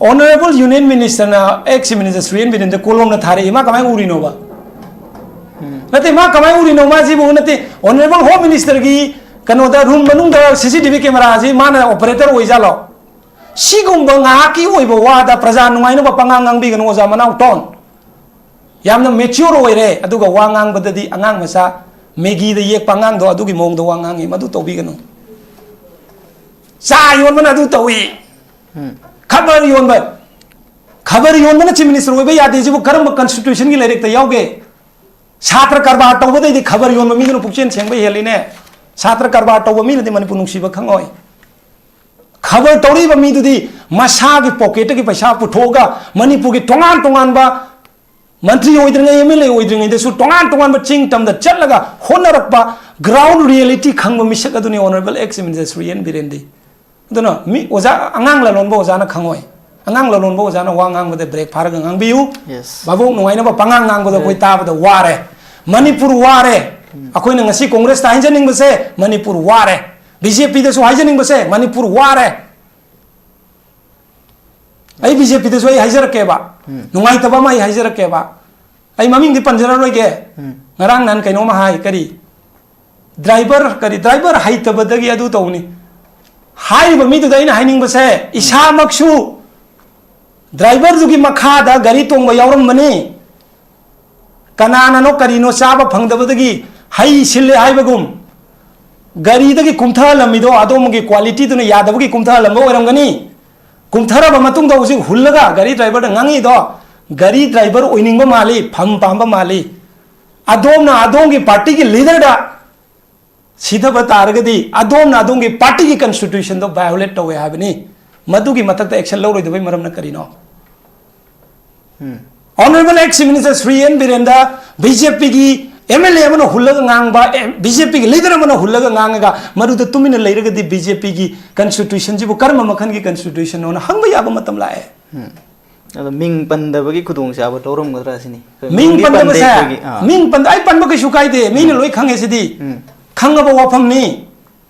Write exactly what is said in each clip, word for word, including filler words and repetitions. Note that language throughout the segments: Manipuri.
Honorable Union Minister ꯅ ex Minister ꯁ꯭ꯔꯤ ꯑꯦꯟ ꯕꯤꯔꯦꯟꯗ ꯀꯣꯂꯣꯝꯅ ꯊꯥꯔꯛꯏ, ꯃꯥ ꯀꯃꯥꯏꯅ ꯎꯔꯤꯅꯣꯕ? ꯅꯠꯇꯦ, ꯃꯥ ꯀꯃꯥꯏꯅ ꯎꯔꯤꯅꯣ? ꯃꯥꯁꯤꯕꯨ ꯅꯠꯇꯦ, Honorable Home Minister ꯒꯤ ꯀꯩꯅꯣꯗ, ꯔꯨꯝ ꯃꯅꯨꯡꯗ ꯁꯤ ꯁꯤ ꯇꯤ ꯚꯤ ꯀꯦꯃꯦꯔꯥꯁꯤ ꯃꯥꯅ ꯑꯣꯄꯔꯦꯇꯔ ꯑꯣꯏꯖꯥꯠꯂꯣ? ꯁꯤꯒꯨꯝꯕ ꯉꯥꯏꯍꯥꯛꯀꯤ ꯑꯣꯏꯕ ꯋꯥꯗ ꯄ꯭ꯔꯖꯥ ꯅꯨꯡꯉꯥꯏꯅꯕ ꯄꯉꯥꯡ ꯉꯥꯡꯕꯤꯒꯅꯨ, ꯑꯣꯖꯥ ꯃꯅꯥꯎ ꯇꯣꯟ꯫ ꯌꯥꯝꯅ ꯃꯦꯆ꯭ꯌꯣꯔ ꯑꯣꯏꯔꯦ, ꯑꯗꯨꯒ ꯋꯥ ꯉꯥꯡꯕꯗꯗꯤ ꯑꯉꯥꯡ ꯃꯆꯥ, ꯃꯦꯒꯤꯗ ꯌꯦꯛꯄ ꯑꯉꯥꯡꯗꯣ ꯑꯗꯨꯒꯤ ꯃꯑꯣꯡꯗ ꯋꯥ ꯉꯥꯡꯉꯤ, ꯃꯗꯨ ꯇꯧꯕꯤꯒꯅꯨ꯫ ꯆꯥ ꯌꯣꯟꯕꯅ ꯑꯗꯨ ꯇꯧꯏ, ꯈꯕꯔ ꯌꯣꯟꯕ, ꯈꯕꯔ ꯌꯣꯟꯕꯅ ꯆꯤꯐ ꯃꯤꯅꯤꯁꯇꯔ ꯑꯣꯏꯕ ꯌꯥꯗꯦ ꯁꯤꯕꯨ ꯀꯔꯝꯕ ꯀꯟꯁꯇꯤꯇ꯭ꯌꯨꯁꯟꯒꯤ ꯂꯥꯏꯔꯤꯛꯇ ꯌꯥꯎꯒꯦ? ꯁꯥꯇ꯭ꯔ ꯀꯔꯕꯥꯔ ꯇꯧꯕꯗꯩꯗꯤ ꯈꯕꯔ ꯌꯣꯟꯕ ꯃꯤꯗꯨꯅ ꯄꯨꯛꯆꯦꯜ ꯁꯦꯡꯕ ꯍꯦꯜꯂꯤꯅꯦ꯫ ꯁꯥꯇ꯭ꯔ ꯀꯔꯕꯥꯔ ꯇꯧꯕ ꯃꯤꯅꯗꯤ ꯃꯅꯤꯄꯨꯔ ꯅꯨꯡꯁꯤꯕ ꯈꯪꯉꯣꯏ꯫ ꯈꯕꯔ ꯇꯧꯔꯤꯕ ꯃꯤꯗꯨꯗꯤ ꯃꯁꯥꯒꯤ ꯄꯣꯀꯦꯠꯇꯒꯤ ꯄꯩꯁꯥ ꯄꯨꯊꯣꯛꯑꯒ ꯃꯅꯤꯄꯨꯔꯒꯤ ꯇꯣꯉꯥꯟ ꯇꯣꯉꯥꯟꯕ ꯃꯟꯇ꯭ꯔꯤ ꯑꯣꯏꯗ꯭ꯔꯤꯉꯩ, ꯑꯦꯝ ꯑꯦꯜ ꯑꯦ ꯑꯣꯏꯗ꯭ꯔꯤꯉꯩꯗꯁꯨ ꯇꯣꯉꯥꯟ ꯇꯣꯉꯥꯟꯕ ꯆꯤꯡ ꯇꯝꯗ ꯆꯠꯂꯒ ꯍꯣꯠꯅꯔꯛꯄ, ꯒ꯭ꯔꯥꯎꯟ ꯔꯤꯌꯦꯂꯤꯇꯤ ꯈꯪꯕ ꯃꯤꯁꯛ ꯑꯗꯨꯅꯤ honourable ex minister Shri N ꯕꯤꯔꯦꯟꯗꯤ꯫ ꯑꯗꯨꯅ ꯃꯤ ꯑꯣꯖꯥ, ꯑꯉꯥꯡ ꯂꯂꯣꯟꯕ ꯑꯣꯖꯥꯅ ꯈꯪꯉꯣꯏ, ꯑꯉꯥꯡ ꯂꯂꯣꯟꯕ ꯑꯣꯖꯥꯅ ꯋꯥ ꯉꯥꯡꯕꯗ ꯕ꯭ꯔꯦꯛ ꯐꯥꯔꯒ ꯉꯥꯡꯕꯤꯌꯨ꯫ Yes. ꯚꯥꯕꯣꯛ ꯅꯨꯡꯉꯥꯏꯅꯕ ꯄꯉꯥꯡ ꯉꯥꯡꯕꯗ ꯑꯩꯈꯣꯏ ꯇꯥꯕꯗ ꯋꯥꯔꯦ꯫ ꯃꯅꯤꯄꯨꯔ ꯋꯥꯔꯦ꯫ ꯑꯩꯈꯣꯏꯅ ꯉꯁꯤ ꯀꯣꯡꯒ꯭ꯔꯦꯁꯇ ꯍꯥꯏꯖꯅꯤꯡꯕꯁꯦ, ꯃꯅꯤꯄꯨꯔ ꯋꯥꯔꯦ꯫ ꯕꯤ ꯖꯦ ꯄꯤꯗꯁꯨ ꯍꯥꯏꯖꯅꯤꯡꯕꯁꯦ, ꯃꯅꯤꯄꯨꯔ ꯋꯥꯔꯦ꯫ ꯑꯩ ꯕꯤ ꯖꯦ ꯄꯤꯗꯁꯨ ꯑꯩ ꯍꯥꯏꯖꯔꯛꯀꯦꯕ, ꯅꯨꯡꯉꯥꯏꯇꯕ ꯑꯃ ꯑꯩ ꯍꯥꯏꯖꯔꯛꯀꯦꯕ꯫ ꯑꯩ ꯃꯃꯤꯡꯗꯤ ꯄꯟꯖꯔꯔꯣꯏꯒꯦ꯫ ꯉꯔꯥꯡ ꯅꯍꯥꯟ ꯀꯩꯅꯣꯝꯃ ꯍꯥꯏ, ꯀꯔꯤ, ꯗ꯭ꯔꯥꯏꯚꯔ, ꯀꯔꯤ, ꯗ꯭ꯔꯥꯏꯚꯔ ꯍꯩꯇꯕꯗꯒꯤ ꯑꯗꯨ ꯇꯧꯅꯤ꯫ ꯍꯥꯏꯔꯤꯕ ꯃꯤꯗꯨꯗ ꯑꯩꯅ ꯍꯥꯏꯅꯤꯡꯕꯁꯦ, ꯏꯁꯥꯃꯛꯁꯨ ꯗ꯭ꯔꯥꯏꯚꯔꯗꯨꯒꯤ ꯃꯈꯥꯗ ꯒꯥꯔꯤ ꯇꯣꯡꯕ ꯌꯥꯎꯔꯝꯕꯅꯤ꯫ ꯀꯅꯥꯅꯅꯣ ꯀꯔꯤꯅꯣ ꯆꯥꯕ ꯐꯪꯗꯕꯗꯒꯤ ꯍꯩ ꯁꯤꯜꯂꯦ ꯍꯥꯏꯕꯒꯨꯝ, ꯒꯥꯔꯤꯗꯒꯤ ꯀꯨꯝꯊꯍꯜꯂꯝꯃꯤꯗꯣ ꯑꯗꯣꯝꯒꯤ ꯀ꯭ꯋꯥꯂꯤꯇꯤꯗꯨꯅ ꯌꯥꯗꯕꯒꯤ ꯀꯨꯝꯊꯍꯜꯂꯝꯕ ꯑꯣꯏꯔꯝꯒꯅꯤ꯫ ꯀꯨꯝꯊꯔꯕ ꯃꯇꯨꯡꯗ ꯍꯧꯖꯤꯛ ꯍꯨꯜꯂꯒ ꯒꯥꯔꯤ ꯗ꯭ꯔꯥꯏꯚꯔꯗ ꯉꯥꯡꯉꯤꯗꯣ, ꯒꯥꯔꯤ ꯗ꯭ꯔꯥꯏꯚꯔ ꯑꯣꯏꯅꯤꯡꯕ ꯃꯥꯜꯂꯤ, ꯐꯝ ꯄꯥꯝꯕ ꯃꯥꯜꯂꯤ꯫ ꯑꯗꯣꯝꯅ ꯑꯗꯣꯝꯒꯤ ꯄꯥꯔꯇꯤꯒꯤ ꯂꯤꯗꯔꯗ ꯁꯤꯊꯕ ꯇꯥꯔꯒꯗꯤ ꯑꯗꯣꯝꯅ ꯑꯗꯣꯝꯒꯤ ꯄꯥꯔꯇꯤꯒꯤ ꯀꯟꯁꯇꯤꯇ꯭ꯌꯨꯁꯟꯗꯣ ꯚꯥꯏꯑꯣꯂꯦꯠ ꯇꯧꯋꯦ ꯍꯥꯏꯕꯅꯤ꯫ ꯃꯗꯨꯒꯤ ꯃꯊꯛꯇ ꯑꯦꯛꯁꯟ ꯂꯧꯔꯣꯏꯗꯕꯩ ꯃꯔꯝꯅ ꯀꯔꯤꯅꯣ? Honorable ex minister Shri N ꯕꯤꯔꯦꯟꯗ ꯕꯤ ꯖꯦ ꯄꯤꯒꯤ ꯑꯦꯝ ꯑꯦꯜ ꯑꯦ ꯑꯃꯅ ꯍꯨꯜꯂꯒ ꯉꯥꯡꯕ, ꯕꯤ ꯖꯦ ꯄꯤꯒꯤ ꯂꯤꯗꯔ ꯑꯃꯅ ꯍꯨꯜꯂꯒ ꯉꯥꯡꯉꯒ ꯃꯗꯨꯗ ꯇꯨꯃꯤꯟꯅ ꯂꯩꯔꯒꯗꯤ ꯕꯤ ꯖꯦ ꯄꯤꯒꯤ ꯀꯟꯁꯇꯤꯇ꯭ꯌꯨꯁꯟꯁꯤꯕꯨ ꯀꯔꯝꯕ ꯃꯈꯜꯒꯤ ꯀꯟꯁꯇꯤꯇ꯭ꯌꯨꯁꯟꯅꯣꯅ ꯍꯪꯕ ꯌꯥꯕ ꯃꯇꯝ ꯂꯥꯛꯑꯦ꯫ ꯑꯗꯣ ꯃꯤꯡ ꯄꯟꯗꯕꯒꯤ ꯈꯨꯗꯣꯡꯆꯥꯕ ꯂꯧꯔꯝꯒꯗ꯭ꯔꯥ ꯁꯤꯅꯤ꯫ ꯑꯩꯈꯣꯏ ꯃꯤꯡ ꯃꯤꯡꯗꯤ ꯄꯟꯗꯦ ꯄꯟꯗꯕꯁꯦ, ꯑꯩꯈꯣꯏꯒꯤ꯫ ꯑꯥ꯫ ꯃꯤꯡ ꯄꯟꯗ, ꯑꯩ ꯄꯟꯕ ꯀꯩꯁꯨ ꯀꯥꯏꯗꯦ, ꯃꯤꯅ ꯂꯣꯏ ꯈꯪꯉꯦ ꯁꯤꯗꯤ꯫ ꯎꯝ꯫ ꯈꯪꯉꯕ ꯋꯥꯐꯝꯅꯤ꯫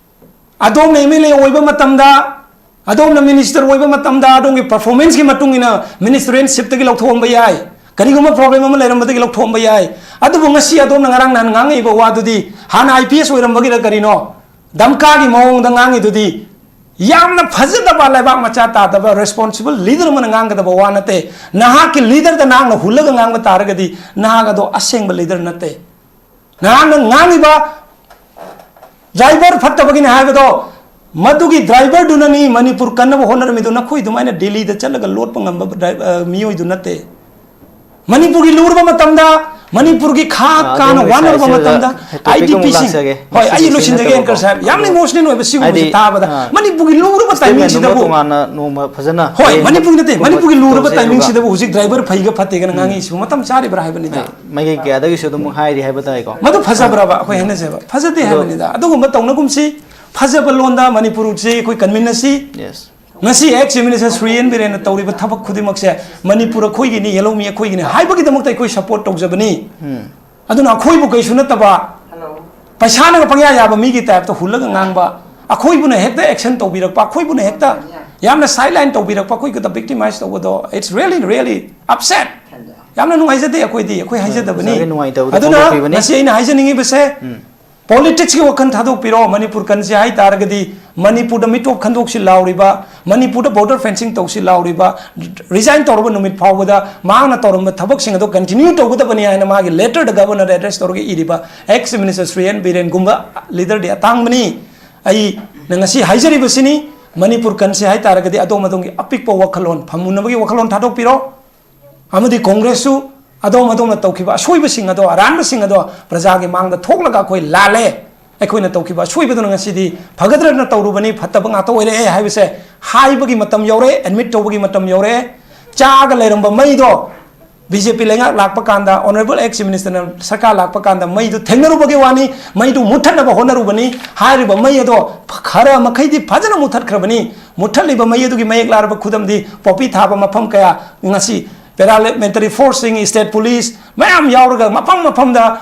ꯑꯗꯣꯝꯅ ꯑꯦꯝ ꯑꯦꯜ ꯑꯦ ꯑꯣꯏꯕ ꯃꯇꯝꯗ ꯑꯗꯣꯝꯅ ꯃꯤꯅꯤꯁꯇꯔ ꯑꯣꯏꯕ ꯃꯇꯝꯗ ꯑꯗꯣꯝꯒꯤ ꯄꯔꯐꯣꯔꯃꯦꯟꯁꯀꯤ ꯃꯇꯨꯡ ꯏꯟꯅ ꯃꯤꯅꯤꯁꯇꯔꯦꯟꯁꯤꯞꯇꯒꯤ ꯂꯧꯊꯣꯛꯑꯝꯕ ꯌꯥꯏ, ꯀꯔꯤꯒꯨꯝꯕ ꯄ꯭ꯔꯣꯕ꯭ꯂꯦꯝ ꯑꯃ ꯂꯩꯔꯝꯕꯗꯒꯤ ꯂꯧꯊꯣꯛꯑꯝꯕ ꯌꯥꯏ꯫ ꯑꯗꯨꯕꯨ ꯉꯁꯤ ꯑꯗꯣꯝꯅ ꯉꯔꯥꯡ ꯅꯍꯥꯟ ꯉꯥꯡꯉꯛꯏꯕ ꯋꯥꯗꯨꯗꯤ ꯍꯥꯟꯅ ꯑꯥꯏ ꯄꯤ ꯑꯦꯁ ꯑꯣꯏꯔꯝꯕꯒꯤꯔ ꯀꯔꯤꯅꯣ, ꯗꯝꯀꯥꯒꯤ ꯃꯑꯣꯡꯗ ꯉꯥꯡꯉꯤꯗꯨꯗꯤ ꯌꯥꯝꯅ ꯐꯖꯗꯕ, ꯂꯩꯕꯥꯛ ꯃꯆꯥ ꯇꯥꯗꯕ, ꯔꯦꯁꯄꯣꯟꯁꯤꯕꯜ ꯂꯤꯗꯔ ꯑꯃꯅ ꯉꯥꯡꯒꯗꯕ ꯋꯥ ꯅꯠꯇꯦ꯫ ꯅꯍꯥꯛꯀꯤ ꯂꯤꯗꯔꯗ ꯅꯍꯥꯛꯅ ꯍꯨꯜꯂꯒ ꯉꯥꯡꯕ ꯇꯥꯔꯒꯗꯤ ꯅꯍꯥꯛ ꯑꯗꯣ ꯑꯁꯦꯡꯕ ꯂꯤꯗꯔ ꯅꯠꯇꯦ꯫ ꯅꯍꯥꯛꯅ ꯉꯥꯡꯉꯤꯕ ꯗ꯭ꯔꯥꯏꯚꯔ ꯐꯠꯇꯕꯒꯤꯅꯤ ꯍꯥꯏꯕꯗꯣ, ꯃꯗꯨꯒꯤ ꯗ꯭ꯔꯥꯏꯚꯔꯗꯨꯅꯅꯤ ꯃꯅꯤꯄꯨꯔ ꯀꯟꯅꯕ ꯍꯣꯠꯅꯔꯝꯃꯤꯗꯣ꯫ ꯅꯈꯣꯏ ꯑꯗꯨꯃꯥꯏꯅ ꯗꯦꯜꯂꯤꯗ ꯆꯠꯂꯒ ꯂꯣꯠꯄ ꯉꯝꯕ ꯗ꯭ꯔꯥꯏ-, ꯑ, ꯃꯤꯑꯣꯏꯗꯨ ꯅꯠꯇꯦ꯫ ꯃꯅꯤꯄꯨꯔꯒꯤ ꯂꯨꯔꯕ ꯃꯇꯝꯗ, ꯃꯅꯤꯄꯨꯔꯒꯤ ꯈꯥ ꯑ, ꯀꯥꯅ ꯑꯗꯣꯝꯒꯤ ꯋꯥꯅꯔꯕ ꯁꯥꯏꯠꯁꯤꯗ ꯃꯇꯝꯗ, ꯇꯣꯄꯤꯛ ꯑꯃꯨꯛ ꯑꯥꯏ ꯗꯤ ꯄꯤꯁꯤꯡ, ꯂꯥꯛꯆꯒꯦ꯫ ꯍꯣꯏ, ꯃꯁꯤꯒꯤ ꯑꯩ ꯂꯣꯏꯁꯤꯟꯖꯒꯦ, ꯁꯤꯖꯤꯟꯅꯐꯝ ꯑꯦꯡꯀꯔ ꯁꯥꯍꯦꯕ꯫ ꯌꯥꯝꯅ ꯑꯗꯣ ꯏꯃꯣꯁꯅꯦꯜ ꯑꯣꯏꯕ ꯁꯤꯒꯨꯝꯕꯁꯤ ꯍꯥꯏꯗꯤ, ꯇꯥꯕꯗ, ꯑ, ꯃꯅꯤꯄꯨꯔꯒꯤ ꯂꯨꯔꯕ ꯁ꯭ꯇꯦꯠꯃꯦꯟ ꯑꯃ ꯇꯥꯏꯃꯤꯡꯁꯤꯗꯕꯨ, ꯇꯣꯉꯥꯟꯅ ꯅꯣꯡꯃ ꯐꯖꯅ ꯍꯣꯏ, ꯍꯌꯦꯡ ꯃꯅꯤꯄꯨꯔꯒꯤ ꯅꯠꯇꯦ, ꯑꯗꯨꯒꯨꯝꯕ ꯃꯅꯤꯄꯨꯔꯒꯤ ꯂꯨꯔꯕ ꯇꯧꯁꯦꯕꯀꯣ꯫ ꯇꯥꯏꯃꯤꯡꯁꯤꯗꯕꯨ ꯍꯧꯖꯤꯛ ꯗ꯭ꯔꯥꯏꯚꯔ ꯐꯩꯒ ꯐꯠꯇꯦꯒꯅ ꯎꯝ꯫ ꯉꯥꯡꯉꯤꯁꯤꯕꯨ ꯃꯇꯝ ꯆꯥꯔꯤꯕ꯭ꯔꯥ ꯍꯥꯏꯕꯅꯤꯗ꯫ ꯍꯣꯏ, ꯃꯥꯏꯀꯩ ꯀꯌꯥꯗꯒꯤꯁꯨ ꯑꯗꯨꯝ ꯍꯥꯏꯔꯤ ꯍꯥꯏꯕ ꯇꯥꯏꯀꯣ꯫ ꯃꯗꯨ ꯐꯖꯕ꯭ꯔꯕ? ꯑꯩꯈꯣꯏ ꯍꯥꯏꯅꯁꯦꯕ꯫ ꯐꯖꯗꯦ ꯑꯗꯣ ꯍꯥꯏꯕꯅꯤꯗ꯫ ꯑꯗꯨꯒꯨꯝꯕ ꯇꯧꯅꯒꯨꯝꯁꯤ, ꯐꯖꯕ ꯂꯣꯟꯗ ꯃꯅꯤꯄꯨꯔꯁꯤ ꯑꯩꯈꯣꯏ ꯀꯟꯃꯤꯟꯅꯁꯤ꯫ Yes꯫ ꯉꯁꯤ ex chief minister Shri N ꯕꯤꯔꯦꯟꯅ ꯇꯧꯔꯤꯕ ꯊꯕꯛ ꯈꯨꯗꯤꯡꯃꯛꯁꯦ ꯃꯅꯤꯄꯨꯔ ꯑꯩꯈꯣꯏꯒꯤꯅꯤ, ꯌꯦꯜꯍꯧꯃꯤ ꯑꯩꯈꯣꯏꯒꯤꯅꯤ ꯍꯥꯏꯕꯒꯤꯗꯃꯛꯇ ꯑꯩꯈꯣꯏ ꯁꯄꯣꯔꯠ ꯇꯧꯖꯕꯅꯤ꯫ ꯎꯝ꯫ ꯑꯗꯨꯅ ꯑꯩꯈꯣꯏꯕꯨ ꯀꯩꯁꯨ ꯅꯠꯇꯕ, ꯄꯩꯁꯥꯅꯒ ꯄꯪꯌꯥ ꯌꯥꯕ ꯃꯤꯒꯤ ꯇꯥꯏꯞꯇ ꯍꯨꯜꯂꯒ ꯉꯥꯡꯕ, ꯑꯩꯈꯣꯏꯕꯨꯅ ꯍꯦꯛꯇ ꯑꯦꯛꯁꯟ ꯇꯧꯕꯤꯔꯛꯄ, ꯑꯩꯈꯣꯏꯕꯨꯅ ꯍꯦꯛꯇ ꯌꯥꯝꯅ ꯁꯥꯏꯠ ꯂꯥꯏꯟ ꯇꯧꯕꯤꯔꯛꯄ, ꯑꯩꯈꯣꯏ ꯈꯛꯇ ꯚꯤꯛꯇꯤꯃꯥꯏꯁ ꯇꯧꯕꯗꯣ, it's really, really upset꯫ ꯌꯥꯝꯅ ꯅꯨꯡꯉꯥꯏꯖꯗꯦ ꯑꯩꯈꯣꯏꯗꯤ, ꯑꯩꯈꯣꯏ ꯍꯣꯏ, ꯍꯥꯏꯖꯗꯕꯅꯤ꯫ ꯑꯣꯖꯥꯒꯤ ꯅꯨꯡꯉꯥꯏꯇꯕꯗꯣ ꯑꯗꯨꯅ ꯐꯣꯡꯗꯣꯛꯄꯤꯕꯅꯤ꯫ ꯉꯁꯤ ꯑꯩꯅ ꯍꯥꯏꯖꯅꯤꯡꯉꯤꯕꯁꯦ, ꯎꯝ꯫ ꯄꯣꯂꯤꯇꯤꯛꯁꯀꯤ ꯋꯥꯈꯜ ꯊꯥꯗꯣꯛꯄꯤꯔꯣ꯫ ꯃꯅꯤꯄꯨꯔ ꯀꯟꯁꯦ ꯍꯥꯏ ꯇꯥꯔꯒꯗꯤ ꯃꯅꯤꯄꯨꯔꯗ ꯃꯤꯇꯣꯞ ꯈꯟꯗꯣꯛꯁꯤ ꯂꯥꯎꯔꯤꯕ, ꯃꯅꯤꯄꯨꯔꯗ ꯕꯣꯔꯗꯔ ꯐꯦꯟꯁꯤꯡ ꯇꯧꯁꯤ ꯂꯥꯎꯔꯤꯕ, ꯔꯤꯖꯥꯏꯟ ꯇꯧꯔꯕ ꯅꯨꯃꯤꯠ ꯐꯥꯎꯕꯗ ꯃꯍꯥꯛꯅ ꯇꯧꯔꯝꯕ ꯊꯕꯛꯁꯤꯡ ꯑꯗꯣ ꯀꯟꯇꯤꯅ꯭ꯌꯨ ꯇꯧꯒꯗꯕꯅꯤ ꯍꯥꯏꯅ ꯃꯥꯒꯤ ꯂꯦꯇꯔꯗ ꯒꯕꯔꯅꯔꯗ ꯑꯦꯗ꯭ꯔꯦꯁ ꯇꯧꯔꯒ ꯏꯔꯤꯕ ꯑꯦꯛꯁ ꯃꯤꯅꯤꯁꯇꯔ ꯁ꯭ꯔꯤ ꯑꯦꯟ ꯕꯤꯔꯦꯟꯒꯨꯝꯕ ꯂꯤꯗꯔꯗꯤ ꯑꯇꯥꯡꯕꯅꯤ꯫ ꯑꯩꯅ ꯉꯁꯤ ꯍꯥꯏꯖꯔꯤꯕꯁꯤꯅꯤ, ꯃꯅꯤꯄꯨꯔ ꯀꯟꯁꯦ ꯍꯥꯏ ꯇꯥꯔꯒꯗꯤ ꯑꯗꯣꯝ ꯑꯗꯣꯝꯒꯤ ꯑꯄꯤꯛꯄ ꯋꯥꯈꯜꯂꯣꯟ, ꯐꯝꯃꯨꯟꯅꯕꯒꯤ ꯋꯥꯈꯜꯂꯣꯟ ꯊꯥꯗꯣꯛꯄꯤꯔꯣ꯫ ꯑꯃꯗꯤ ꯀꯣꯡꯒ꯭ꯔꯦꯁꯁꯨ ꯑꯗꯣꯝ ꯑꯗꯣꯝꯅ ꯇꯧꯈꯤꯕ ꯑꯁꯣꯏꯕꯁꯤꯡ ꯑꯗꯣ, ꯑꯔꯥꯟꯕꯁꯤꯡ ꯑꯗꯣ ꯄ꯭ꯔꯖꯥꯒꯤ ꯃꯥꯡꯗ ꯊꯣꯛꯂꯒ ꯑꯩꯈꯣꯏ ꯂꯥꯜꯂꯦ, ꯑꯩꯈꯣꯏꯅ ꯇꯧꯈꯤꯕ ꯑꯁꯣꯏꯕꯗꯨꯅ ꯉꯁꯤꯗꯤ ꯐꯒꯗ꯭ꯔꯅ ꯇꯧꯔꯨꯕꯅꯤ, ꯐꯠꯇꯕ ꯉꯥꯛꯇ ꯑꯣꯏꯔꯛꯑꯦ ꯍꯥꯏꯕꯁꯦ ꯍꯥꯏꯕꯒꯤ ꯃꯇꯝ ꯌꯧꯔꯦ, ꯑꯦꯗꯃꯤꯠ ꯇꯧꯕꯒꯤ ꯃꯇꯝ ꯌꯧꯔꯦ꯫ ꯆꯥꯛꯑꯒ ꯂꯩꯔꯝꯕ ꯃꯩꯗꯣ ꯕꯤ ꯖꯦ ꯄꯤ ꯂꯩꯉꯥꯛ ꯂꯥꯛꯄ ꯀꯥꯟꯗ, ꯑꯣꯅꯔꯦꯕꯜ ꯑꯦꯛꯁ ꯆꯤꯐ ꯃꯤꯅꯤꯁꯇꯔꯅ ꯁꯔꯀꯥꯔ ꯂꯥꯛꯄ ꯀꯥꯟꯗ ꯃꯩꯗꯨ ꯊꯦꯡꯅꯔꯨꯕꯒꯤ ꯋꯥꯅꯤ, ꯃꯩꯗꯨ ꯃꯨꯠꯊꯠꯅꯕ ꯍꯣꯠꯅꯔꯨꯕꯅꯤ꯫ ꯍꯥꯏꯔꯤꯕ ꯃꯩ ꯑꯗꯣ ꯈꯔ ꯃꯈꯩꯗꯤ ꯐꯖꯅ ꯃꯨꯠꯊꯠꯈ꯭ꯔꯕꯅꯤ꯫ ꯃꯨꯠꯊꯠꯂꯤꯕ ꯃꯩ ꯑꯗꯨꯒꯤ ꯃꯌꯦꯛ ꯂꯥꯔꯕ ꯈꯨꯗꯝꯗꯤ ꯄꯣꯄꯤ ꯊꯥꯕ ꯃꯐꯝ ꯀꯌꯥ, ꯉꯁꯤ ꯄꯦꯔꯥꯃꯤꯂꯤꯇꯔꯤ ꯐꯣꯔꯁꯁꯤꯡ, ꯁ꯭ꯇꯦꯠ ꯄꯨꯂꯤꯁ ꯃꯌꯥꯝ ꯌꯥꯎꯔꯒ ꯃꯐꯝ ꯃꯐꯝꯗ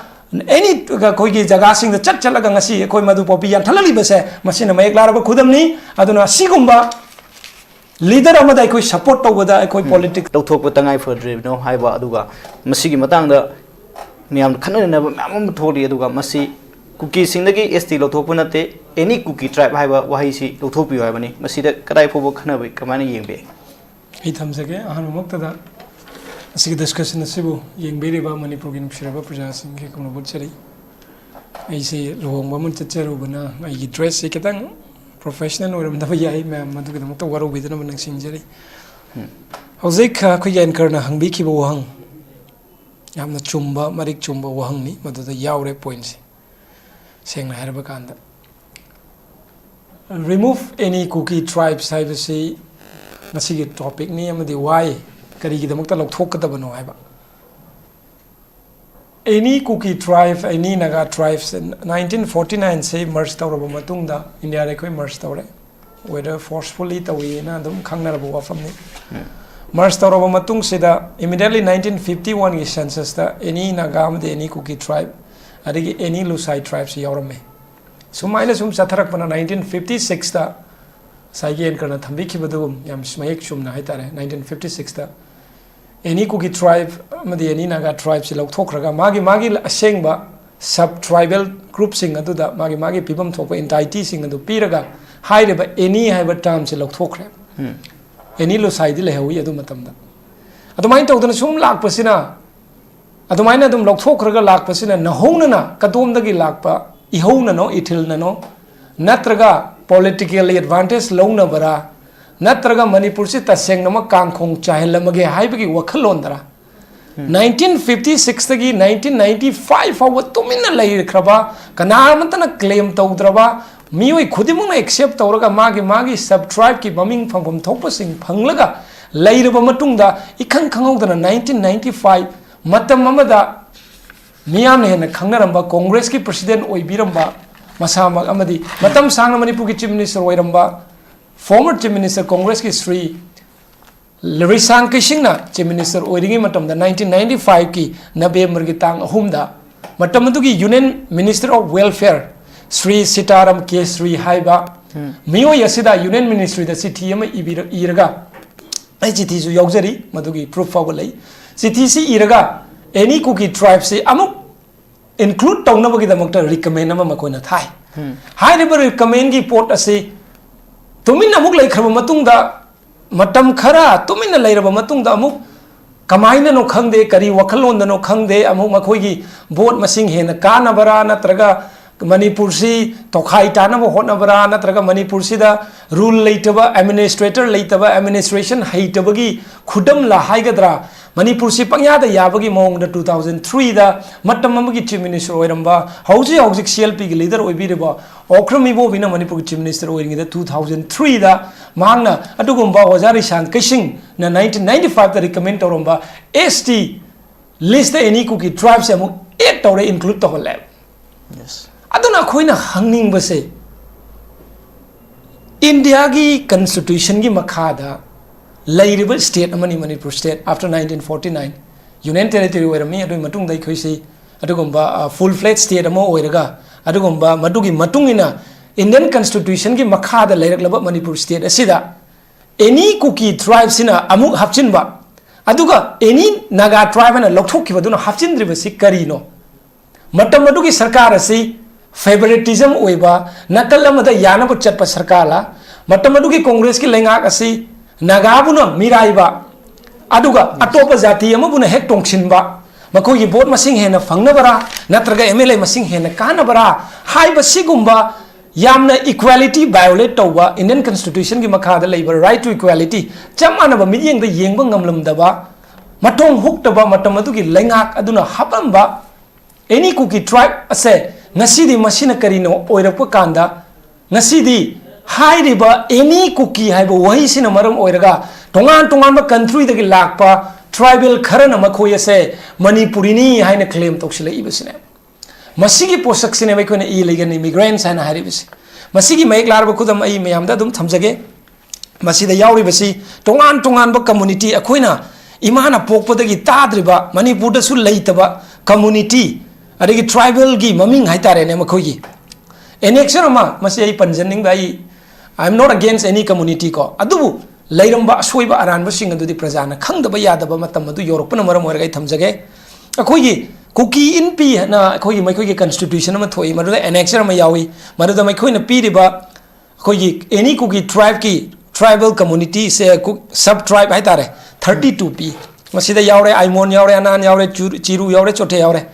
ꯑꯦꯅꯤ ꯑꯩꯈꯣꯏꯒꯤ ꯖꯒꯥꯁꯤꯡꯗ ꯆꯠ ꯆꯠꯂꯒ ꯉꯁꯤ ꯑꯩꯈꯣꯏ ꯃꯗꯨ ꯄꯣꯄꯤ ꯌꯥꯟꯊꯠꯍꯜꯂꯤꯕꯁꯦ, ꯃꯁꯤꯅ ꯃꯌꯦꯛ ꯂꯥꯔꯕ ꯈꯨꯗꯝꯅꯤ꯫ ꯑꯗꯨꯅ ꯑꯁꯤꯒꯨꯝꯕ ꯂꯤꯗꯔ ꯑꯃꯗ ꯑꯩꯈꯣꯏ ꯁꯄꯣꯔꯠ ꯇꯧꯕꯗ ꯑꯩꯈꯣꯏ ꯄꯣꯂꯤꯇꯤꯛꯁ ꯂꯧꯊꯣꯛꯄ ꯇꯉꯥꯏ ꯐꯗ꯭ꯔꯤꯕꯅꯣ ꯍꯥꯏꯕ, ꯑꯗꯨꯒ ꯃꯁꯤꯒꯤ ꯃꯇꯥꯡꯗ ꯃꯌꯥꯝꯅ ꯈꯟꯅ ꯅꯩꯅꯕ ꯃꯌꯥꯝ ꯑꯃ ꯊꯣꯛꯂꯤ꯫ ꯑꯗꯨꯒ ꯃꯁꯤ ꯀꯨꯀꯤꯁꯤꯡꯗꯒꯤ ꯑꯦꯁ ꯇꯤ ꯂꯧꯊꯣꯛꯄ ꯅꯠꯇꯦ, ꯑꯦꯅꯤ ꯀꯨꯀꯤ ꯇ꯭ꯔꯥꯏꯕ ꯍꯥꯏꯕ ꯋꯥꯍꯩꯁꯤ ꯂꯧꯊꯣꯛꯄꯤꯌꯨ ꯍꯥꯏꯕꯅꯤ꯫ ꯃꯁꯤꯗ ꯀꯗꯥꯏ ꯐꯥꯎꯕ ꯈꯟꯅꯕ, ꯀꯃꯥꯏꯅ ꯌꯦꯡꯕꯤ? ꯑꯩ ꯊꯝꯖꯒꯦ꯫ ꯑꯍꯥꯟꯕꯃꯛꯇꯗ ꯑꯁꯤꯒꯤ ꯗꯤꯁꯀꯁꯟ ꯑꯁꯤꯕꯨ ꯌꯦꯡꯕꯤꯔꯤꯕ ꯃꯅꯤꯄꯨꯔꯒꯤ ꯅꯨꯡꯁꯤꯔꯕ ꯄ꯭ꯔꯖꯥꯁꯤꯡꯒꯤ ꯈꯨꯝꯅꯕ ꯎꯠꯆꯔꯤ꯫ ꯑꯩꯁꯦ ꯂꯨꯍꯣꯡꯕ ꯑꯃ ꯆꯠꯆꯔꯨꯕꯅ ꯑꯩꯒꯤ ꯗ꯭ꯔꯦꯁꯁꯦ ꯈꯤꯇꯪ ꯄ꯭ꯔꯣꯐꯦꯁꯅꯦꯜ ꯑꯣꯏꯔꯝꯗꯕ ꯌꯥꯏ, ꯃꯌꯥꯝ ꯑꯗꯨꯒꯤꯗꯃꯛꯇ ꯋꯥꯔꯧꯕꯤꯗꯅꯕ ꯅꯤꯡꯁꯤꯡꯖꯔꯤ꯫ ꯍꯧꯖꯤꯛ ꯑꯩꯈꯣꯏꯒꯤ ꯑꯦꯡꯀꯔꯅ ꯍꯪꯕꯤꯈꯤꯕ ꯋꯥꯍꯪ ꯌꯥꯝꯅ ꯆꯨꯝꯕ, ꯃꯔꯤꯛ ꯆꯨꯝꯕ ꯋꯥꯍꯪꯅꯤ, ꯃꯗꯨꯗ ꯌꯥꯎꯔꯦ ꯄꯣꯏꯟꯁꯦ꯫ ꯁꯦꯡꯅ ꯍꯥꯏꯔꯕ ꯀꯥꯟꯗ, ꯔꯤꯃꯨꯚ ꯑꯦꯅꯤ ꯀꯨꯀꯤ ꯇ꯭ꯔꯥꯏꯕꯁ ꯍꯥꯏꯕꯁꯤ ꯉꯁꯤꯒꯤ ꯇꯣꯄꯤꯛꯅꯤ, ꯑꯃꯗꯤ ꯋꯥꯏ, ꯀꯔꯤꯒꯤꯗꯃꯛꯇ ꯂꯧꯊꯣꯛꯀꯗꯕꯅꯣ ꯍꯥꯏꯕ꯫ ꯑꯦꯅꯤ ꯀꯨꯀꯤ ꯇ꯭ꯔꯥꯏꯕ, ꯑꯦꯅꯤ ꯅꯥꯒꯥ ꯇ꯭ꯔꯥꯏꯕꯁ, ꯅꯥꯏꯟꯇꯤꯟ ꯐꯣꯔꯇꯤ ꯅꯥꯏꯟꯁꯦ ꯃꯔꯖ ꯇꯧꯔꯕ ꯃꯇꯨꯡꯗ, ꯏꯟꯗꯤꯌꯥꯗ ꯑꯩꯈꯣꯏ ꯃꯔꯖ ꯇꯧꯔꯦ, whether forcefully ꯇꯧꯏꯅ ꯑꯗꯨꯝ ꯈꯪꯅꯔꯕ ꯋꯥꯐꯝꯅꯤ꯫ ꯃꯔꯖ ꯇꯧꯔꯕ ꯃꯇꯨꯡꯁꯤꯗ, ꯏꯃꯤꯗꯤꯌꯦꯠꯂꯤ ꯅꯥꯏꯟꯇꯤꯟ ꯐꯤꯐꯇꯤ ꯋꯥꯟꯒꯤ ꯁꯦꯟꯁꯁꯇ ꯑꯦꯅꯤ ꯅꯥꯒꯥ ꯑꯃꯗꯤ ꯑꯦꯅꯤ ꯀꯨꯀꯤ ꯇ꯭ꯔꯥꯏꯕ, ꯑꯗꯒꯤ ꯑꯦꯅꯤ ꯂꯨꯁꯥꯏ ꯇ꯭ꯔꯥꯏꯕꯁꯤ ꯌꯥꯎꯔꯝꯃꯦ꯫ ꯁꯨꯃꯥꯏꯅ ꯁꯨꯝ ꯆꯠꯊꯔꯛꯄꯅ, ꯅꯥꯏꯟꯇꯤꯟ ꯐꯤꯐꯇꯤ ꯁꯤꯛꯁꯇ ꯉꯁꯥꯏꯒꯤ ꯑꯦꯡꯀꯔꯅ ꯊꯝꯕꯤꯈꯤꯕꯗꯨꯒꯨꯝ ꯌꯥꯝ ꯃꯌꯦꯛ ꯆꯨꯝꯅ ꯍꯥꯏꯇꯥꯔꯦ, ꯅꯥꯏꯟꯇꯤꯟ ꯐꯤꯐꯇꯤ ꯁꯤꯛꯁꯇ ꯑꯦꯅꯤ ꯀꯨꯀꯤ ꯇ꯭ꯔꯥꯏꯕ ꯑꯃꯗꯤ ꯑꯦꯅꯤ ꯅꯥꯒꯥ ꯇ꯭ꯔꯥꯏꯕꯁꯤ ꯂꯧꯊꯣꯛꯈ꯭ꯔꯒ, ꯃꯥꯒꯤ ꯃꯥꯒꯤ ꯑꯁꯦꯡꯕ ꯁꯕ ꯇ꯭ꯔꯥꯏꯕꯦꯜ ꯒ꯭ꯔꯨꯞꯁꯤꯡ ꯑꯗꯨꯗ ꯃꯥꯒꯤ ꯃꯥꯒꯤ ꯄꯤꯐꯝ ꯊꯣꯛꯄ ꯑꯦꯟꯇꯥꯏꯇꯤꯁꯤꯡ ꯑꯗꯨ ꯄꯤꯔꯒ, ꯍꯥꯏꯔꯤꯕ ꯑꯦꯅꯤ ꯍꯥꯏꯕ ꯇꯔꯝꯁꯤ ꯂꯧꯊꯣꯛꯈ꯭ꯔꯦ꯫ ꯑꯦꯅꯤ ꯂꯨꯁꯥꯏꯗꯤ ꯂꯩꯍꯧꯋꯤ ꯑꯗꯨ ꯃꯇꯝꯗ꯫ ꯑꯗꯨꯃꯥꯏꯅ ꯇꯧꯗꯅ ꯁꯨꯝ ꯂꯥꯛꯄꯁꯤꯅ, ꯑꯗꯨꯃꯥꯏꯅ ꯑꯗꯨꯝ ꯂꯧꯊꯣꯛꯈ꯭ꯔꯒ ꯂꯥꯛꯄꯁꯤꯅ, ꯅꯍꯧꯅꯅ ꯀꯗꯣꯝꯗꯒꯤ ꯂꯥꯛꯄ ꯏꯍꯧꯅꯅꯣ, ꯏꯊꯤꯜꯅꯅꯣ, ꯅꯠꯇ꯭ꯔꯒ ꯄꯣꯂꯤꯇꯤꯀꯦꯜ ꯑꯦꯗꯚꯥꯟꯇꯦꯖ ꯂꯧꯅꯕꯔꯥ, ꯅꯠꯇ꯭ꯔꯒ ꯃꯅꯤꯄꯨꯔꯁꯤ ꯇꯁꯦꯡꯅꯃꯛ ꯀꯥꯡꯈꯣꯡ ꯆꯥꯏꯍꯜꯂꯝꯃꯒꯦ ꯍꯥꯏꯕꯒꯤ ꯋꯥꯈꯜꯂꯣꯟꯗꯔꯥ? ꯅꯥꯏꯟꯇꯤꯟ ꯐꯤꯐꯇꯤ ꯁꯤꯛꯁꯇꯒꯤ ꯅꯥꯏꯟꯇꯤꯟ ꯅꯥꯏꯟꯇꯤ ꯐꯥꯏꯚ ꯐꯥꯎꯕ ꯇꯨꯃꯤꯟꯅ ꯂꯩꯈ꯭ꯔꯕ, ꯀꯅꯥ ꯑꯃꯠꯇꯅ ꯀ꯭ꯂꯦꯝ ꯇꯧꯗ꯭ꯔꯕ, ꯃꯤꯑꯣꯏ ꯈꯨꯗꯤꯡꯃꯛꯅ ꯑꯦꯛꯁꯦꯞ ꯇꯧꯔꯒ ꯃꯥꯒꯤ ꯃꯥꯒꯤ ꯁꯕ ꯇ꯭ꯔꯥꯏꯕꯀꯤ ꯃꯃꯤꯡ ꯐꯪꯐꯝ ꯊꯣꯛꯄꯁꯤꯡ ꯐꯪꯂꯒ ꯂꯩꯔꯕ ꯃꯇꯨꯡꯗ, ꯏꯈꯪ ꯈꯪꯍꯧꯗꯅ ꯅꯥꯏꯟꯇꯤꯟ ꯅꯥꯏꯟꯇꯤ ꯐꯥꯏꯚ ꯃꯇꯝ ꯑꯃꯗ ꯃꯤꯌꯥꯝꯅ ꯍꯦꯟꯅ ꯈꯪꯅꯔꯝꯕ ꯀꯣꯡꯒ꯭ꯔꯦꯁꯀꯤ ꯄ꯭ꯔꯁꯤꯗꯦꯟ ꯑꯣꯏꯕꯤꯔꯝꯕ ꯃꯁꯥꯃꯛ ꯑꯃꯗꯤ ꯃꯇꯝ ꯁꯥꯡꯅ ꯃꯅꯤꯄꯨꯔꯒꯤ ꯆꯤꯐ ꯃꯤꯅꯤꯁꯇꯔ ꯑꯣꯏꯔꯝꯕ ꯐꯣꯔꯃꯔ ꯆꯤꯐ ꯃꯤꯅꯤꯁꯇꯔ ꯀꯣꯡꯒ꯭ꯔꯦꯁꯀꯤ ꯁ꯭ꯔꯤ ꯔꯤꯁꯥꯡ ꯀꯩꯁꯤꯡꯅ ꯆꯤꯐ ꯃꯤꯅꯤꯁꯇꯔ ꯑꯣꯏꯔꯤꯉꯩ ꯃꯇꯝꯗ, ꯅꯥꯏꯟꯇꯤꯟ ꯅꯥꯏꯟꯇꯤ ꯐꯥꯏꯚꯀꯤ ꯅꯕꯦꯝꯕꯔꯒꯤ ꯇꯥꯡ ꯑꯍꯨꯝꯗ, ꯃꯇꯝ ꯑꯗꯨꯒꯤ union minister of welfare Shri Sitaram Kesri ꯍꯥꯏꯕ ꯃꯤꯑꯣꯏ ꯑꯁꯤꯗ Union Ministry ꯗ ꯆꯤꯊꯤ ꯑꯃ ꯏꯕꯤꯔ-, ꯏꯔꯒ, ꯑꯩ ꯆꯤꯊꯤꯁꯨ ꯌꯥꯎꯖꯔꯤ, ꯃꯗꯨꯒꯤ proof ꯐꯥꯎꯕ ꯂꯩ꯫ ꯆꯤꯊꯤꯁꯤ ꯏꯔꯒ any Kuki tribe ꯁꯤ ꯑꯃꯨꯛ include ꯇꯧꯅꯕꯒꯤꯗꯃꯛꯇ recommend ꯑꯃ ꯃꯈꯣꯏꯅ ꯊꯥꯏ꯫ ꯍꯥꯏꯔꯤꯕ recommend ꯒꯤ ꯄꯣꯠ ꯑꯁꯤ ꯇꯨꯃꯤꯟꯅ ꯑꯃꯨꯛ ꯂꯩꯈ꯭ꯔꯕ ꯃꯇꯨꯡꯗ, ꯃꯇꯝ ꯈꯔ ꯇꯨꯃꯤꯟꯅ ꯂꯩꯔꯕ ꯃꯇꯨꯡꯗ, ꯑꯃꯨꯛ ꯀꯃꯥꯏꯅꯅꯣ ꯈꯪꯗꯦ, ꯀꯔꯤ ꯋꯥꯈꯜꯂꯣꯟꯗꯅꯣ ꯈꯪꯗꯦ, ꯑꯃꯨꯛ ꯃꯈꯣꯏꯒꯤ vote ꯃꯁꯤꯡ ꯍꯦꯟꯅ ꯀꯥꯅꯕꯔꯥ, ꯅꯠꯇ꯭ꯔꯒ ꯃꯅꯤꯄꯨꯔꯁꯤ ꯇꯣꯈꯥꯏ ꯇꯥꯅꯕ ꯍꯣꯠꯅꯕ꯭ꯔꯥ, ꯅꯠꯇ꯭ꯔꯒ ꯃꯅꯤꯄꯨꯔꯁꯤꯗ rule ꯂꯩꯇꯕ, administrator ꯂꯩꯇꯕ, administration ꯍꯩꯇꯕꯒꯤ ꯈꯨꯗꯝꯂ ꯍꯥꯏꯒꯗ꯭ꯔꯥ, ꯃꯅꯤꯄꯨꯔꯁꯤ ꯄꯪꯌꯥꯗ ꯌꯥꯕꯒꯤ ꯃꯑꯣꯡꯗ two thousand three ꯗ ꯃꯇꯝ ꯑꯃꯒꯤ Chief Minister ꯑꯣꯏꯔꯝꯕ, ꯍꯧꯖꯤꯛ ꯍꯧꯖꯤꯛ C L P ꯒꯤ leader ꯑꯣꯏꯕꯤꯔꯤꯕ ꯑꯣꯀ꯭ꯔꯝ ꯏꯕꯣꯕꯤꯅ ꯃꯅꯤꯄꯨꯔꯒꯤ Chief Minister ꯑꯣꯏꯔꯤꯉꯩꯗ two thousand three ꯗ ꯃꯍꯥꯛꯅ ꯑꯗꯨꯒꯨꯝꯕ ꯑꯣꯖꯥ ꯔꯤꯁꯥꯟ ꯀꯩꯁꯤꯡꯅ nineteen ninety five ꯗ recommend ꯇꯧꯔꯝꯕ S T list ꯇ any Kuki tribe ꯁꯦ ꯑꯃꯨꯛ add ꯇꯧꯔꯦ, include ꯇꯧꯍꯜꯂꯦ꯫ ꯑꯗꯨꯅ ꯑꯩꯈꯣꯏꯅ ꯍꯪꯅꯤꯡꯕꯁꯦ, ꯏꯟꯗꯤꯌꯥꯒꯤ constitution ꯒꯤ ꯃꯈꯥꯗ ꯂꯩꯔꯤꯕ state ꯑꯃꯅꯤ Manipur state꯫ After nineteen forty nine Union Territory ꯑꯣꯏꯔꯝꯃꯤ, ꯑꯗꯨꯒꯤ ꯃꯇꯨꯡꯗ ꯑꯩꯈꯣꯏꯁꯤ ꯑꯗꯨꯒꯨꯝꯕ, ꯑ, full fledged state ꯑꯃ ꯑꯣꯏꯔꯒ, ꯑꯗꯨꯒꯨꯝꯕ ꯃꯗꯨꯒꯤ ꯃꯇꯨꯡ ꯏꯟꯅ Indian constitution ꯒꯤ ꯃꯈꯥꯗ ꯂꯩꯔꯛꯂꯕ ꯃꯅꯤꯄꯨꯔ state ꯑꯁꯤꯗ any Kuki tribe ꯁꯤꯅ ꯑꯃꯨꯛ ꯍꯥꯞꯆꯤꯟꯕ, ꯑꯗꯨꯒ any Naga tribe ꯍꯥꯏꯅ ꯂꯧꯊꯣꯛꯈꯤꯕꯗꯨꯅ ꯍꯥꯞꯆꯤꯟꯗ꯭ꯔꯤꯕꯁꯤ ꯀꯔꯤꯅꯣ? ꯃꯇꯝ ꯑꯗꯨꯒꯤ ꯁꯔꯀꯥꯔ ꯑꯁꯤ favoritism ꯑꯣꯏꯕ, ꯅꯥꯀꯜ ꯑꯃꯗ ꯌꯥꯅꯕ ꯆꯠꯄ ꯁꯔꯀꯥꯔꯂ? ꯃꯇꯝ ꯑꯗꯨꯒꯤ ꯀꯣꯡꯒ꯭ꯔꯦꯁꯀꯤ ꯂꯩꯉꯥꯛ ꯑꯁꯤ ꯅꯥꯒꯥꯕꯨꯅ ꯃꯤꯔꯥꯏꯕ, ꯑꯗꯨꯒ ꯑꯇꯣꯞꯄ ꯖꯥꯇꯤ ꯑꯃꯕꯨꯅ ꯍꯦꯛ ꯇꯣꯡꯁꯤꯟꯕ, ꯃꯈꯣꯏꯒꯤ vote ꯃꯁꯤꯡ ꯍꯦꯟꯅ ꯐꯪꯅꯕꯔꯥ, ꯅꯠꯇ꯭ꯔꯒ M L A ꯃꯁꯤꯡ ꯍꯦꯟꯅ ꯀꯥꯅꯕꯔꯥ ꯍꯥꯏꯕ ꯁꯤꯒꯨꯝꯕ ꯌꯥꯝꯅ equality violate ꯇꯧꯕ, Indian constitution ꯒꯤ ꯃꯈꯥꯗ ꯂꯩꯕ right to equality, ꯆꯞ ꯃꯥꯟꯅꯕ ꯃꯤꯠꯌꯦꯡꯗ ꯌꯦꯡꯕ ꯉꯝꯂꯝꯗꯕ, ꯃꯊꯣꯡ ꯍꯨꯛꯇꯕ ꯃꯇꯝ ꯑꯗꯨꯒꯤ ꯂꯩꯉꯥꯛ ꯑꯗꯨꯅ ꯍꯥꯞꯂꯝꯕ any Kuki tribe ꯑꯁꯦ ꯉꯁꯤꯗꯤ ꯃꯁꯤꯅ ꯀꯔꯤꯅꯣ ꯑꯣꯏꯔꯛꯄ ꯀꯥꯟꯗ, ꯉꯁꯤꯗꯤ ꯍꯥꯏꯔꯤꯕ any Kuki ꯍꯥꯏꯕ ꯋꯥꯍꯩꯁꯤꯅ ꯃꯔꯝ ꯑꯣꯏꯔꯒ ꯇꯣꯉꯥꯟ ꯇꯣꯉꯥꯟꯕ country ꯗꯒꯤ ꯂꯥꯛꯄ tribal ꯈꯔꯅ ꯃꯈꯣꯏ ꯑꯁꯦ ꯃꯅꯤꯄꯨꯔꯤꯅꯤ ꯍꯥꯏꯅ claim ꯇꯧꯁꯤꯜꯂꯛꯏꯕꯁꯤꯅꯦ꯫ ꯃꯁꯤꯒꯤ ꯄꯣꯠꯁꯛꯁꯤꯅꯦꯕ ꯑꯩꯈꯣꯏꯅ illegal immigrants ꯍꯥꯏꯅ ꯍꯥꯏꯔꯤꯕꯁꯤ꯫ ꯃꯁꯤꯒꯤ ꯃꯌꯦꯛ ꯂꯥꯔꯕ ꯈꯨꯗꯝ ꯑꯩ ꯃꯌꯥꯝꯗ ꯑꯗꯨꯝ ꯊꯝꯖꯒꯦ꯫ ꯃꯁꯤꯗ ꯌꯥꯎꯔꯤꯕꯁꯤ ꯇꯣꯉꯥꯟ ꯇꯣꯉꯥꯟꯕ community, ꯑꯩꯈꯣꯏꯅ ꯏꯃꯥꯅ ꯄꯣꯛꯄꯗꯒꯤ ꯇꯥꯗ꯭ꯔꯤꯕ, ꯃꯅꯤꯄꯨꯔꯗꯁꯨ ꯂꯩꯇꯕ community, ꯑꯗꯒꯤ tribal ꯒꯤ ꯃꯃꯤꯡ ꯍꯥꯏꯇꯥꯔꯦꯅꯦ ꯃꯈꯣꯏꯒꯤ꯫ ꯑꯦꯅꯦꯛꯁꯔ ꯑꯃ, ꯃꯁꯤ ꯑꯩ ꯄꯟꯖꯅꯤꯡꯕ, ꯑꯩ, I am not against any community ꯀꯣ, ꯑꯗꯨꯕꯨ ꯂꯩꯔꯝꯕ ꯑꯁꯣꯏꯕ ꯑꯔꯥꯟꯕꯁꯤꯡ ꯑꯗꯨꯗꯤ ꯄ꯭ꯔꯖꯥꯅ ꯈꯪꯗꯕ ꯌꯥꯗꯕ ꯃꯇꯝ ꯑꯗꯨ ꯌꯧꯔꯛꯄꯅ ꯃꯔꯝ ꯑꯣꯏꯔꯒ ꯑꯩ ꯊꯝꯖꯒꯦ꯫ ꯑꯩꯈꯣꯏꯒꯤ ꯀꯨꯀꯤ ꯏꯟ ꯄꯤ ꯍꯥꯏꯅ ꯑꯩꯈꯣꯏꯒꯤ, ꯃꯈꯣꯏꯒꯤ constitution ꯑꯃ ꯊꯣꯛꯏ, ꯃꯗꯨꯗ ꯑꯦꯅꯦꯛꯁꯔ ꯑꯃ ꯌꯥꯎꯏ, ꯃꯗꯨꯗ ꯃꯈꯣꯏꯅ ꯄꯤꯔꯤꯕ ꯑꯩꯈꯣꯏꯒꯤ ꯑꯦꯅꯤ ꯀꯨꯀꯤ tribe ꯀꯤ tribal community ꯁꯦ, ꯀꯨ-, sub tribe ꯍꯥꯏꯇꯥꯔꯦ, thirty two ꯄꯤ꯫ ꯃꯁꯤꯗ ꯌꯥꯎꯔꯦ, ꯑꯥꯏꯃꯣꯟ ꯌꯥꯎꯔꯦ, ꯑꯅꯥꯟ ꯌꯥꯎꯔꯦ, ꯆꯨ-, ꯆꯤꯔꯨ ꯌꯥꯎꯔꯦ, ꯆꯣꯊꯦ ꯌꯥꯎꯔꯦ꯫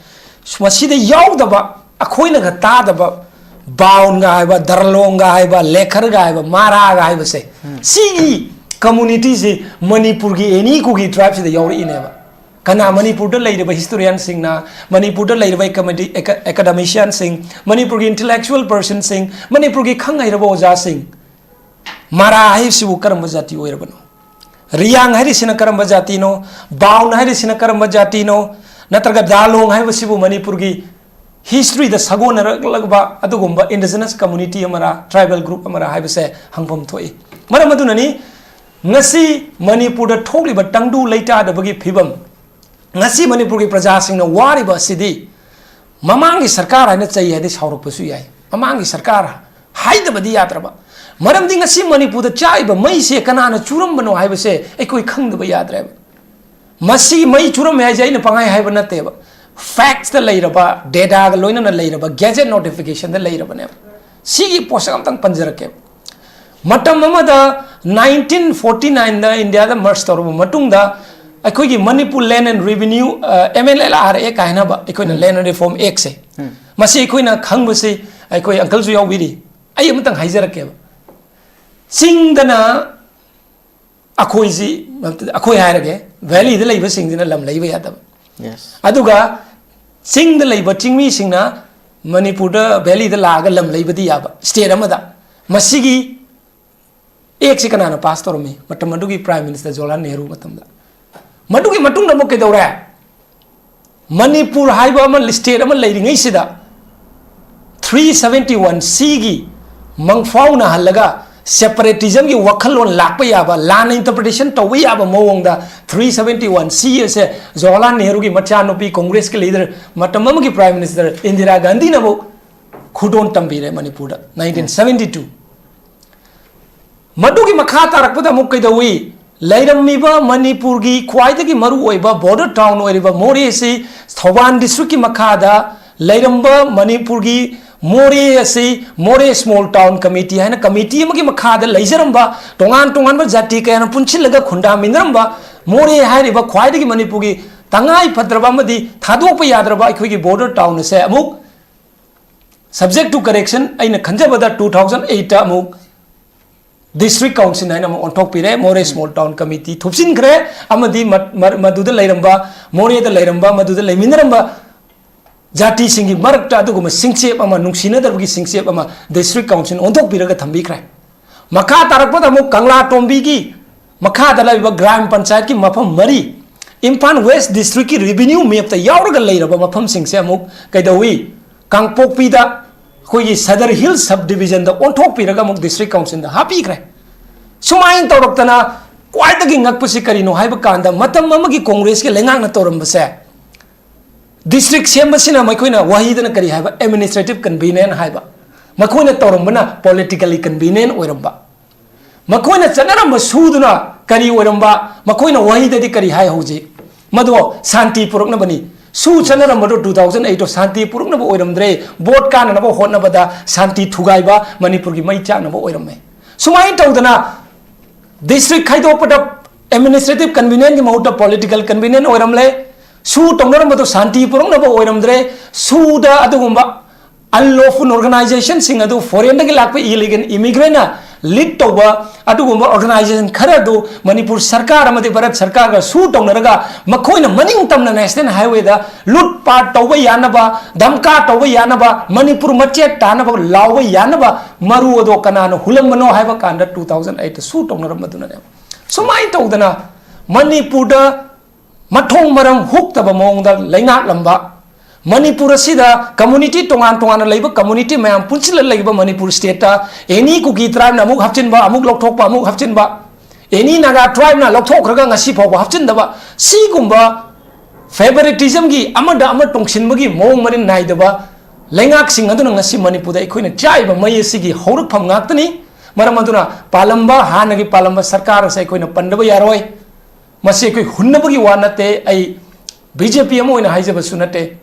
ꯃꯁꯤꯗ ꯌꯥꯎꯗꯕ, ꯑꯩꯈꯣꯏꯅꯒ ꯇꯥꯗꯕ, ꯕꯥꯎꯟꯒ ꯍꯥꯏꯕ, ꯗꯔꯂꯣꯡꯒ ꯍꯥꯏꯕ, ꯂꯦꯈꯔꯒ ꯍꯥꯏꯕ, ꯃꯥꯔꯥꯒ ꯍꯥꯏꯕꯁꯦ, ꯁꯤꯒꯤ community ꯁꯤ ꯃꯅꯤꯄꯨꯔꯒꯤ ꯑꯦꯅꯤ ꯀꯨꯀꯤ tribe ꯁꯤꯗ ꯌꯥꯎꯔꯛꯏꯅꯦꯕ꯫ ꯀꯅꯥ ꯃꯅꯤꯄꯨꯔꯗ ꯂꯩꯔꯤꯕ historian ꯁꯤꯡꯅ, ꯃꯅꯤꯄꯨꯔꯗ ꯂꯩꯔꯤꯕ academic-, academician ꯁꯤꯡ, ꯃꯅꯤꯄꯨꯔꯒꯤ intellectual person ꯁꯤꯡ, ꯃꯅꯤꯄꯨꯔꯒꯤ ꯈꯪ ꯍꯩꯔꯕ ꯑꯣꯖꯥꯁꯤꯡ, ꯃꯥꯔꯥ ꯍꯥꯏꯁꯤꯕꯨ ꯀꯔꯝꯕ ꯖꯥꯇꯤ ꯑꯣꯏꯔꯕꯅꯣ? ꯔꯤꯌꯥꯡ ꯍꯥꯏꯔꯤꯁꯤꯅ ꯀꯔꯝꯕ ꯖꯥꯇꯤꯅꯣ? ꯕꯥꯎꯟ ꯍꯥꯏꯔꯤꯁꯤꯅ ꯀꯔꯝꯕ ꯖꯥꯇꯤꯅꯣ? ꯅꯠꯇ꯭ꯔꯒ ꯗꯥꯂꯣꯡ ꯍꯥꯏꯕꯁꯤꯕꯨ ꯃꯅꯤꯄꯨꯔꯒꯤ history ꯗ ꯁꯥꯒꯣꯟꯅꯔꯛꯂꯕ ꯑꯗꯨꯒꯨꯝꯕ indigenous community ꯑꯃꯔ, tribal group ꯑꯃꯔ ꯍꯥꯏꯕꯁꯦ ꯍꯪꯐꯝ ꯊꯣꯛꯏ꯫ ꯃꯔꯝ ꯑꯗꯨꯅꯅꯤ ꯉꯁꯤ ꯃꯅꯤꯄꯨꯔꯗ ꯊꯣꯛꯂꯤꯕ ꯇꯪꯗꯨ ꯂꯩꯇꯥꯗꯕꯒꯤ ꯐꯤꯕꯝ, ꯉꯁꯤ ꯃꯅꯤꯄꯨꯔꯒꯤ ꯄ꯭ꯔꯖꯥꯁꯤꯡꯅ ꯋꯥꯔꯤꯕ ꯑꯁꯤꯗꯤ ꯃꯃꯥꯡꯒꯤ ꯁꯔꯀꯥꯔ ꯍꯥꯏꯅ ꯆꯩ ꯍꯥꯏꯗꯤ ꯁꯥꯎꯔꯛꯄꯁꯨ ꯌꯥꯏ꯫ ꯃꯃꯥꯡꯒꯤ ꯁꯔꯀꯥꯔ ꯍꯥꯏꯗꯕꯗꯤ ꯌꯥꯗ꯭ꯔꯕ꯫ ꯃꯔꯝꯗꯤ ꯉꯁꯤ ꯃꯅꯤꯄꯨꯔꯗ ꯆꯥꯛꯏꯕ ꯃꯩꯁꯦ ꯀꯅꯥꯅ ꯆꯨꯔꯝꯕꯅꯣ ꯍꯥꯏꯕꯁꯦ ꯑꯩꯈꯣꯏ ꯈꯪꯗꯕ ꯌꯥꯗ꯭ꯔꯦꯕ꯫ ꯃꯁꯤ ꯃꯩ ꯆꯨꯔꯝꯃꯦ ꯍꯥꯏꯁꯦ ꯑꯩꯅ ꯄꯪꯍꯥꯏ ꯍꯥꯏꯕ ꯅꯠꯇꯦꯕ꯫ Facts ꯇ ꯂꯩꯔꯕ, data ꯒ ꯂꯣꯏꯅꯅ ꯂꯩꯔꯕ, gazette notification ꯗ ꯂꯩꯔꯕꯅꯦꯕ꯫ ꯁꯤꯒꯤ ꯄꯣꯠꯁꯛ ꯑꯝꯇꯪ ꯄꯟꯖꯔꯛꯀꯦꯕ꯫ ꯃꯇꯝ ꯑꯃꯗ nineteen forty nine ꯗ ꯏꯟꯗꯤꯌꯥꯗ merge ꯇꯧꯔꯕ ꯃꯇꯨꯡꯗ ꯑꯩꯈꯣꯏꯒꯤ Manipur Land and Revenue, ꯑ, M L L R Act ꯍꯥꯏꯅꯕ ꯑꯩꯈꯣꯏꯅ Land and Reform Act ꯁꯦ, ꯃꯁꯤ ꯑꯩꯈꯣꯏꯅ ꯈꯪꯕꯁꯤ ꯑꯩꯈꯣꯏ uncle ꯁꯨ ꯌꯥꯎꯕꯤꯔꯤ꯫ ꯑꯩ ꯑꯃꯇꯪ ꯍꯥꯏꯖꯔꯛꯀꯦꯕ꯫ ꯆꯤꯡꯗꯅ ꯑꯩꯈꯣꯏꯁꯤ, ꯑꯩꯈꯣꯏ ꯍꯥꯏꯔꯒꯦ, valley ꯗ ꯂꯩꯕꯁꯤꯡꯁꯤꯅ ꯂꯝ ꯂꯩꯕ ꯌꯥꯗꯕ꯫ Yes. ꯑꯗꯨꯒ ꯆꯤꯡꯗ ꯂꯩꯕ ꯆꯤꯡꯃꯤꯁꯤꯡꯅ ꯃꯅꯤꯄꯨꯔꯗ valley ꯗ ꯂꯥꯛꯑꯒ ꯂꯝ ꯂꯩꯕꯗꯤ ꯌꯥꯕ state ꯑꯃꯗ꯫ ꯃꯁꯤꯒꯤ act ꯁꯤ ꯀꯅꯥꯅ pass ꯇꯧꯔꯝꯃꯤ? ꯃꯇꯝ ꯑꯗꯨꯒꯤ Prime Minister ꯖꯋꯥꯍꯔꯂꯥꯜ ꯅꯦꯍꯔꯨ ꯃꯇꯝꯗ꯫ ꯃꯗꯨꯒꯤ ꯃꯇꯨꯡꯗ ꯑꯃꯨꯛ ꯀꯩꯗꯧꯔꯦ? ꯃꯅꯤꯄꯨꯔ ꯍꯥꯏꯕ ꯑꯃ state ꯑꯃ ꯂꯩꯔꯤꯉꯩꯁꯤꯗ three seventy one C ꯒꯤ ꯃꯪꯐꯥꯎꯅꯍꯜꯂꯒ separatism ꯒꯤ ꯋꯥꯈꯜꯂꯣꯟ ꯂꯥꯛꯄ ꯌꯥꯕ, ꯂꯥꯟꯅ interpretation ꯇꯧꯕ ꯌꯥꯕ ꯃꯑꯣꯡꯗ three seventy one C ꯑꯁꯦ ꯖꯋꯥꯍꯔꯂꯥꯜ ꯅꯦꯍꯔꯨꯒꯤ ꯃꯆꯥꯅꯨꯄꯤ, Congress ꯀꯤ leader, ꯃꯇꯝ ꯑꯃꯒꯤ Prime Minister ꯏꯟꯗꯤꯔꯥ ꯒꯥꯟꯙꯤꯅꯕꯨ ꯈꯨꯗꯣꯟ ꯇꯝꯕꯤꯔꯦ ꯃꯅꯤꯄꯨꯔꯗ, nineteen seventy two꯫ ꯃꯗꯨꯒꯤ ꯃꯈꯥ ꯇꯥꯔꯛꯄꯗ ꯑꯃꯨꯛ ꯀꯩꯗꯧꯏ? ꯂꯩꯔꯝꯃꯤꯕ ꯃꯅꯤꯄꯨꯔꯒꯤ ꯈ꯭ꯋꯥꯏꯗꯒꯤ ꯃꯔꯨꯑꯣꯏꯕ border town ꯑꯣꯏꯔꯤꯕ ꯃꯣꯔꯦ ꯑꯁꯤ, ꯊꯧꯕꯥꯜ districtꯀꯤ ꯃꯈꯥꯗ ꯂꯩꯔꯝꯕ ꯃꯅꯤꯄꯨꯔꯒꯤ ꯃꯣꯔꯦ ꯑꯁꯤ ꯃꯣꯔꯦ small town committee ꯍꯥꯏꯅ committee ꯑꯃꯒꯤ ꯃꯈꯥꯗ ꯂꯩꯖꯔꯝꯕ, ꯇꯣꯉꯥꯟ ꯇꯣꯉꯥꯟꯕ ꯖꯥꯇꯤ ꯀꯌꯥꯅ ꯄꯨꯟꯁꯤꯜꯂꯒ ꯈꯨꯟꯗꯥꯃꯤꯟꯅꯔꯝꯕ ꯃꯣꯔꯦ ꯍꯥꯏꯔꯤꯕ ꯈ꯭ꯋꯥꯏꯗꯒꯤ ꯃꯅꯤꯄꯨꯔꯒꯤ ꯇꯉꯥꯏ ꯐꯗ꯭ꯔꯕ ꯑꯃꯗꯤ ꯊꯥꯗꯣꯛꯄ ꯌꯥꯗ꯭ꯔꯕ ꯑꯩꯈꯣꯏꯒꯤ border town ꯑꯁꯦ ꯑꯃꯨꯛ subject to correction, ꯑꯩꯅ ꯈꯟꯖꯕꯗ two thousand eight ꯑꯃꯨꯛ district council ꯍꯥꯏꯅ ꯑꯃꯨꯛ ꯑꯣꯟꯊꯣꯛꯄꯤꯔꯦ꯫ ꯃꯣꯔꯦ small town committee ꯊꯨꯞꯆꯤꯟꯈ꯭ꯔꯦ꯫ ꯑꯃꯗꯤ ꯃ-, ꯃ-, ꯃꯗꯨꯗ ꯂꯩꯔꯝꯕ, ꯃꯣꯔꯦꯗ ꯂꯩꯔꯝꯕ, ꯃꯗꯨꯗ ꯂꯩꯃꯤꯟꯅꯔꯝꯕ ꯖꯥꯇꯤꯁꯤꯡꯒꯤ ꯃꯔꯛꯇ ꯑꯗꯨꯒꯨꯝꯕ ꯁꯤꯡꯆꯦꯞ ꯑꯃ, ꯅꯨꯡꯁꯤꯅꯗꯕꯒꯤ ꯁꯤꯡꯆꯦꯞ ꯑꯃ district council ꯑꯣꯟꯊꯣꯛꯄꯤꯔꯒ ꯊꯝꯕꯤꯈ꯭ꯔꯦ꯫ ꯃꯈꯥ ꯇꯥꯔꯛꯄꯗ ꯑꯃꯨꯛ ꯀꯪꯂꯥꯇꯣꯝꯕꯤꯒꯤ ꯃꯈꯥꯗ ꯂꯩꯔꯤꯕ ꯒ꯭ꯔꯥꯝ ꯄꯟꯆꯥꯌꯠꯀꯤ ꯃꯐꯝ ꯃꯔꯤ, ꯏꯝꯐꯥꯜ West districtꯀꯤ revenue mapꯇ ꯌꯥꯎꯔꯒ ꯂꯩꯔꯕ ꯃꯐꯝꯁꯤꯡꯁꯦ ꯑꯃꯨꯛ ꯀꯩꯗꯧꯏ? ꯀꯥꯡꯄꯣꯛꯄꯤꯗ ꯑꯩꯈꯣꯏꯒꯤ Sadar Hill subdivisionꯗ ꯑꯣꯟꯊꯣꯛꯄꯤꯔꯒ ꯑꯃꯨꯛ district councilꯗ ꯍꯥꯞꯄꯤꯈ꯭ꯔꯦ꯫ ꯁꯨꯃꯥꯏꯅ ꯇꯧꯔꯛꯇꯅ ꯈ꯭ꯋꯥꯏꯗꯒꯤ ꯉꯛꯄꯁꯤ ꯀꯔꯤꯅꯣ ꯍꯥꯏꯕ ꯀꯥꯟꯗ, ꯃꯇꯝ ꯑꯃꯒꯤ ꯀꯣꯡꯒ꯭ꯔꯦꯁꯀꯤ ꯂꯩꯉꯥꯛꯅ ꯇꯧꯔꯝꯕꯁꯦ, district ꯁꯦꯝꯕꯁꯤꯅ ꯃꯈꯣꯏꯅ ꯋꯥꯍꯩꯗꯅ ꯀꯔꯤ ꯍꯥꯏꯕ? Administrative convenient ꯍꯥꯏꯕ꯫ ꯃꯈꯣꯏꯅ ꯇꯧꯔꯝꯕꯅ politically convenient ꯑꯣꯏꯔꯝꯕ꯫ ꯃꯈꯣꯏꯅ ꯆꯠꯅꯔꯝꯕ ꯁꯨꯗꯨꯅ ꯀꯔꯤ ꯑꯣꯏꯔꯝꯕ? ꯃꯈꯣꯏꯅ ꯋꯥꯍꯩꯗꯗꯤ ꯀꯔꯤ ꯍꯥꯏ ꯍꯧꯖꯤꯛ? ꯃꯗꯣ ꯁꯥꯟꯇꯤ ꯄꯨꯔꯛꯅꯕꯅꯤ꯫ ꯁꯨ ꯆꯠꯅꯔꯝꯕꯗꯣ two thousand eight ꯁꯥꯟꯇꯤ ꯄꯨꯔꯛꯅꯕ ꯑꯣꯏꯔꯝꯗ꯭ꯔꯦ, vote ꯀꯥꯅꯅꯕ ꯍꯣꯠꯅꯕꯗ ꯁꯥꯟꯇꯤ ꯊꯨꯒꯥꯏꯕ, ꯃꯅꯤꯄꯨꯔꯒꯤ ꯃꯩ ꯆꯥꯛꯅꯕ ꯑꯣꯏꯔꯝꯃꯦ꯫ ꯁꯨꯃꯥꯏꯅ ꯇꯧꯗꯅ district ꯈꯥꯏꯗꯣꯛꯄꯗ administrative convenientꯀꯤ ꯃꯍꯨꯠꯇ political convenient ꯑꯣꯏꯔꯝꯂꯦ꯫ ꯁꯨ ꯇꯧꯅꯔꯝꯕꯗꯣ ꯁꯥꯟꯇꯤ ꯄꯨꯔꯛꯅꯕ ꯑꯣꯏꯔꯝꯗ꯭ꯔꯦ꯫ ꯁꯨꯗ ꯑꯗꯨꯒꯨꯝꯕ unlawful organizationꯁꯤꯡ ꯑꯗꯨ, foreignꯗꯒꯤ ꯂꯥꯛꯄ illegal immigrantꯅ lead ꯇꯧꯕ ꯑꯗꯨꯒꯨꯝꯕ organization ꯈꯔ ꯑꯗꯨ ꯃꯅꯤꯄꯨꯔ ꯁꯔꯀꯥꯔ ꯑꯃꯗꯤ ꯚꯥꯔꯠ ꯁꯔꯀꯥꯔꯒ ꯁꯨ ꯇꯧꯅꯔꯒ, ꯃꯈꯣꯏꯅ ꯃꯅꯤꯡ ꯇꯝꯅ national highwayꯗ ꯂꯨꯠ ꯄꯥꯠ ꯇꯧꯕ ꯌꯥꯅꯕ, ꯙꯝꯀꯥ ꯇꯧꯕ ꯌꯥꯅꯕ, ꯃꯅꯤꯄꯨꯔ ꯃꯆꯦꯠ ꯇꯥꯅꯕ ꯂꯥꯎꯕ ꯌꯥꯅꯕ ꯃꯔꯨ ꯑꯗꯣ ꯀꯅꯥꯅ ꯍꯨꯜꯂꯝꯕꯅꯣ ꯍꯥꯏꯕ ꯀꯥꯟꯗ two thousand eight ꯁꯨ ꯇꯧꯅꯔꯝꯕꯗꯨꯅꯅꯦꯕ꯫ ꯁꯨꯃꯥꯏꯅ ꯇꯧꯗꯅ ꯃꯅꯤꯄꯨꯔꯗ ꯃꯊꯣꯡ ꯃꯔꯝ ꯍꯨꯛꯇꯕ ꯃꯑꯣꯡꯗ ꯂꯩꯉꯥꯛꯂꯝꯕ, ꯃꯅꯤꯄꯨꯔ ꯑꯁꯤꯗ community ꯇꯣꯉꯥꯟ ꯇꯣꯉꯥꯟꯅ ꯂꯩꯕ community ꯃꯌꯥꯝ ꯄꯨꯟꯁꯤꯜꯂ ꯂꯩꯕ ꯃꯅꯤꯄꯨꯔ stateꯇ any Kuki tribeꯅ ꯑꯃꯨꯛ ꯍꯥꯞꯆꯤꯟꯕ, ꯑꯃꯨꯛ ꯂꯧꯊꯣꯛꯄ, ꯑꯃꯨꯛ ꯍꯥꯞꯆꯤꯟꯕ, any Naga tribeꯅ ꯂꯧꯊꯣꯛꯈ꯭ꯔꯒ ꯉꯁꯤ ꯐꯥꯎꯕ ꯍꯥꯞꯆꯤꯟꯗꯕ, ꯁꯤꯒꯨꯝꯕ favoritismꯒꯤ, ꯑꯃꯗ ꯑꯃ ꯇꯣꯡꯁꯤꯟꯕꯒꯤ ꯃꯑꯣꯡ ꯃꯔꯤꯟ ꯅꯥꯏꯗꯕ ꯂꯩꯉꯥꯛꯁꯤꯡ ꯑꯗꯨꯅ ꯉꯁꯤ ꯃꯅꯤꯄꯨꯔꯗ ꯑꯩꯈꯣꯏꯅ ꯆꯥꯛꯏꯕ ꯃꯩ ꯑꯁꯤꯒꯤ ꯍꯧꯔꯛꯐꯝ ꯉꯥꯛꯇꯅꯤ꯫ ꯃꯔꯝ ꯑꯗꯨꯅ ꯄꯥꯜꯂꯝꯕ ꯍꯥꯟꯅꯒꯤ ꯄꯥꯜꯂꯝꯕ ꯁꯔꯀꯥꯔ ꯑꯁꯦ ꯑꯩꯈꯣꯏꯅ ꯄꯟꯗꯕ ꯌꯥꯔꯣꯏ꯫ ꯃꯁꯤ ꯑꯩꯈꯣꯏ ꯍꯨꯟꯅꯕꯒꯤ ꯋꯥ ꯅꯠꯇꯦ꯫ ꯑꯩ ꯕꯤ ꯖꯦ ꯄꯤ ꯑꯃ ꯑꯣꯏꯅ ꯍꯥꯏꯖꯕꯁꯨ ꯅꯠꯇꯦ꯫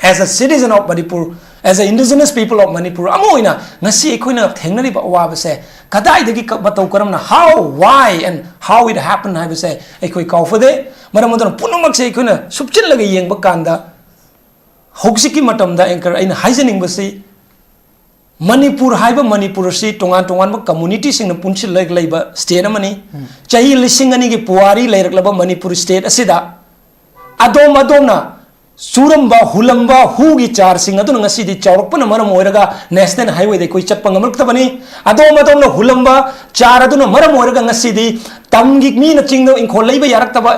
As a citizen of Manipur, as a indigenous people of Manipur ꯑꯃ ꯑꯣꯏꯅ ꯉꯁꯤ ꯑꯩꯈꯣꯏꯅ ꯊꯦꯡꯅꯔꯤꯕ ꯑꯋꯥꯕꯁꯦ ꯀꯗꯥꯏꯗꯒꯤ ꯀ-, ꯃꯇꯧ ꯀꯔꯝꯅ, how, why and how it happened ꯍꯥꯏꯕꯁꯦ ꯑꯩꯈꯣꯏ ꯀꯥꯎꯐꯗꯦ꯫ ꯃꯔꯝ ꯑꯗꯨꯅ ꯄꯨꯝꯅꯃꯛꯁꯦ ꯑꯩꯈꯣꯏꯅ ꯁꯨꯞꯆꯤꯜꯂꯒ ꯌꯦꯡꯕ ꯀꯥꯟꯗ ꯍꯧꯖꯤꯛꯀꯤ ꯃꯇꯝꯗ anchor ꯑꯩꯅ ꯍꯥꯏꯖꯅꯤꯡꯕꯁꯤ ꯃꯅꯤꯄꯨꯔ ꯍꯥꯏꯕ ꯃꯅꯤꯄꯨꯔ ꯑꯁꯤ ꯇꯣꯉꯥꯟ ꯇꯣꯉꯥꯟꯕ communityꯁꯤꯡꯅ ꯄꯨꯟꯁꯤꯜꯂꯒ ꯂꯩꯕ state ꯑꯃꯅꯤ꯫ ꯆꯍꯤ ꯂꯤꯁꯤꯡ ꯑꯅꯤꯒꯤ ꯄꯨꯋꯥꯔꯤ ꯂꯩꯔꯛꯂꯕ ꯃꯅꯤꯄꯨꯔ state ꯑꯁꯤꯗ ꯑꯗꯣꯝ ꯑꯗꯣꯝꯅ ꯆꯨꯔꯝꯕ, ꯍꯨꯜꯂꯝꯕ ꯍꯨꯒꯤ ꯆꯥꯔꯁꯤꯡ ꯑꯗꯨꯅ ꯉꯁꯤꯗꯤ ꯆꯥꯎꯔꯛꯄꯅ ꯃꯔꯝ ꯑꯣꯏꯔꯒ national highwayꯗ ꯑꯩꯈꯣꯏ ꯆꯠꯄ ꯉꯝꯂꯛꯇꯕꯅꯤ꯫ ꯑꯗꯣꯝ ꯑꯗꯣꯝꯅ ꯍꯨꯜꯂꯝꯕ ꯆꯥꯔ ꯑꯗꯨꯅ ꯃꯔꯝ ꯑꯣꯏꯔꯒ ꯉꯁꯤꯗꯤ ꯇꯝꯒꯤ ꯃꯤꯅ ꯆꯤꯡꯗ ꯏꯪꯈꯣꯜ ꯂꯩꯕ ꯌꯥꯔꯛꯇꯕ,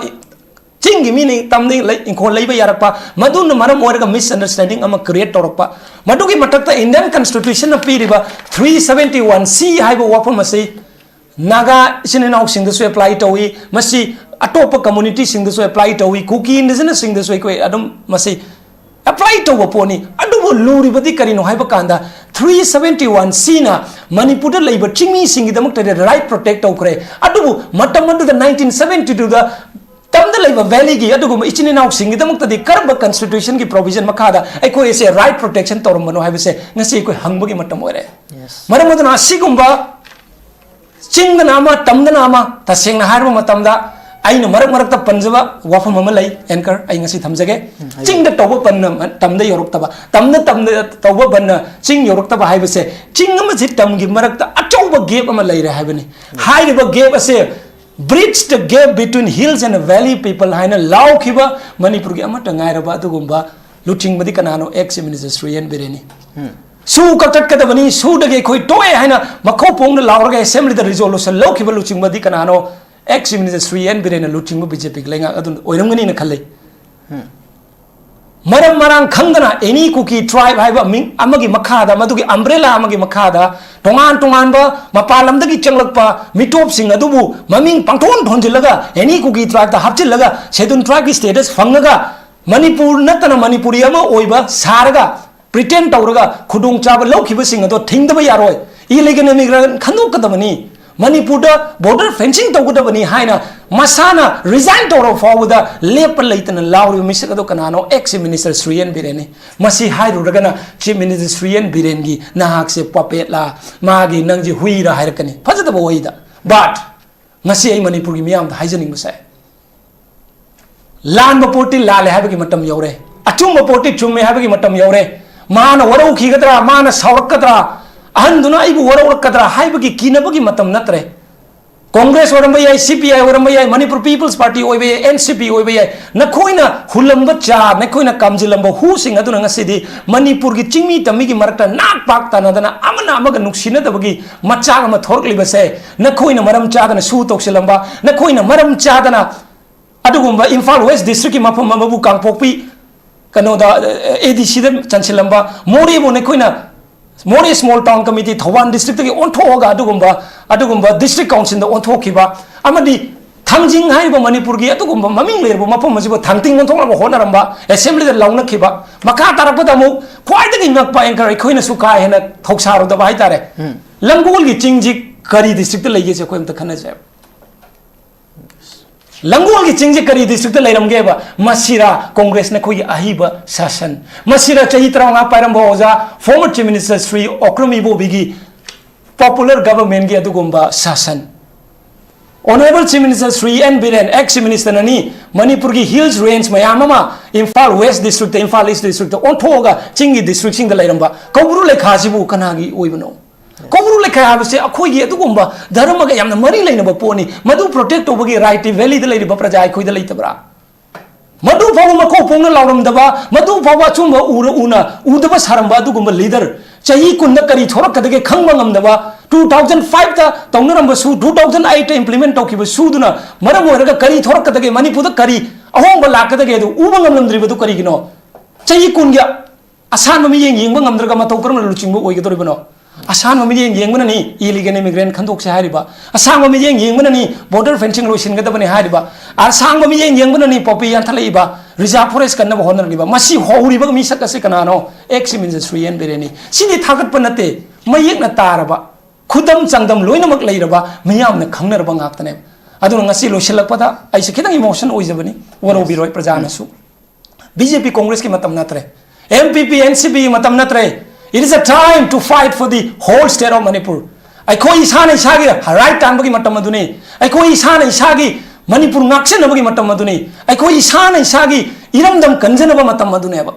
ꯆꯤꯡꯒꯤ ꯃꯤꯅ ꯇꯝꯗ ꯂꯩ-, ꯏꯪꯈꯣꯜ ꯂꯩꯕ ꯌꯥꯔꯛꯄ, ꯃꯗꯨꯅ ꯃꯔꯝ ꯑꯣꯏꯔꯒ misunderstanding ꯑꯃ create ꯇꯧꯔꯛꯄ꯫ ꯃꯗꯨꯒꯤ ꯃꯊꯛꯇ Indian Constitutionꯅ ꯄꯤꯔꯤꯕ three seventy one C ꯍꯥꯏꯕ ꯋꯥꯐꯝ ꯑꯁꯤ ꯅꯥꯒꯥ ꯏꯆꯤꯟ ꯏꯅꯥꯎꯁꯤꯡꯗꯁꯨ apply ꯇꯧꯏ, ꯃꯁꯤ ꯑꯇꯣꯞꯄ communityꯁꯤꯡꯗꯁꯨ apply ꯇꯧꯏ, ꯀꯨꯀꯤ indigenous ꯁꯤꯡꯗꯁꯨ ꯑꯩꯈꯣꯏ ꯑꯗꯨꯝ ꯃꯁꯤ apply ꯇꯧꯕ ꯄꯣꯠꯅꯤ꯫ ꯑꯗꯨꯕꯨ ꯂꯨꯔꯤꯕꯗꯤ ꯀꯔꯤꯅꯣ ꯍꯥꯏꯕ ꯀꯥꯟꯗ, three seventy one Cꯅ ꯃꯅꯤꯄꯨꯔꯗ ꯂꯩꯕ ꯆꯤꯡꯃꯤꯁꯤꯡꯒꯤꯗꯃꯛꯇꯗꯤ right protect ꯇꯧꯈ꯭ꯔꯦ꯫ ꯑꯗꯨꯕꯨ ꯃꯇꯝ ꯑꯗꯨꯗ nineteen seventy twoꯗ ꯇꯝꯗ ꯂꯩꯕ valleyꯒꯤ ꯑꯗꯨꯒꯨꯝꯕ ꯏꯆꯤꯟ ꯏꯅꯥꯎꯁꯤꯡꯒꯤꯗꯃꯛꯇꯗꯤ ꯀꯔꯝꯕ constitutionꯒꯤ provision ꯃꯈꯥꯗ ꯑꯩꯈꯣꯏ ꯑꯁꯦ right protection ꯇꯧꯔꯝꯕꯅꯣ ꯍꯥꯏꯕꯁꯦ ꯉꯁꯤ ꯑꯩꯈꯣꯏ ꯍꯪꯕꯒꯤ ꯃꯇꯝ ꯑꯣꯏꯔꯦ꯫ Yes. ꯃꯔꯝ ꯑꯗꯨꯅ ꯑꯁꯤꯒꯨꯝꯕ ꯆꯤꯡꯗꯅ ꯑꯃ, ꯇꯝꯗꯅ ꯑꯃ, ꯇꯁꯦꯡꯅ ꯍꯥꯏꯔꯕ ꯃꯇꯝꯗ ꯑꯩꯅ ꯃꯔꯛ ꯃꯔꯛꯇ ꯄꯟꯖꯕ ꯋꯥꯐꯝ ꯑꯃ ꯂꯩ, anchor, ꯑꯩ ꯉꯁꯤ ꯊꯝꯖꯒꯦ꯫ ꯎꯝ, ꯍꯥꯏꯕꯤꯌꯨ꯫ ꯆꯤꯡꯗ ꯇꯧꯕ ꯕꯟꯅ ꯇꯝꯗ ꯌꯧꯔꯛꯇꯕ, ꯇꯝꯗ, ꯇꯝꯗ ꯇꯧꯕ ꯕꯟꯅ ꯆꯤꯡ ꯌꯧꯔꯛꯇꯕ ꯍꯥꯏꯕꯁꯦ ꯆꯤꯡ ꯑꯃꯁꯤ ꯇꯝꯒꯤ ꯃꯔꯛꯇ ꯑꯆꯧꯕ gap ꯑꯃ ꯂꯩꯔꯦ ꯍꯥꯏꯕꯅꯤ꯫ ꯎꯝ꯫ ꯍꯥꯏꯔꯤꯕ gap ꯑꯁꯦ "Bridge the gap between hills and valley people" ꯍꯥꯏꯅ ꯂꯥꯎꯈꯤꯕ ꯃꯅꯤꯄꯨꯔꯒꯤ ꯑꯃꯠꯇ ꯉꯥꯏꯔꯕ ꯑꯗꯨꯒꯨꯝꯕ ꯂꯨꯆꯤꯡꯕꯗꯤ ꯀꯅꯥꯅꯣ? Ex Minister ꯁ꯭ꯔꯤ ꯑꯦꯟ ꯕꯤꯔꯦꯟꯅꯤ꯫ ꯎꯝ꯫ ꯁꯨ ꯀꯛꯊꯠꯀꯗꯕꯅꯤ, ꯁꯨꯗꯒꯤ ꯑꯩꯈꯣꯏ ꯇꯣꯛꯑꯦ ꯍꯥꯏꯅ ꯃꯈꯧ ꯄꯣꯡꯅ ꯂꯥꯎꯔꯒ assemblyꯗ resolution ꯂꯧꯈꯤꯕ ꯂꯨꯆꯤꯡꯕꯗꯤ ꯀꯅꯥꯅꯣ? Ex Minister ꯁ꯭ꯔꯤ ꯑꯦꯟ ꯕꯤꯔꯦꯟꯅ ꯂꯨꯆꯤꯡꯕ ꯕꯤ ꯖꯦ ꯄꯤꯒꯤ ꯂꯩꯉꯥꯛ ꯑꯗꯨꯅ ꯑꯣꯏꯔꯝꯒꯅꯤꯅ ꯈꯜꯂꯤ꯫ ꯎꯝ꯫ ꯃꯔꯝ ꯃꯔꯥꯡ ꯈꯪꯗꯅ any Kuki tribe ꯍꯥꯏꯕ ꯃꯤꯡ ꯑꯃꯒꯤ ꯃꯈꯥꯗ, ꯃꯗꯨꯒꯤ umbrella ꯑꯃꯒꯤ ꯃꯈꯥꯗ ꯇꯣꯉꯥꯟ ꯇꯣꯉꯥꯟꯕ ꯃꯄꯥꯟ ꯂꯝꯗꯒꯤ ꯆꯪꯂꯛꯄ ꯃꯤꯇꯣꯞꯁꯤꯡ ꯑꯗꯨꯕꯨ ꯃꯃꯤꯡ ꯄꯪꯊꯣꯟ ꯊꯣꯟꯖꯤꯜꯂꯒ any Kuki tribeꯇ ꯍꯥꯞꯆꯤꯜꯂꯒ Scheduled Tribeꯀꯤ status ꯐꯪꯉꯒ ꯃꯅꯤꯄꯨꯔ ꯅꯠꯇꯅ ꯃꯅꯤꯄꯨꯔꯤ ꯑꯃ ꯑꯣꯏꯕ ꯁꯥꯔꯒ pretend ꯇꯧꯔꯒ ꯈꯨꯗꯣꯡꯆꯥꯕ ꯂꯧꯈꯤꯕꯁꯤꯡ ꯑꯗꯣ ꯊꯤꯡꯗꯕ ꯌꯥꯔꯣꯏ, illegal immigrant ꯈꯟꯗꯣꯛꯀꯗꯕꯅꯤ, ꯃꯅꯤꯄꯨꯔꯗ border fencing ꯇꯧꯒꯗꯕꯅꯤ ꯍꯥꯏꯅ ꯃꯁꯥꯅ resign ꯇꯧꯔꯕ ꯐꯥꯎꯕꯗ ꯂꯦꯞꯄ ꯂꯩꯇꯅ ꯂꯥꯎꯔꯤꯕ ꯃꯤꯁꯛ ꯑꯗꯣ ꯀꯅꯥꯅꯣ? Ex Minister ꯁ꯭ꯔꯤ ꯑꯦꯟ ꯕꯤꯔꯦꯟꯅꯤ꯫ ꯃꯁꯤ ꯍꯥꯏꯔꯨꯔꯒꯅ Chief Minister ꯁ꯭ꯔꯤ ꯑꯦꯟ ꯕꯤꯔꯦꯟꯒꯤ ꯅꯍꯥꯛꯁꯦ puppetꯂꯥ, ꯃꯥꯒꯤ ꯅꯪꯁꯦ ꯍꯨꯏꯔꯥ ꯍꯥꯏꯔꯛꯀꯅꯤ꯫ ꯐꯖꯗꯕ ꯋꯥꯍꯩꯗ꯫ But ꯉꯁꯤ ꯑꯩ ꯃꯅꯤꯄꯨꯔꯒꯤ ꯃꯤꯌꯥꯝꯗ ꯍꯥꯏꯖꯅꯤꯡꯕꯁꯦ, ꯂꯥꯟꯕ ꯄꯣꯠꯇꯤ ꯂꯥꯜꯂꯦ ꯍꯥꯏꯕꯒꯤ ꯃꯇꯝ ꯌꯧꯔꯦ, ꯑꯆꯨꯝꯕ ꯄꯣꯠꯇꯤ ꯆꯨꯝꯃꯦ ꯍꯥꯏꯕꯒꯤ ꯃꯇꯝ ꯌꯧꯔꯦ꯫ ꯃꯥꯅ ꯋꯥꯔꯧꯈꯤꯒꯗ꯭ꯔꯥ, ꯃꯥꯅ ꯁꯥꯎꯔꯛꯀꯗ꯭ꯔꯥ, ꯑꯍꯟꯗꯨꯅ ꯑꯩꯕꯨ ꯋꯥꯔꯧꯔꯛꯀꯗ꯭ꯔꯥ ꯍꯥꯏꯕꯒꯤ ꯀꯤꯅꯕꯒꯤ ꯃꯇꯝ ꯅꯠꯇ꯭ꯔꯦ꯫ ꯀꯣꯡꯒ꯭ꯔꯦꯁ ꯑꯣꯏꯔꯝꯕ ꯌꯥꯏ, ꯁꯤ ꯄꯤ ꯑꯥꯏ ꯑꯣꯏꯔꯝꯕ ꯌꯥꯏ, ꯃꯅꯤꯄꯨꯔ ꯄꯤꯄꯜꯁ ꯄꯥꯔꯇꯤ ꯑꯣꯏꯕ ꯌꯥꯏ, ꯑꯦꯟ ꯁꯤ ꯄꯤ ꯑꯣꯏꯕ ꯌꯥꯏ, ꯅꯈꯣꯏꯅ ꯍꯨꯜꯂꯝꯕ ꯆꯥ, ꯅꯈꯣꯏꯅ ꯀꯥꯝꯖꯤꯜꯂꯝꯕ ꯍꯨꯁꯤꯡ ꯑꯗꯨꯅ ꯉꯁꯤꯗꯤ ꯃꯅꯤꯄꯨꯔꯒꯤ ꯆꯤꯡꯃꯤ ꯇꯝꯃꯤꯒꯤ ꯃꯔꯛꯇ ꯅꯥꯛ ꯄꯥꯛ ꯇꯥꯟꯅꯗꯅ, ꯑꯃꯅ ꯑꯃꯒ ꯅꯨꯡꯁꯤꯅꯗꯕꯒꯤ ꯃꯆꯥꯛ ꯑꯃ ꯊꯣꯔꯛꯂꯤꯕꯁꯦ, ꯅꯈꯣꯏꯅ ꯃꯔꯝ ꯆꯥꯗꯅ ꯁꯨ ꯇꯧꯁꯤꯜꯂꯝꯕ, ꯅꯈꯣꯏꯅ ꯃꯔꯝ ꯆꯥꯗꯅ ꯑꯗꯨꯒꯨꯝꯕ ꯏꯝꯐꯥꯜ ꯋꯦꯁ ꯗꯤꯁꯇ꯭ꯔꯤꯛꯀꯤ ꯃꯐꯝ ꯑꯃꯕꯨ ꯀꯥꯡꯄꯣꯛꯄꯤ, ꯀꯩꯅꯣꯗ, ꯑꯦ ꯗꯤ ꯁꯤꯗ ꯆꯟꯁꯤꯜꯂꯝꯕ, ꯃꯣꯔꯦꯕꯨ ꯅꯈꯣꯏꯅ ꯃꯣꯔꯦ ꯁ꯭ꯃꯣꯜ ꯇꯥꯎꯟ ꯀꯃꯤꯇꯤ ꯊꯧꯕꯥꯜ ꯗꯤꯁꯇ꯭ꯔꯤꯛꯇꯒꯤ ꯑꯣꯟꯊꯣꯛꯑꯒ ꯑꯗꯨꯒꯨꯝꯕ, ꯑꯗꯨꯒꯨꯝꯕ ꯗꯤꯁꯇ꯭ꯔꯤꯛ ꯀꯥꯎꯟꯁꯤꯜꯗ ꯑꯣꯟꯊꯣꯛꯈꯤꯕ, ꯑꯃꯗꯤ ꯊꯥꯡꯖꯤꯡ ꯍꯥꯏꯔꯤꯕ ꯃꯅꯤꯄꯨꯔꯒꯤ ꯑꯗꯨꯒꯨꯝꯕ ꯃꯃꯤꯡ ꯂꯩꯔꯕ ꯃꯐꯝ ꯑꯁꯤꯕꯨ ꯊꯥꯡꯇꯤꯡ ꯑꯣꯟꯊꯣꯛꯅꯕ ꯍꯣꯠꯅꯔꯝꯕ, ꯑꯦꯁꯦꯝꯕ꯭ꯂꯤꯗ ꯂꯧꯅꯈꯤꯕ꯫ ꯃꯈꯥ ꯇꯥꯔꯛꯄꯗ ꯑꯃꯨꯛ ꯈ꯭ꯋꯥꯏꯗꯒꯤ ꯉꯛꯄ anchor, ꯑꯩꯈꯣꯏꯅꯁꯨ ꯀꯥ ꯍꯦꯟꯅ ꯊꯧꯁꯥꯔꯨꯗꯕ ꯍꯥꯏꯇꯥꯔꯦ, ꯂꯪꯒꯣꯜꯒꯤ ꯆꯤꯡꯁꯤ ꯀꯔꯤ ꯗꯤꯁꯇ꯭ꯔꯤꯛꯇ ꯂꯩꯒꯦꯁꯦ ꯑꯩꯈꯣꯏ ꯑꯝꯇ ꯈꯟꯅꯁꯦꯕ꯫ ꯂꯪꯒꯣꯜꯒꯤ ꯆꯤꯡꯁꯦ ꯀꯔꯤ ꯗꯤꯁꯇ꯭ꯔꯤꯛꯇ ꯂꯩꯔꯝꯒꯦꯕ? ꯃꯁꯤꯔꯥ ꯀꯣꯡꯒ꯭ꯔꯦꯁ ꯅꯈꯣꯏꯒꯤ ꯑꯍꯩꯕ ꯁꯥꯁꯟ? ꯃꯁꯤꯔꯥ ꯆꯍꯤ ꯇꯔꯥꯃꯉꯥ ꯄꯥꯏꯔꯝꯕ ꯑꯣꯖꯥ former Chief Minister Shri Okram ꯏꯕꯣꯕꯤꯒꯤ popular governmentꯀꯤ ꯑꯗꯨꯒꯨꯝꯕ ꯁꯥꯁꯟ? Honourable Chief Minister Shri N Biren, ex Chief Ministerꯅꯅꯤ, ꯃꯅꯤꯄꯨꯔꯒꯤ hills range ꯃꯌꯥꯝ ꯑꯃ Imphal west district, Imphal east district ꯑꯣꯟꯊꯣꯛꯑꯒ ꯆꯤꯡꯒꯤ ꯗꯤꯁꯇ꯭ꯔꯤꯛꯁꯤꯡꯗ ꯂꯩꯔꯝꯕ ꯀꯧꯕ꯭ꯔꯨ ꯂꯩꯈꯥꯁꯤꯕꯨ ꯀꯅꯥꯒꯤ ꯑꯣꯏꯕꯅꯣ? ꯀꯧꯕ꯭ꯔꯨ ꯂꯩꯈꯥ ꯍꯥꯏꯕꯁꯦ ꯑꯩꯈꯣꯏꯒꯤ ꯑꯗꯨꯒꯨꯝꯕ ꯙꯔꯃꯒ ꯌꯥꯝꯅ ꯃꯔꯤ ꯂꯩꯅꯕ ꯄꯣꯠꯅꯤ꯫ ꯃꯗꯨ protect ꯇꯧꯕꯒꯤ right ꯚꯦꯂꯤꯗ ꯂꯩꯔꯤꯕ ꯄ꯭ꯔꯖꯥ ꯑꯩꯈꯣꯏꯗ ꯂꯩꯇꯕ꯭ꯔꯥ? ꯃꯗꯨ ꯐꯥꯎꯕ ꯃꯀꯣꯛ ꯄꯣꯡꯅ ꯂꯥꯎꯔꯝꯗꯕ, ꯃꯗꯨ ꯐꯥꯎꯕ ꯑꯆꯨꯝꯕ ꯎꯔ ꯎꯅ ꯎꯗꯕ ꯁꯥꯔꯝꯕ ꯑꯗꯨꯒꯨꯝꯕ leader, ꯆꯍꯤ ꯀꯨꯟꯗ ꯀꯔꯤ ꯊꯣꯔꯛꯀꯗꯒꯦ ꯈꯪꯕ ꯉꯝꯗꯕ, two thousand fiveꯇ ꯇꯧꯅꯔꯝꯕꯁꯨ two thousand eightꯇ implement ꯇꯧꯈꯤꯕꯁꯨꯗꯨꯅ ꯃꯔꯝ ꯑꯣꯏꯔꯒ ꯀꯔꯤ ꯊꯣꯔꯛꯀꯗꯒꯦ, ꯃꯅꯤꯄꯨꯔꯗ ꯀꯔꯤ ꯑꯍꯣꯡꯕ ꯂꯥꯛꯀꯗꯒꯦ ꯑꯗꯨ ꯎꯕ ꯉꯝꯂꯝꯗ꯭ꯔꯤꯕꯗꯨ ꯀꯔꯤꯒꯤꯅꯣ? ꯆꯍꯤ ꯀꯨꯟꯒꯤ ꯑꯁꯥꯟꯕ ꯃꯤꯠꯌꯦꯡ ꯌꯦꯡꯕ ꯉꯝꯗ꯭ꯔꯒ ꯃꯇꯧ ꯀꯔꯝꯅ ꯂꯨꯆꯤꯡꯕ ꯑꯣꯏꯒꯗꯧꯔꯤꯕꯅꯣ? ꯑꯁꯥꯟꯕ ꯃꯤꯠꯌꯦꯡ ꯌꯦꯡꯕꯅꯅꯤ illegal immigrant ꯈꯟꯗꯣꯛꯁꯦ ꯍꯥꯏꯔꯤꯕ, ꯑꯁꯥꯡꯕ ꯃꯤꯠꯌꯦꯡ ꯌꯦꯡꯕꯅꯅꯤ border fencing ꯂꯣꯏꯁꯤꯟꯒꯗꯕꯅꯤ ꯍꯥꯏꯔꯤꯕ, ꯑꯁꯥꯡꯕ ꯃꯤꯠꯌꯦꯡ ꯌꯦꯡꯕꯅꯅꯤ poppy ꯌꯥꯟꯊꯠꯂꯛꯏꯕ, ꯔꯤꯖꯥꯔꯚ ꯐꯣꯔꯦꯁ ꯀꯟꯅꯕ ꯍꯣꯠꯅꯔꯛꯂꯤꯕ, ꯃꯁꯤ ꯍꯧꯔꯤꯕ ꯃꯤꯁꯛ ꯑꯁꯤ ꯀꯅꯥꯅꯣ? Ex Minister ꯁ꯭ꯔꯤ ꯑꯦꯟ ꯕꯤꯔꯦꯟꯅꯤ꯫ ꯁꯤꯗꯤ ꯊꯥꯒꯠꯄ ꯅꯠꯇꯦ, ꯃꯌꯦꯛꯅ ꯇꯥꯔꯕ, ꯈꯨꯗꯝ ꯆꯥꯡꯗꯝ ꯂꯣꯏꯅꯃꯛ ꯂꯩꯔꯕ, ꯃꯤꯌꯥꯝꯅ ꯈꯪꯅꯔꯕ ꯉꯥꯛꯇꯅꯦꯕ꯫ ꯑꯗꯨꯅ ꯉꯁꯤ ꯂꯣꯏꯁꯤꯜꯂꯛꯄꯗ ꯑꯩꯁꯦ ꯈꯤꯇꯪ emotion ꯑꯣꯏꯖꯕꯅꯤ, ꯋꯥꯔꯧꯕꯤꯔꯣꯏ ꯄ꯭ꯔꯖꯥꯅꯁꯨ꯫ ꯕꯤ ꯖꯦ ꯄꯤ ꯀꯣꯡꯒ꯭ꯔꯦꯁꯀꯤ ꯃꯇꯝ ꯅꯠꯇ꯭ꯔꯦ, N P P N C ꯄꯤꯒꯤ ꯃꯇꯝ ꯅꯠꯇ꯭ꯔꯦ꯫ It is a time to fight for the whole state of Manipur. ꯑꯩꯈꯣꯏ ꯏꯁꯥꯅ ꯏꯁꯥꯒꯤ ꯔꯥꯏꯠ ꯇꯥꯟꯕꯒꯤ ꯃꯇꯝ ꯑꯗꯨꯅꯤ꯫ ꯑꯩꯈꯣꯏ ꯏꯁꯥꯅ ꯏꯁꯥꯒꯤ ꯃꯅꯤꯄꯨꯔ ꯉꯥꯛꯁꯦꯟꯅꯕꯒꯤ ꯃꯇꯝ ꯑꯗꯨꯅꯤ꯫ ꯑꯩꯈꯣꯏ ꯏꯁꯥꯅ ꯏꯁꯥꯒꯤ ꯏꯔꯝꯗꯝ ꯀꯟꯖꯅꯕ ꯃꯇꯝ ꯑꯗꯨꯅꯦꯕ꯫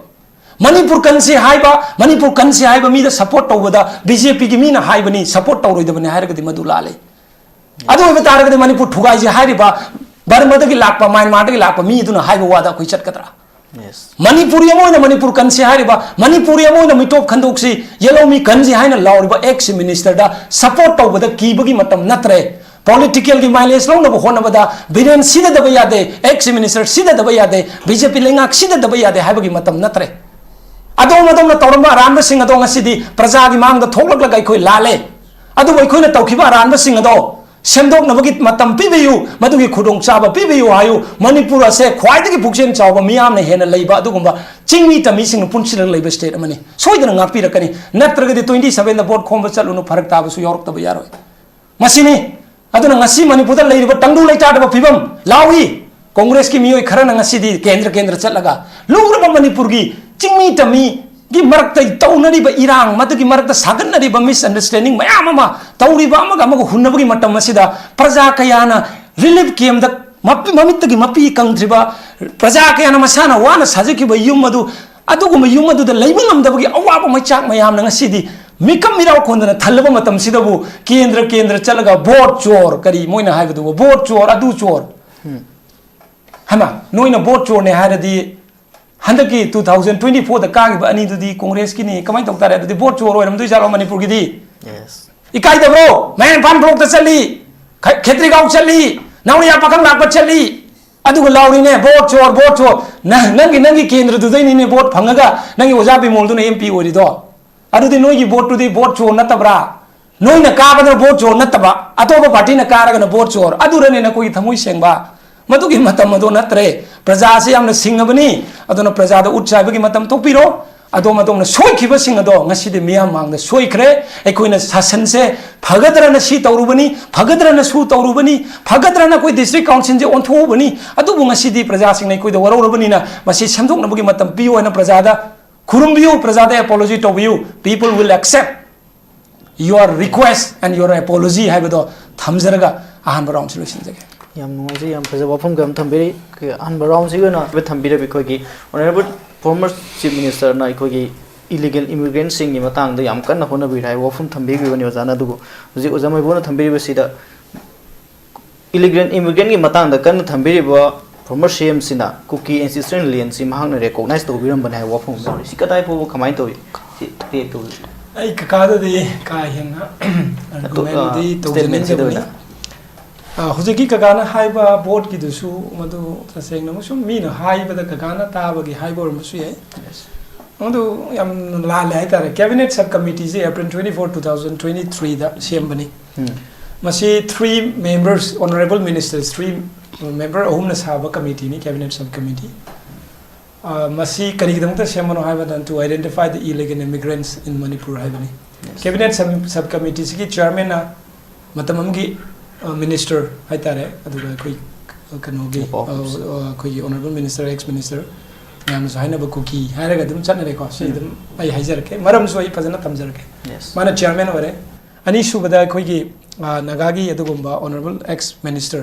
ꯃꯅꯤꯄꯨꯔ ꯀꯟꯁꯤ ꯍꯥꯏꯕ, ꯃꯅꯤꯄꯨꯔ ꯀꯟꯁꯤ ꯍꯥꯏꯕ ꯃꯤꯗ ꯁꯄꯣꯔꯠ ꯇꯧꯕꯗ ꯕꯤ ꯖꯦ ꯄꯤꯒꯤ ꯃꯤꯅ ꯍꯥꯏꯕꯅꯤ, ꯁꯄꯣꯔꯠ ꯇꯧꯔꯣꯏꯗꯕꯅꯤ ꯍꯥꯏꯔꯒꯗꯤ ꯃꯗꯨ ꯂꯥꯜꯂꯦ꯫ ꯑꯗꯨ ꯑꯣꯏꯕ ꯇꯥꯔꯒꯗꯤ ꯃꯅꯤꯄꯨꯔ ꯊꯨꯒꯥꯏꯁꯤ ꯍꯥꯏꯔꯤꯕ ꯕꯔꯃꯥꯗꯒꯤ ꯂꯥꯛꯄ, ꯃ꯭ꯌꯥꯟꯃꯥꯔꯗꯒꯤ ꯂꯥꯛꯄ ꯃꯤ ꯑꯗꯨꯅ ꯍꯥꯏꯕ ꯋꯥꯗ ꯑꯩꯈꯣꯏ ꯆꯠꯀꯗ꯭ꯔꯥ? ꯃꯅꯤꯄꯨꯔꯤ ꯑꯃ ꯑꯣꯏꯅ ꯃꯅꯤꯄꯨꯔ ꯀꯟꯁꯤ ꯍꯥꯏꯔꯤꯕ, ꯃꯅꯤꯄꯨꯔꯤ ꯑꯃ ꯑꯣꯏꯅ ꯃꯤꯇꯣꯞ ꯈꯟꯗꯣꯛꯁꯤ, ꯌꯦꯜꯍꯧꯃꯤ ꯀꯟꯁꯤ ꯍꯥꯏꯅ ꯂꯥꯎꯔꯤꯕ ꯑꯦꯛꯁ ꯃꯤꯅꯤꯁꯇꯔꯗ ꯁꯄꯣꯔꯠ ꯇꯧꯕꯗ ꯀꯤꯕꯒꯤ ꯃꯇꯝ ꯅꯠꯇ꯭ꯔꯦ꯫ ꯄꯣꯂꯤꯇꯤꯀꯦꯜꯒꯤ ꯃꯥꯏꯂꯦꯖ ꯂꯧꯅꯕ ꯍꯣꯠꯅꯕꯗ ꯕꯤꯔꯦꯟ ꯁꯤꯗꯗꯕ ꯌꯥꯗꯦ, ꯑꯦꯛꯁ ꯃꯤꯅꯤꯁꯇꯔ ꯁꯤꯗꯗꯕ ꯌꯥꯗꯦ, ꯕꯤ ꯖꯦ ꯄꯤ ꯂꯩꯉꯥꯛ ꯁꯤꯗꯗꯕ ꯌꯥꯗꯦ ꯍꯥꯏꯕꯒꯤ ꯃꯇꯝ ꯅꯠꯇ꯭ꯔꯦ꯫ ꯑꯗꯣꯝ ꯑꯗꯣꯝꯅ ꯇꯧꯔꯝꯕ ꯑꯔꯥꯟꯕꯁꯤꯡ ꯑꯗꯣ ꯉꯁꯤꯗꯤ ꯄ꯭ꯔꯖꯥꯒꯤ ꯃꯥꯡꯗ ꯊꯣꯛꯂꯛꯂꯒ ꯑꯩꯈꯣꯏ ꯂꯥꯜꯂꯦ꯫ ꯑꯗꯨꯕꯨ ꯑꯩꯈꯣꯏꯅ ꯇꯧꯈꯤꯕ ꯑꯔꯥꯟꯕꯁꯤꯡ ꯑꯗꯣ ꯁꯦꯝꯗꯣꯛꯅꯕꯒꯤ ꯃꯇꯝ ꯄꯤꯕꯤꯌꯨ, ꯃꯗꯨꯒꯤ ꯈꯨꯗꯣꯡꯆꯥꯕ ꯄꯤꯕꯤꯌꯨ ꯍꯥꯏꯌꯨ꯫ ꯃꯅꯤꯄꯨꯔ ꯑꯁꯦ ꯈ꯭ꯋꯥꯏꯗꯒꯤ ꯄꯨꯛꯆꯦꯜ ꯆꯥꯎꯕ ꯃꯤꯌꯥꯝꯅ ꯍꯦꯟꯅ ꯂꯩꯕ ꯑꯗꯨꯒꯨꯝꯕ ꯆꯤꯡꯃꯤ ꯇꯝꯃꯤꯁꯤꯡꯅ ꯄꯨꯟꯁꯤꯜꯂꯒ ꯂꯩꯕ ꯁ꯭ꯇꯦꯠ ꯑꯃꯅꯤ꯫ ꯁꯣꯏꯗꯅ ꯉꯥꯛꯄꯤꯔꯛꯀꯅꯤ꯫ ꯅꯠꯇ꯭ꯔꯒꯗꯤ ꯇ꯭ꯋꯦꯟꯇꯤ ꯁꯚꯦꯟꯗ ꯚꯣꯠ ꯈꯣꯝꯕ ꯆꯠꯂꯨꯅꯨ, ꯐꯔꯛ ꯇꯥꯕꯁꯨ ꯌꯥꯎꯔꯛꯇꯕ ꯌꯥꯔꯣꯏ꯫ ꯃꯁꯤꯅꯤ꯫ ꯑꯗꯨꯅ ꯉꯁꯤ ꯃꯅꯤꯄꯨꯔꯗ ꯂꯩꯔꯤꯕ ꯇꯪꯗꯨ ꯂꯩꯇꯥꯗꯕ ꯐꯤꯕꯝ ꯂꯥꯎꯏ꯫ ꯀꯣꯡꯒ꯭ꯔꯦꯁꯀꯤ ꯃꯤꯑꯣꯏ ꯈꯔꯅ ꯉꯁꯤꯗꯤ ꯀꯦꯟꯗ꯭ꯔ ꯀꯦꯟꯗ꯭ꯔ ꯆꯠꯂꯒ ꯂꯨꯔꯕ ꯃꯅꯤꯄꯨꯔꯒꯤ ꯆꯤꯡꯃꯤ ꯇꯝꯃꯤꯒꯤ ꯃꯔꯛꯇ ꯇꯧꯅꯔꯤꯕ ꯏꯔꯥꯡ, ꯃꯗꯨꯒꯤ ꯃꯔꯛꯇ ꯁꯥꯒꯠꯅꯔꯤꯕ misunderstanding ꯃꯌꯥꯝ ꯑꯃ ꯇꯧꯔꯤꯕ ꯑꯃꯒ ꯑꯃꯒ ꯍꯨꯟꯅꯕꯒꯤ ꯃꯇꯝ ꯑꯁꯤꯗ ꯄ꯭ꯔꯖꯥ ꯀꯌꯥꯅ ꯔꯤꯂꯤꯐ ꯀꯦꯝꯗ ꯃꯄꯤ-, ꯃꯃꯤꯠꯇꯒꯤ ꯃꯄꯤ ꯀꯪꯗ꯭ꯔꯤꯕ ꯄ꯭ꯔꯖꯥ ꯀꯌꯥꯅ ꯃꯁꯥꯅ ꯋꯥꯅ ꯁꯥꯖꯈꯤꯕ ꯌꯨꯝ ꯑꯗꯨ, ꯑꯗꯨꯒꯨꯝꯕ ꯌꯨꯝ ꯑꯗꯨꯗ ꯂꯩꯕ ꯉꯝꯗꯕꯒꯤ ꯑꯋꯥꯕ ꯃꯩꯆꯥꯛ ꯃꯌꯥꯝꯅ ꯉꯁꯤꯗꯤ ꯃꯤꯀꯞ ꯃꯤꯔꯥꯎ ꯀꯣꯟꯗꯅ ꯊꯜꯂꯕ ꯃꯇꯝꯁꯤꯗꯕꯨ ꯀꯦꯟꯗ꯭ꯔ ꯀꯦꯟꯗ꯭ꯔ ꯆꯠꯂꯒ ꯚꯣꯠ ꯆꯣꯔ, ꯀꯔꯤ ꯃꯣꯏꯅ ꯍꯥꯏꯕꯗꯨꯕꯨ, ꯚꯣꯠ ꯆꯣꯔ, ꯑꯗꯨ ꯆꯣꯔ꯫ ꯍꯩꯃꯥ, ꯅꯣꯏꯅ ꯚꯣꯠ ꯆꯣꯔꯅꯦ ꯍꯥꯏꯔꯗꯤ ꯍꯟꯗꯛꯀꯤ ꯇꯨ ꯊꯥꯎꯖꯟ ꯇ꯭ꯋꯦꯟꯇꯤ ꯐꯣꯔꯗ ꯀꯥꯈꯤꯕ ꯑꯅꯤꯗꯨꯗꯤ ꯀꯣꯡꯒ꯭ꯔꯦꯁꯀꯤꯅꯤ꯫ ꯀꯃꯥꯏꯅ ꯇꯧ ꯇꯥꯔꯦ? ꯑꯗꯨꯗꯤ ꯚꯣꯠ ꯆꯣꯔ ꯑꯣꯏꯔꯝꯗꯣꯏ ꯖꯥꯠꯂꯣ ꯃꯅꯤꯄꯨꯔꯒꯤꯗꯤ? ꯏꯀꯥꯏꯗꯕ꯭ꯔꯣ? ꯃꯌꯥꯡ ꯏꯝꯐꯥꯜ ꯕ꯭ꯂꯣꯛꯇ ꯆꯠꯂꯤ, ꯈꯦ-, ꯈꯦꯇ꯭ꯔꯤꯒꯥꯎ ꯆꯠꯂꯤ, ꯅꯥꯎꯔꯤꯌꯥ ꯄꯥꯈꯪ ꯂꯥꯛꯄ ꯆꯠꯂꯤ, ꯑꯗꯨꯒ ꯂꯥꯎꯔꯤꯅꯦ, "ꯚꯣꯠ ꯆꯣꯔ, ꯚꯣꯠ ꯆꯣꯔ"꯫ ꯅ-, ꯅꯪꯒꯤ, ꯅꯪꯒꯤ ꯀꯦꯟꯗ꯭ꯔꯗꯨꯗꯩꯅꯤꯅꯦ ꯚꯣꯠ ꯐꯪꯉꯒ ꯅꯪꯒꯤ ꯑꯣꯖꯥ ꯕꯤꯃꯣꯜꯗꯨꯅ ꯑꯦꯝ ꯄꯤ ꯑꯣꯏꯔꯤꯗꯣ꯫ ꯑꯗꯨꯗꯤ ꯅꯣꯏꯒꯤ ꯚꯣꯠꯇꯨꯗꯤ ꯚꯣꯠ ꯆꯣꯔ ꯅꯠꯇꯕ꯭ꯔꯥ? ꯅꯣꯏꯅ ꯀꯥꯕꯗꯅ ꯚꯣꯠ ꯆꯣꯔ ꯅꯠꯇꯕ, ꯑꯇꯣꯞꯄ ꯄꯥꯔꯇꯤꯅ ꯀꯥꯔꯒꯅ ꯚꯣꯠ ꯆꯣꯔ꯫ ꯑꯗꯨꯔꯅꯦ ꯅꯈꯣꯏꯒꯤ ꯊꯃꯣꯏ ꯁꯦꯡꯕ? ꯃꯗꯨꯒꯤ ꯃꯇꯝ ꯑꯗꯣ ꯅꯠꯇ꯭ꯔꯦ꯫ ꯄ꯭ꯔꯖꯥꯁꯤ ꯌꯥꯝꯅ ꯁꯤꯡꯉꯕꯅꯤ꯫ ꯑꯗꯨꯅ ꯄ꯭ꯔꯖꯥꯗ ꯎꯠ ꯆꯥꯏꯕꯒꯤ ꯃꯇꯝ ꯊꯣꯛꯄꯤꯔꯣ꯫ ꯑꯗꯣꯝ ꯑꯗꯣꯝꯅ ꯁꯣꯏꯈꯤꯕꯁꯤꯡ ꯑꯗꯣ ꯉꯁꯤꯗꯤ ꯃꯤꯌꯥꯝ ꯃꯥꯡꯗ ꯁꯣꯏꯈ꯭ꯔꯦ꯫ ꯑꯩꯈꯣꯏꯅ ꯁꯥꯁꯟꯁꯦ ꯐꯒꯗ꯭ꯔꯅ ꯁꯤ ꯇꯧꯔꯨꯕꯅꯤ, ꯐꯒꯗ꯭ꯔꯅ ꯁꯨ ꯇꯧꯔꯨꯕꯅꯤ, ꯐꯒꯗ꯭ꯔꯅ ꯑꯩꯈꯣꯏ district councilꯁꯦ ꯑꯣꯟꯊꯣꯛꯎꯕꯅꯤ꯫ ꯑꯗꯨꯕꯨ ꯉꯁꯤꯗꯤ ꯄ꯭ꯔꯖꯥꯁꯤꯡꯅ ꯑꯩꯈꯣꯏꯗ ꯋꯥꯔꯧꯔꯕꯅꯤꯅ ꯃꯁꯤ ꯁꯦꯝꯗꯣꯛꯅꯕꯒꯤ ꯃꯇꯝ ꯄꯤꯌꯨ ꯍꯥꯏꯅ ꯄ꯭ꯔꯖꯥꯗ ꯈꯨꯔꯨꯝꯕꯤꯌꯨ, ꯄ꯭ꯔꯖꯥꯗ apology ꯇꯧꯕꯤꯌꯨ꯫ People will accept your request and your apology ꯍꯥꯏꯕꯗꯣ ꯊꯝꯖꯔꯒ ꯑꯍꯥꯟꯕ roundꯁꯤ ꯂꯣꯏꯁꯤꯟꯖꯒꯦ꯫ ꯌꯥꯝ ꯅꯨꯡꯉꯥꯏꯖꯩ, ꯌꯥꯝ ꯐꯖꯕ ꯋꯥꯐꯝ ꯀꯌꯥ ꯑꯃ ꯊꯝꯕꯤꯔꯤ꯫ ꯑꯩꯈꯣꯏ ꯑꯍꯥꯟꯕ roundꯁꯤꯒꯤ ꯑꯣꯏꯅ ꯊꯝꯕꯤꯔꯕ ꯑꯩꯈꯣꯏꯒꯤ honourable former chief ministerꯅ ꯑꯩꯈꯣꯏꯒꯤ illegal immigrantꯁꯤꯡꯒꯤ ꯃꯇꯥꯡꯗ ꯌꯥꯝ ꯀꯟꯅ ꯍꯣꯠꯅꯕꯤꯔꯤ ꯍꯥꯏꯕ ꯋꯥꯐꯝ ꯊꯝꯕꯤꯈꯤꯕꯅꯤ ꯑꯣꯖꯥꯅ꯫ ꯑꯗꯨꯕꯨ ꯍꯧꯖꯤꯛ ꯑꯣꯖꯥ ꯃꯩꯕꯣꯅ ꯊꯝꯕꯤꯔꯤꯕꯁꯤꯗ illegal immigrantꯀꯤ ꯃꯇꯥꯡꯗ ꯀꯟꯅ ꯊꯝꯕꯤꯔꯤꯕ former CMꯁꯤꯅ ꯀꯨꯀꯤ ancestral landꯁꯤ ꯃꯍꯥꯛꯅ recognize ꯇꯧꯕꯤꯔꯝꯕꯅꯤ ꯍꯥꯏꯕ ꯋꯥꯐꯝ ꯑꯃ ꯌꯥꯎꯔꯤ꯫ ꯁꯤ ꯀꯗꯥꯏ ꯐꯥꯎꯕ ꯀꯃꯥꯏꯅ ꯇꯧꯏ? ꯁꯤ react ꯇꯧꯕꯤꯌꯨ꯫ ꯑꯩ ꯀꯀꯥꯗꯗꯤ ꯀꯥ ꯍꯦꯟꯅ ꯑꯇꯣꯞꯄ argumentꯗꯤ statementꯁꯤꯗ ꯇꯧꯖꯅꯤꯡꯗꯕꯅꯤ꯫ ꯑꯣꯏꯅ꯫ ꯑ, ꯍꯧꯖꯤꯛꯀꯤ ꯀꯀꯥꯅ ꯍꯥꯏꯕ voteꯀꯤꯗꯨꯁꯨ ꯃꯗꯨ ꯇꯁꯦꯡꯅꯃꯛ ꯁꯨꯝ ꯃꯤꯅ ꯍꯥꯏꯕꯗ ꯀꯀꯥꯅ ꯇꯥꯕꯒꯤ ꯍꯥꯏꯕ ꯑꯣꯏꯔꯝꯕꯁꯨ ꯌꯥꯏ꯫ Yes. ꯃꯗꯨ ꯌꯥꯝ ꯂꯥꯜꯂꯦ ꯍꯥꯏꯇꯥꯔꯦ꯫ Cabinet sub committeeꯁꯦ April twenty-four, two thousand twenty-threeꯗ ꯁꯦꯝꯕꯅꯤ꯫ ꯎꯝ꯫ ꯃꯁꯤ three members, honourable ministers, three member ꯑꯍꯨꯝꯅ ꯁꯥꯕ committeeꯅꯤ, cabinet sub committee꯫ ꯑ, ꯃꯁꯤ ꯀꯔꯤꯒꯤꯗꯃꯛꯇ ꯁꯦꯝꯕꯅꯣ ꯍꯥꯏꯕꯗ, to identify the illegal immigrants in Manipur ꯍꯥꯏꯕꯅꯤ꯫ Yes. Cabinet sub, sub committeeꯁꯤꯒꯤ chairmanꯅ ꯃꯇꯝ ꯑꯃꯒꯤ, ꯑ, minister ꯍꯥꯏꯇꯥꯔꯦ, ꯑꯗꯨꯒ ꯑꯩꯈꯣꯏ ꯀꯩꯅꯣꯒꯤ, ꯅꯨꯄꯥ ꯑ, office꯫ ꯑ, ꯑꯩꯈꯣꯏꯒꯤ honourable minister, ex minister ꯃꯌꯥꯝꯅꯁꯨ ꯍꯥꯏꯅꯕ ꯀꯨꯀꯤ ꯍꯥꯏꯔꯒ ꯑꯗꯨꯝ ꯆꯠꯅꯔꯦꯀꯣ꯫ ꯁꯤ ꯎꯝ꯫ ꯑꯗꯨꯝ ꯑꯩ ꯍꯥꯏꯖꯔꯛꯀꯦ, ꯃꯔꯝꯁꯨ ꯑꯩ ꯐꯖꯅ ꯊꯝꯖꯔꯛꯀꯦ꯫ Yes. ꯃꯥꯅ chairman ꯑꯣꯏꯔꯦ꯫ ꯑꯅꯤꯁꯨꯕꯗ ꯑꯩꯈꯣꯏꯒꯤ, ꯑ, ꯅꯥꯒꯥꯒꯤ ꯑꯗꯨꯒꯨꯝꯕ honourable ex minister,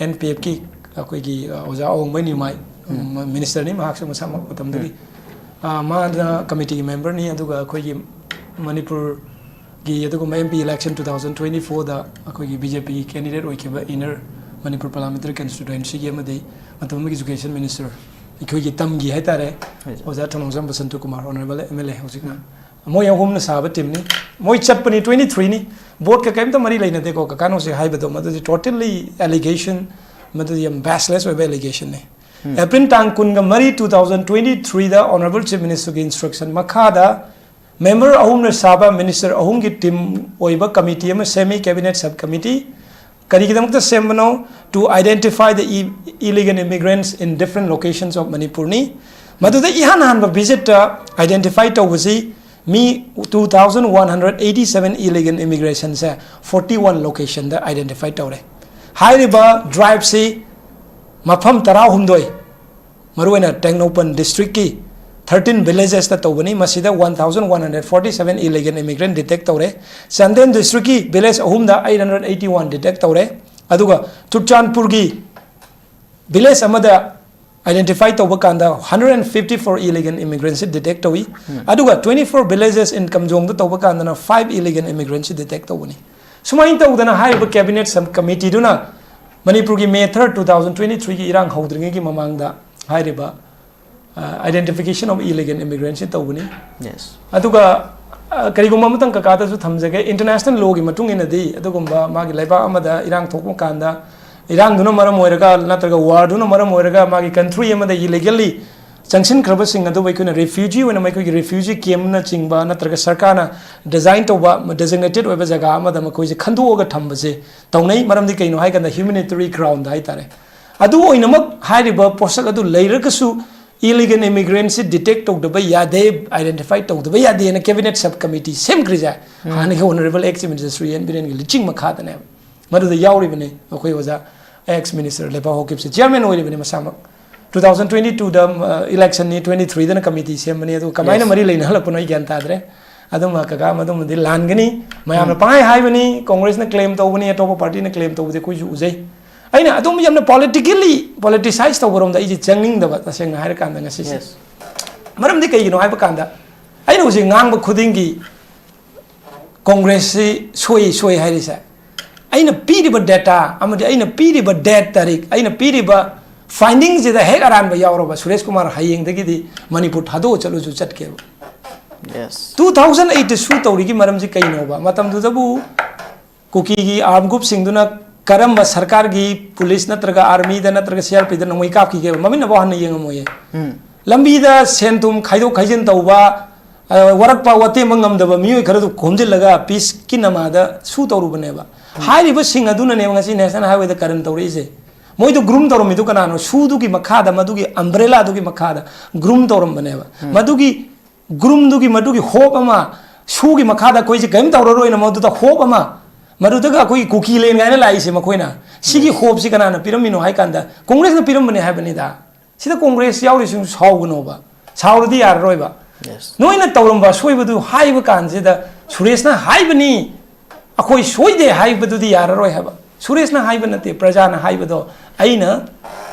NPFꯀꯤ ꯑꯩꯈꯣꯏꯒꯤ, ꯑ, ꯑꯣꯖꯥ ꯑꯋꯣꯡꯕꯩ ꯅꯤꯎꯃꯥꯏ, ꯎꯝ꯫ ꯃ-, ministerꯅꯤ ꯃꯍꯥꯛꯁꯨ ꯃꯁꯥꯃꯛ ꯃꯇꯝꯗꯨꯒꯤ꯫ ꯎꯝ꯫ ꯑ, ꯃꯥꯅ committeeꯒꯤ memberꯅꯤ, ꯑꯗꯨꯒ ꯑꯩꯈꯣꯏꯒꯤ ꯃꯅꯤꯄꯨꯔꯒꯤ ꯑꯗꯨꯒꯨꯝꯕ MP election two thousand twenty-fourꯗ ꯑꯩꯈꯣꯏꯒꯤ BJPꯒꯤ candidate ꯑꯣꯏꯈꯤꯕ inner Manipur parliamentary constituencyꯒꯤ ꯑꯃꯗꯤ ꯃꯇꯝ ꯑꯃꯒꯤ education minister, ꯑꯩꯈꯣꯏꯒꯤ ꯇꯝꯒꯤ ꯍꯥꯏꯇꯥꯔꯦ, ꯍꯣꯏ, sir꯫ ꯑꯣꯖꯥ ꯊꯧꯅꯥꯎꯖꯝ ꯕꯁꯟꯇ ꯀꯨꯃꯥꯔ, honourable MLA ꯍꯧꯖꯤꯛꯅ꯫ ꯃꯣꯏ ꯑꯍꯨꯝꯅ ꯁꯥꯕ teamꯅꯤ꯫ ꯃꯣꯏ ꯆꯠꯄꯅꯤ, twenty-threeꯅꯤ꯫ Voteꯀ ꯀꯔꯤꯝꯇ ꯃꯔꯤ ꯂꯩꯅꯗꯦꯀꯣ, ꯀꯀꯥꯅ ꯍꯧꯖꯤꯛ ꯍꯥꯏꯕꯗꯣ, ꯃꯗꯨꯗꯤ totally allegation, ꯃꯗꯨꯗꯤ ꯌꯥꯝ baseless ꯑꯣꯏꯕ allegationꯅꯤ꯫ ꯎꯝ꯫ April ꯇꯥꯡ ꯀꯨꯟꯒ ꯃꯔꯤ, two thousand twenty-threeꯗ honourable chief ministerꯒꯤ instruction ꯃꯈꯥꯗ member ꯑꯍꯨꯝꯅ ꯁꯥꯕ minister ꯑꯍꯨꯝꯒꯤ team ꯑꯣꯏꯕ committee ꯑꯃ ꯁꯦꯝꯃꯤ, cabinet sub committee꯫ ꯀꯔꯤꯒꯤꯗꯃꯛꯇ ꯁꯦꯝꯕꯅꯣ? To identify the i- illegal immigrants in different locations of Manipur ꯅꯤ꯫ ꯃꯗꯨꯗ ꯏꯍꯥꯟ ꯍꯥꯟꯕ ꯚꯤꯖꯤꯠꯇ ꯑꯥꯏꯗꯦꯟꯇꯤꯐꯥꯏ ꯇꯧꯕꯁꯤ ꯃꯤ two thousand one hundred eighty seven illegal immigrationꯁꯦ forty one locationꯗ identify ꯇꯧꯔꯦ꯫ ꯍꯥꯏꯔꯤꯕ ꯗ꯭ꯔꯥꯏꯚꯁꯤ ꯃꯐꯝ ꯇꯔꯥꯍꯨꯝꯗꯣꯏ, ꯃꯔꯨꯑꯣꯏꯅ ꯇꯦꯡꯅꯧꯄꯜ ꯗꯤꯁꯇ꯭ꯔꯤꯛꯀꯤ thirteen villagesꯇ ꯇꯧꯕꯅꯤ꯫ ꯃꯁꯤꯗ one thousand one hundred forty seven illegal immigrant detect ꯇꯧꯔꯦ꯫ ꯆꯥꯟꯗꯦꯜ ꯗꯤꯁꯇ꯭ꯔꯤꯛꯀꯤ ꯚꯤꯂꯦꯖ ꯑꯍꯨꯝꯗ eight hundred eighty one detect ꯇꯧꯔꯦ꯫ ꯑꯗꯨꯒ ꯆꯨꯔꯆꯥꯟꯄꯨꯔꯒꯤ ꯚꯤꯂꯦꯖ ꯑꯃꯗ ꯑꯥꯏꯗꯦꯟꯇꯤꯐꯥꯏ ꯇꯧꯕ ꯀꯥꯟꯗ hundred fifty four illegal immigrantꯁꯤ detect ꯇꯧꯏ꯫ ꯑꯗꯨꯒ twenty four villages in ꯀꯝꯖꯣꯡꯗ ꯇꯧꯕ ꯀꯥꯟꯗꯅ five illegal immigrantꯁꯤ detect ꯇꯧꯕꯅꯤ꯫ ꯁꯨꯃꯥꯏꯅ ꯇꯧꯗꯅ ꯍꯥꯏꯔꯤꯕ cabinet sub committeeꯗꯨꯅ ꯃꯅꯤꯄꯨꯔꯒꯤ May third two thousand twenty threeꯒꯤ ꯏꯔꯥꯡ ꯍꯧꯗ꯭ꯔꯤꯉꯩꯒꯤ ꯃꯃꯥꯡꯗ ꯍꯥꯏꯔꯤꯕ identification of illegal immigrantꯁꯤ ꯇꯧꯕꯅꯤ꯫ Yes. ꯑꯗꯨꯒ ꯑ, ꯀꯔꯤꯒꯨꯝꯕ ꯑꯃꯇꯪ ꯀꯀꯥꯗꯁꯨ ꯊꯝꯖꯒꯦ, international lawꯒꯤ ꯃꯇꯨꯡ ꯏꯟꯅꯗꯤ ꯑꯗꯨꯒꯨꯝꯕ ꯃꯥꯒꯤ ꯂꯩꯕꯥꯛ ꯑꯃꯗ ꯏꯔꯥꯡ ꯊꯣꯛꯄ ꯀꯥꯟꯗ, ꯏꯔꯥꯡꯗꯨꯅ ꯃꯔꯝ ꯑꯣꯏꯔꯒ ꯅꯠꯇ꯭ꯔꯒ warꯗꯨꯅ ꯃꯔꯝ ꯑꯣꯏꯔꯒ ꯃꯥꯒꯤ country ꯑꯃꯗ illegally ꯆꯪꯁꯤꯟꯈ꯭ꯔꯕꯁꯤꯡ ꯑꯗꯨꯕꯨ ꯑꯩꯈꯣꯏꯅ refugee ꯑꯣꯏꯅ ꯃꯈꯣꯏꯒꯤ refugee campꯅꯆꯤꯡꯕ ꯅꯠꯇ꯭ꯔꯒ ꯁꯔꯀꯥꯔꯅ design ꯇꯧꯕ designated ꯑꯣꯏꯕ ꯖꯒꯥ ꯑꯃꯗ ꯃꯈꯣꯏꯁꯦ ꯈꯟꯗꯣꯛꯑꯒ ꯊꯝꯕꯁꯦ ꯇꯧꯅꯩ꯫ ꯃꯔꯝꯗꯤ ꯀꯩꯅꯣ ꯍꯥꯏꯀꯥꯟꯗ humanitarian ground ꯍꯥꯏꯇꯥꯔꯦ꯫ ꯑꯗꯨ ꯑꯣꯏꯅꯃꯛ ꯍꯥꯏꯔꯤꯕ ꯄꯣꯠꯁꯛ ꯑꯗꯨ ꯂꯩꯔꯒꯁꯨ illegal immigrantꯁꯤ detect ꯇꯧꯗꯕ ꯌꯥꯗꯦ, identify ꯇꯧꯗꯕ ꯌꯥꯗꯦꯅ cabinet sub committee ꯁꯦꯝꯈ꯭ꯔꯤꯁꯦ ꯍꯥꯟꯅꯒꯤ honourable ex minister Shri N ꯕꯤꯔꯦꯟꯒꯤ ꯂꯨꯆꯤꯡ ꯃꯈꯥꯗꯅꯦꯕ꯫ ꯃꯗꯨꯗ ꯌꯥꯎꯔꯤꯕꯅꯤ ꯑꯩꯈꯣꯏ ꯑꯣꯖꯥ ex minister ꯂꯩꯄꯥꯛ ꯍꯥꯎꯀꯤꯞꯁꯦ chairman ꯑꯣꯏꯔꯤꯕꯅꯤ ꯃꯁꯥꯃꯛ꯫ Two thousand twenty twoꯗ electionꯅꯤ, twenty threeꯗꯅ committee ꯁꯦꯝꯕꯅꯤ꯫ ꯑꯗꯨ ꯀꯃꯥꯏꯅ Yes. ꯃꯔꯤ ꯂꯩꯅꯍꯜꯂꯛꯄꯅꯣ ꯑꯩ ꯒ꯭ꯌꯥꯟ ꯇꯥꯗ꯭ꯔꯦ꯫ ꯑꯗꯨꯃ ꯀꯀꯥ ꯃꯗꯨꯃꯗꯤ ꯂꯥꯟꯒꯅꯤ꯫ ꯃꯌꯥꯝꯅ ꯄꯪꯍꯥꯏ ꯍꯥꯏꯕꯅꯤ, Congressꯅ claim ꯇꯧꯕꯅꯤ, ꯑꯇꯣꯞꯄ partyꯅ claim ꯇꯧꯕꯗꯤ ꯑꯩꯈꯣꯏꯁꯨ ꯎꯖꯩ꯫ ꯑꯩꯅ ꯑꯗꯨꯝ ꯌꯥꯝꯅ politically politicize ꯇꯧꯕꯔꯣꯝꯗ ꯑꯩꯁꯦ ꯆꯪꯅꯤꯡꯗꯕ, ꯇꯁꯦꯡꯅ ꯍꯥꯏꯔꯀꯥꯟꯗ ꯉꯁꯤꯁꯦ꯫ Yes. ꯃꯔꯝꯗꯤ ꯀꯩꯒꯤꯅꯣ ꯍꯥꯏꯕ ꯀꯥꯟꯗ ꯑꯩꯅ ꯍꯧꯖꯤꯛ ꯉꯥꯡꯕ ꯈꯨꯗꯤꯡꯒꯤ Congressꯁꯤ ꯁꯣꯏ ꯁꯣꯏ ꯍꯥꯏꯔꯤꯁꯦ, ꯑꯩꯅ ꯄꯤꯔꯤꯕ data ꯑꯃꯗꯤ ꯑꯩꯅ ꯄꯤꯔꯤꯕ date ꯇꯥꯔꯤꯛ, ꯑꯩꯅ ꯄꯤꯔꯤꯕ findingꯁꯤꯗ ꯍꯦꯛ ꯑꯔꯥꯟꯕ ꯌꯥꯎꯔꯕ, Suresh Kumar ꯍꯌꯦꯡꯗꯒꯤꯗꯤ Manipur ꯊꯥꯗꯣꯛꯑ ꯆꯠꯂꯨꯁꯨ ꯆꯠꯀꯦꯕ꯫ Yes. Two thousand eight sue ꯇꯧꯔꯤꯒꯤ ꯃꯔꯝꯁꯤ ꯀꯩꯅꯣꯕ? ꯃꯇꯝꯗꯨꯗꯕꯨ ꯀꯨꯀꯤꯒꯤ armed groupꯁꯤꯡꯗꯨꯅ ꯀꯔꯝꯕ ꯁꯔꯀꯥꯔꯒꯤ police ꯅꯠꯇ꯭ꯔꯒ armyꯗ ꯅꯠꯇ꯭ꯔꯒ CRPꯗ ꯅꯣꯡꯃꯩ ꯀꯥꯞꯈꯤꯒꯦꯕ? ꯃꯃꯤꯠꯅꯐꯥꯎ ꯍꯟꯅ ꯌꯦꯡꯉꯝꯃꯣꯏꯌꯦ꯫ ꯂꯝꯕꯤꯗ ꯁꯦꯟ ꯊꯨꯝ ꯈꯥꯏꯗꯣꯛ ꯈꯥꯏꯖꯤꯟ ꯇꯧꯕ, ꯑ, ꯋꯥꯔꯛꯄ ꯋꯥꯇꯦꯝꯕ ꯉꯝꯗꯕ ꯃꯤꯑꯣꯏ ꯈꯔꯗꯨ ꯈꯣꯝꯖꯤꯜꯂꯒ peaceꯀꯤ ꯅꯃꯥꯗ sue ꯇꯧꯔꯨꯕꯅꯦꯕ꯫ ꯍꯥꯏꯔꯤꯕꯁꯤꯡ ꯑꯗꯨꯅꯅꯦꯕ ꯉꯁꯤ National Highwayꯗ ꯀꯔꯟ ꯇꯧꯔꯛꯏꯁꯦ꯫ ꯃꯣꯏꯗꯣ groom ꯇꯧꯔꯝꯃꯤꯗꯨ ꯀꯅꯥꯅꯣ? ꯁꯨꯗꯨꯒꯤ ꯃꯈꯥꯗ, ꯃꯗꯨꯒꯤ umbrellaꯗꯨꯒꯤ ꯃꯈꯥꯗ groom ꯇꯧꯔꯝꯕꯅꯦꯕ꯫ ꯃꯗꯨꯒꯤ groomꯗꯨꯒꯤ, ꯃꯗꯨꯒꯤ hope ꯑꯃ, ꯁꯨꯒꯤ ꯃꯈꯥꯗ ꯑꯩꯈꯣꯏꯁꯦ ꯀꯔꯤꯝ ꯇꯧꯔꯔꯣꯏꯅ ꯃꯗꯨꯗ hope ꯑꯃ, ꯃꯗꯨꯗꯒ ꯑꯩꯈꯣꯏꯒꯤ ꯀꯨꯀꯤ land ꯀꯥꯏꯅ ꯂꯥꯛꯏꯁꯦ ꯃꯈꯣꯏꯅ꯫ ꯁꯤꯒꯤ hopeꯁꯤ ꯀꯅꯥꯅ ꯄꯤꯔꯝꯃꯤꯅꯣ ꯍꯥꯏ ꯀꯥꯟꯗ Congressꯅ ꯄꯤꯔꯝꯕꯅꯦ ꯍꯥꯏꯕꯅꯤꯗ꯫ ꯁꯤꯗ Congress ꯌꯥꯎꯔꯤꯁꯤꯡ ꯁꯥꯎꯒꯅꯣꯕ, ꯁꯥꯎꯔꯗꯤ ꯌꯥꯔꯔꯣꯏꯕ꯫ Yes. ꯅꯣꯏꯅ ꯇꯧꯔꯝꯕ ꯑꯁꯣꯏꯕꯗꯨ ꯍꯥꯏꯕ ꯀꯥꯟꯁꯤꯗ ꯁꯨꯔꯦꯁꯅ ꯍꯥꯏꯕꯅꯤ, ꯑꯩꯈꯣꯏ ꯁꯣꯏꯗꯦ ꯍꯥꯏꯕꯗꯨꯗꯤ ꯌꯥꯔꯔꯣꯏ ꯍꯥꯏꯕ꯫ ꯁꯨꯔꯦꯁꯅ ꯍꯥꯏꯕ ꯅꯠꯇꯦ, ꯄ꯭ꯔꯖꯥꯅ ꯍꯥꯏꯕꯗꯣ ꯑꯩꯅ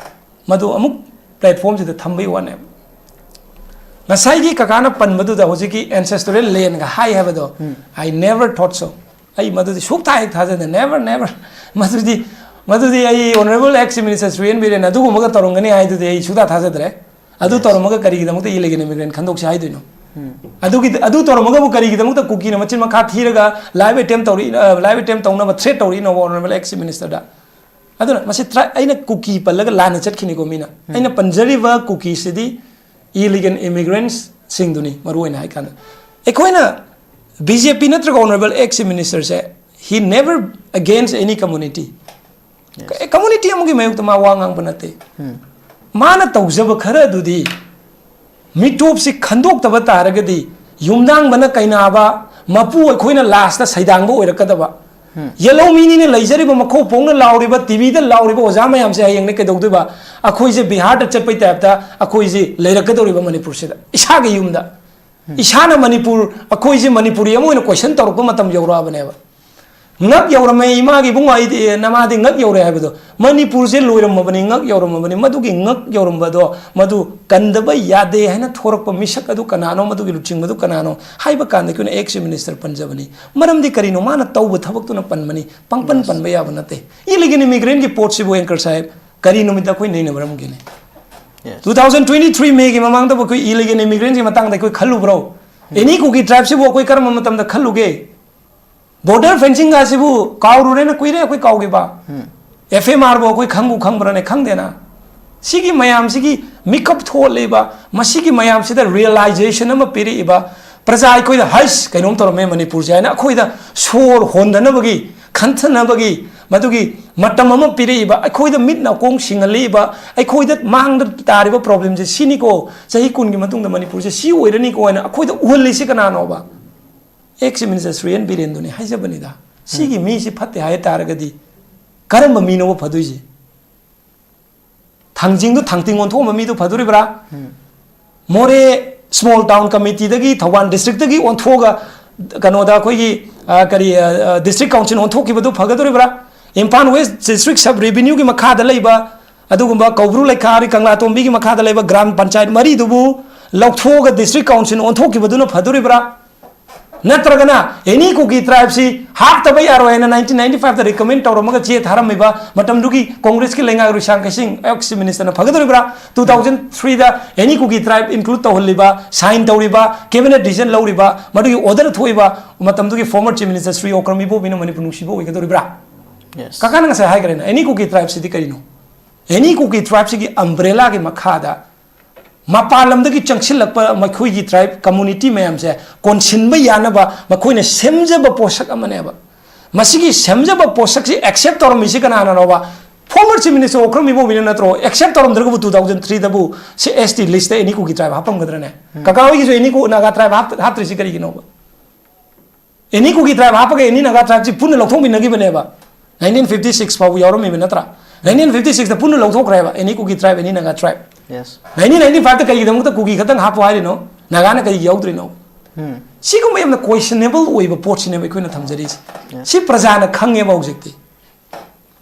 ꯃꯗꯨ ꯑꯃꯨꯛ platformꯁꯤꯗ ꯊꯝꯕꯩ ꯋꯥꯅꯦꯕ꯫ ꯉꯁꯥꯏꯒꯤ ꯀꯀꯥꯅ ꯄꯟꯕꯗꯨꯗ ꯍꯧꯖꯤꯛꯀꯤ ancestral landꯒ ꯍꯥꯏ ꯍꯥꯏꯕꯗꯣ, I never thought so. ꯑꯩ ꯃꯗꯨꯗꯤ ꯁꯨꯛꯊꯥ ꯍꯦꯛ ꯊꯥꯖꯗꯦ, never, never. ꯃꯗꯨꯗꯤ, ꯃꯗꯨꯗꯤ ꯑꯩ Honourable ex Minister ꯁꯨꯔꯦꯟ ꯕꯤꯔꯦꯟ ꯑꯗꯨꯒꯨꯝꯕꯒ ꯇꯧꯔꯝꯒꯅꯤ ꯍꯥꯏꯗꯨꯗꯤ ꯑꯩ ꯁꯨꯛꯊꯥ ꯊꯥꯖꯗ꯭ꯔꯦ꯫ ꯑꯗꯨ Yes. ꯇꯧꯔꯝꯃꯒ ꯀꯔꯤꯒꯤꯗꯃꯛꯇ illegal immigrant ꯈꯟꯗꯣꯛꯁꯤ ꯍꯥꯏꯗꯣꯏꯅꯣ? ꯑꯗꯨꯒꯤ, ꯑꯗꯨ ꯇꯧꯔꯝꯃꯒꯕꯨ ꯀꯔꯤꯒꯤꯗꯃꯛꯇ ꯀꯨꯀꯤꯅ ꯃꯆꯤꯟ ꯃꯈꯥ ꯊꯤꯔꯒ live attempt ꯇꯧꯔꯤ, ꯑ, live attempt ꯇꯧꯅꯕ threat ꯇꯧꯔꯤꯅꯣꯕ Honourable ex Ministerꯗ? ꯑꯗꯨꯅ ꯃꯁꯤ tri-, ꯑꯩꯅ ꯀꯨꯀꯤ ꯄꯜꯂꯒ ꯂꯥꯟꯅ ꯆꯠꯈꯤꯅꯤꯀꯣ ꯃꯤꯅ꯫ ꯑꯩꯅ ꯄꯟꯖꯔꯤꯕ ꯀꯨꯀꯤꯁꯤꯗꯤ illegal immigrantꯁꯤꯡꯗꯨꯅꯤ ꯃꯔꯨ ꯑꯣꯏꯅ ꯍꯥꯏ ꯀꯥꯟꯗ꯫ ꯑꯩꯈꯣꯏꯅ BJP ꯅꯠꯇ꯭ꯔꯒ Honourable ex Ministerꯁꯦ, he never against any community꯫ Yes. ꯀ-, community ꯑꯃꯒꯤ ꯃꯥꯌꯣꯛꯇ ꯃꯥ ꯋꯥ ꯉꯥꯡꯕ ꯅꯠꯇꯦ꯫ ꯃꯥꯅ ꯇꯧꯖꯕ ꯈꯔ ꯑꯗꯨꯗꯤ ꯃꯤꯇꯣꯞꯁꯤ ꯈꯟꯗꯣꯛꯇꯕ ꯇꯥꯔꯒꯗꯤ ꯌꯨꯝꯗꯥꯡꯕꯅ ꯀꯩꯅꯥꯕ, ꯃꯄꯨ ꯑꯩꯈꯣꯏꯅ lastꯇ ꯁꯩꯗꯥꯡꯕ ꯑꯣꯏꯔꯛꯀꯗꯕ꯫ ꯌꯦꯜꯍꯧ ꯃꯤꯅꯤꯅ ꯂꯩꯖꯔꯤꯕ, ꯃꯈꯣꯛ ꯄꯣꯛꯅ ꯂꯥꯎꯔꯤꯕ, TVꯗ ꯂꯥꯎꯔꯤꯕ ꯑꯣꯖꯥ ꯃꯌꯥꯝꯁꯦ ꯍꯌꯦꯡꯅ ꯀꯩꯗꯧꯗꯣꯏꯕ? ꯑꯩꯈꯣꯏꯁꯦ ꯕꯤꯍꯥꯔꯗ ꯆꯠꯄꯩ typeꯇ ꯑꯩꯈꯣꯏꯁꯦ ꯂꯩꯔꯛꯀꯗꯧꯔꯤꯕ ꯃꯅꯤꯄꯨꯔꯁꯤꯗ, ꯏꯁꯥꯒꯤ ꯌꯨꯝꯗ꯫ ꯏꯁꯥꯅ ꯃꯅꯤꯄꯨꯔ, ꯑꯩꯈꯣꯏꯁꯦ ꯃꯅꯤꯄꯨꯔꯤ ꯑꯃ ꯑꯣꯏꯅ question ꯇꯧꯔꯛꯄ ꯃꯇꯝ ꯌꯧꯔꯛꯑꯕꯅꯦꯕ꯫ ꯉꯛ ꯌꯧꯔꯝꯃꯦ ꯏꯃꯥꯒꯤ ꯏꯕꯨꯡꯉꯣ, ꯑꯩꯗꯤ, ꯑꯦ, ꯅꯃꯥꯗꯤ ꯉꯛ ꯌꯧꯔꯦ ꯍꯥꯏꯕꯗꯣ꯫ ꯃꯅꯤꯄꯨꯔꯁꯦ ꯂꯣꯏꯔꯝꯃꯕꯅꯤ, ꯉꯛ ꯌꯧꯔꯝꯃꯕꯅꯤ꯫ ꯃꯗꯨꯒꯤ ꯉꯛ ꯌꯧꯔꯝꯕꯗꯣ, ꯃꯗꯨ ꯀꯟꯗꯕ ꯌꯥꯗꯦ ꯍꯥꯏꯅ ꯊꯣꯔꯛꯄ ꯃꯤꯁꯛ ꯑꯗꯨ ꯀꯅꯥꯅꯣ, ꯃꯗꯨꯒꯤ ꯂꯨꯆꯤꯡꯕꯗꯨ ꯀꯅꯥꯅꯣ ꯍꯥꯏꯕ ꯀꯥꯟꯗ ꯑꯩꯈꯣꯏꯅ ex Minister ꯄꯟꯖꯕꯅꯤ꯫ ꯃꯔꯝꯗꯤ ꯀꯔꯤꯅꯣ? ꯃꯥꯅ ꯇꯧꯕ ꯊꯕꯛꯇꯨꯅ ꯄꯟꯕꯅꯤ, ꯄꯪꯄꯟ Yes. ꯄꯟꯕ ꯌꯥꯕ ꯅꯠꯇꯦ꯫ Illegal immigrantꯀꯤ ꯄꯣꯠꯁꯤꯕꯨ anchor ꯁꯥꯍꯦꯕ, ꯀꯔꯤ ꯅꯨꯃꯤꯠꯇ ꯑꯩꯈꯣꯏ ꯅꯩꯅꯕꯔꯝꯒꯦꯅꯦ? Yes. Two thousand twenty three Mayꯒꯤ ꯃꯃꯥꯡꯗꯕꯨ ꯑꯩꯈꯣꯏ illegal immigrantꯀꯤ ꯃꯇꯥꯡꯗ ꯑꯩꯈꯣꯏ ꯈꯜꯂꯨꯕ꯭ꯔꯣ? Any ꯀꯨꯀꯤ tribeꯁꯤꯕꯨ ꯑꯩꯈꯣꯏ ꯀꯔꯝꯕ ꯃꯇꯝꯗ ꯈꯜꯂꯨꯒꯦ? Border fencingꯒꯁꯤꯕꯨ ꯀꯥꯎꯔꯨꯔꯦꯅ, ꯀꯨꯏꯔꯦ ꯑꯩꯈꯣꯏ ꯀꯥꯎꯈꯤꯕ꯫ FMRꯕꯨ ꯑꯩꯈꯣꯏ ꯈꯪꯕꯨ ꯈꯪꯕ꯭ꯔꯅꯦ? ꯈꯪꯗꯦꯅ꯫ ꯁꯤꯒꯤ ꯃꯌꯥꯝꯁꯤꯒꯤ ꯃꯤꯀꯞ ꯊꯣꯛꯍꯜꯂꯤꯕ, ꯃꯁꯤꯒꯤ ꯃꯌꯥꯝꯁꯤꯗ realization ꯑꯃ ꯄꯤꯔꯛꯏꯕ, ꯄ꯭ꯔꯖꯥ ꯑꯩꯈꯣꯏꯗ, "ꯍꯩꯁ, ꯀꯩꯅꯣꯝ ꯇꯧꯔꯝꯃꯦ ꯃꯅꯤꯄꯨꯔꯁꯦ" ꯍꯥꯏꯅ ꯑꯩꯈꯣꯏꯗ ꯁꯣꯔ ꯍꯣꯟꯗꯅꯕꯒꯤ ꯈꯟꯊꯅꯕꯒꯤ ꯃꯗꯨꯒꯤ ꯃꯇꯝ ꯑꯃ ꯄꯤꯔꯛꯏꯕ, ꯑꯩꯈꯣꯏꯗ ꯃꯤꯠ ꯅꯥꯀꯣꯡ ꯁꯤꯡꯍꯜꯂꯛꯏꯕ, ꯑꯩꯈꯣꯏꯗ ꯃꯥꯡꯗ ꯇꯥꯔꯤꯕ problemꯁꯦ ꯁꯤꯅꯤꯀꯣ, ꯆꯍꯤ ꯀꯨꯟꯒꯤ ꯃꯇꯨꯡꯗ ꯃꯅꯤꯄꯨꯔꯁꯦ ꯁꯤ ꯑꯣꯏꯔꯅꯤꯀꯣ ꯍꯥꯏꯅ ꯑꯩꯈꯣꯏꯗ ꯎꯍꯜꯂꯤꯁꯤ ꯀꯅꯥꯅꯣꯕ? Ex Minister ꯁ꯭ꯔꯤ ꯑꯦꯟ ꯕꯤꯔꯦꯟꯗꯨꯅꯤ꯫ ꯍꯥꯏꯖꯕꯅꯤꯗ, ꯁꯤꯒꯤ ꯃꯤꯁꯤ ꯐꯠꯇꯦ ꯍꯥꯏ ꯇꯥꯔꯒꯗꯤ ꯀꯔꯝꯕ ꯃꯤꯅꯣꯕ ꯐꯗꯣꯏꯁꯦ? ꯊꯥꯡꯖꯤꯡꯗꯨ ꯊꯥꯡꯇꯤꯡ ꯑꯣꯟꯊꯣꯛꯑꯝꯕ ꯃꯤꯗꯨ ꯐꯗꯣꯔꯤꯕ꯭ꯔꯥ? ꯃꯣꯔꯦ small town committeeꯗꯒꯤ, ꯊꯧꯕꯥꯜ districtꯇꯒꯤ ꯑꯣꯟꯊꯣꯛꯑꯒ ꯀꯩꯅꯣꯗ ꯑꯩꯈꯣꯏꯒꯤ, ꯑ, ꯀꯔꯤ, ꯑ, ꯑ, district council ꯑꯣꯟꯊꯣꯛꯈꯤꯕꯗꯨ ꯐꯒꯗꯣꯔꯤꯕ꯭ꯔꯥ? Imphal West district sub revenueꯒꯤ ꯃꯈꯥꯗ ꯂꯩꯕ ꯑꯗꯨꯒꯨꯝꯕ ꯀꯧꯕ꯭ꯔꯨ ꯂꯩꯈꯥꯔꯤ, ꯀꯪꯂꯥꯇꯣꯝꯕꯤꯒꯤ ꯃꯈꯥꯗ ꯂꯩꯕ ꯒ꯭ꯔꯥꯝ ꯄꯟꯆꯥꯌꯠ ꯃꯔꯤꯗꯨꯕꯨ ꯂꯧꯊꯣꯛꯑꯒ district council ꯑꯣꯟꯊꯣꯛꯈꯤꯕꯗꯨꯅ ꯐꯗꯣꯔꯤꯕ꯭ꯔꯥ? ꯅꯠꯇ꯭ꯔꯒꯅ any Kuki tribeꯁꯤ ꯍꯥꯞꯇꯕ ꯌꯥꯔꯣꯏ ꯍꯥꯏꯅ nineteen ninety fiveꯇ recommend ꯇꯧꯔꯝꯃꯒ ꯆꯦ ꯊꯥꯔꯝꯃꯤꯕ ꯃꯇꯝꯗꯨꯒꯤ Congressꯀꯤ ꯂꯩꯉꯥꯛ ꯔꯨꯁꯥꯡ ꯀꯩꯁꯤꯡ ex ministerꯅ ꯐꯒꯗꯧꯔꯤꯕ꯭ꯔꯥ? Two thousand threeꯗ any Kuki tribe include ꯇꯧꯍꯜꯂꯤꯕ, sign ꯇꯧꯔꯤꯕ, cabinet decision ꯂꯧꯔꯤꯕ, ꯃꯗꯨꯒꯤ order ꯊꯣꯛꯏꯕ ꯃꯇꯝꯗꯨꯒꯤ former Chief Minister Shri Okram ꯏꯕꯣꯕꯤꯅ Manipur ꯅꯨꯡꯁꯤꯕ ꯑꯣꯏꯒꯗꯧꯔꯤꯕ꯭ꯔꯥ? Yes. ꯀꯀꯥꯅ ꯉꯁꯥꯏ ꯍꯥꯏꯈ꯭ꯔꯦꯅ, any Kuki tribeꯁꯤꯗꯤ ꯀꯔꯤꯅꯣ? Any Kuki tribeꯁꯤꯒꯤ umbrellaꯒꯤ ꯃꯈꯥꯗ ꯃꯄꯥꯟ ꯂꯝꯗꯒꯤ ꯆꯪꯁꯤꯜꯂꯛꯄ ꯃꯈꯣꯏꯒꯤ tribe community ꯃꯌꯥꯝꯁꯦ ꯀꯣꯟꯁꯤꯟꯕ ꯌꯥꯅꯕ ꯃꯈꯣꯏꯅ ꯁꯦꯝꯖꯕ ꯄꯣꯠꯁꯛ ꯑꯃꯅꯦꯕ꯫ ꯃꯁꯤꯒꯤ ꯁꯦꯝꯖꯕ ꯄꯣꯠꯁꯛꯁꯤ accept ꯇꯧꯔꯝꯃꯤꯁꯤ ꯀꯅꯥꯅꯅꯣꯕ? Former Chief Minister Okram ꯏꯕꯣꯕꯤꯅ ꯅꯠꯇ꯭ꯔꯣ accept ꯇꯧꯔꯝꯗ꯭ꯔꯒꯕꯨ two thousand threeꯗꯕꯨ ꯁꯤ S T listꯇ any Kuki tribe ꯍꯥꯞꯄꯝꯒꯗ꯭ꯔꯅꯦ? ꯀꯀꯥ ꯍꯣꯏꯒꯤꯁꯨ any Ku- Naga tribe ꯍꯥꯞ- ꯍꯥꯞꯇ꯭ꯔꯤꯁꯤ ꯀꯔꯤꯒꯤꯅꯣꯕ? Any Kuki tribe ꯍꯥꯞꯄꯒ any Naga tribeꯁꯤ ꯄꯨꯟꯅ ꯂꯧꯊꯣꯛꯃꯤꯟꯅꯈꯤꯕꯅꯦꯕ꯫ Nineteen fifty six ꯐꯥꯎꯕ ꯌꯥꯎꯔꯝꯃꯤꯕ ꯅꯠꯇ꯭ꯔꯥ? Nineteen fifty sixꯇ ꯄꯨꯟꯅ ꯂꯧꯊꯣꯛꯈ꯭ꯔꯦꯕ any Kuki tribe, any Naga tribe꯫ Yes. Nineteen ninety fiveꯇ ꯀꯔꯤꯒꯤꯗꯃꯛꯇ Kuki ꯈꯛꯇꯪ ꯍꯥꯞꯄꯣ ꯍꯥꯏꯔꯤꯅꯣ? Nagaꯅ ꯀꯔꯤꯒꯤ ꯌꯥꯎꯗ꯭ꯔꯤꯅꯣ? ꯎꯝ꯫ ꯁꯤꯒꯨꯝꯕ ꯌꯥꯝꯅ questionable ꯑꯣꯏꯕ ꯄꯣꯠꯁꯤꯅꯦꯕ ꯑꯩꯈꯣꯏꯅ ꯊꯝꯖꯔꯤꯁꯦ꯫ Yes. ꯁꯤ ꯄ꯭ꯔꯖꯥꯅ ꯈꯪꯉꯦꯕ ꯍꯧꯖꯤꯛꯇꯤ꯫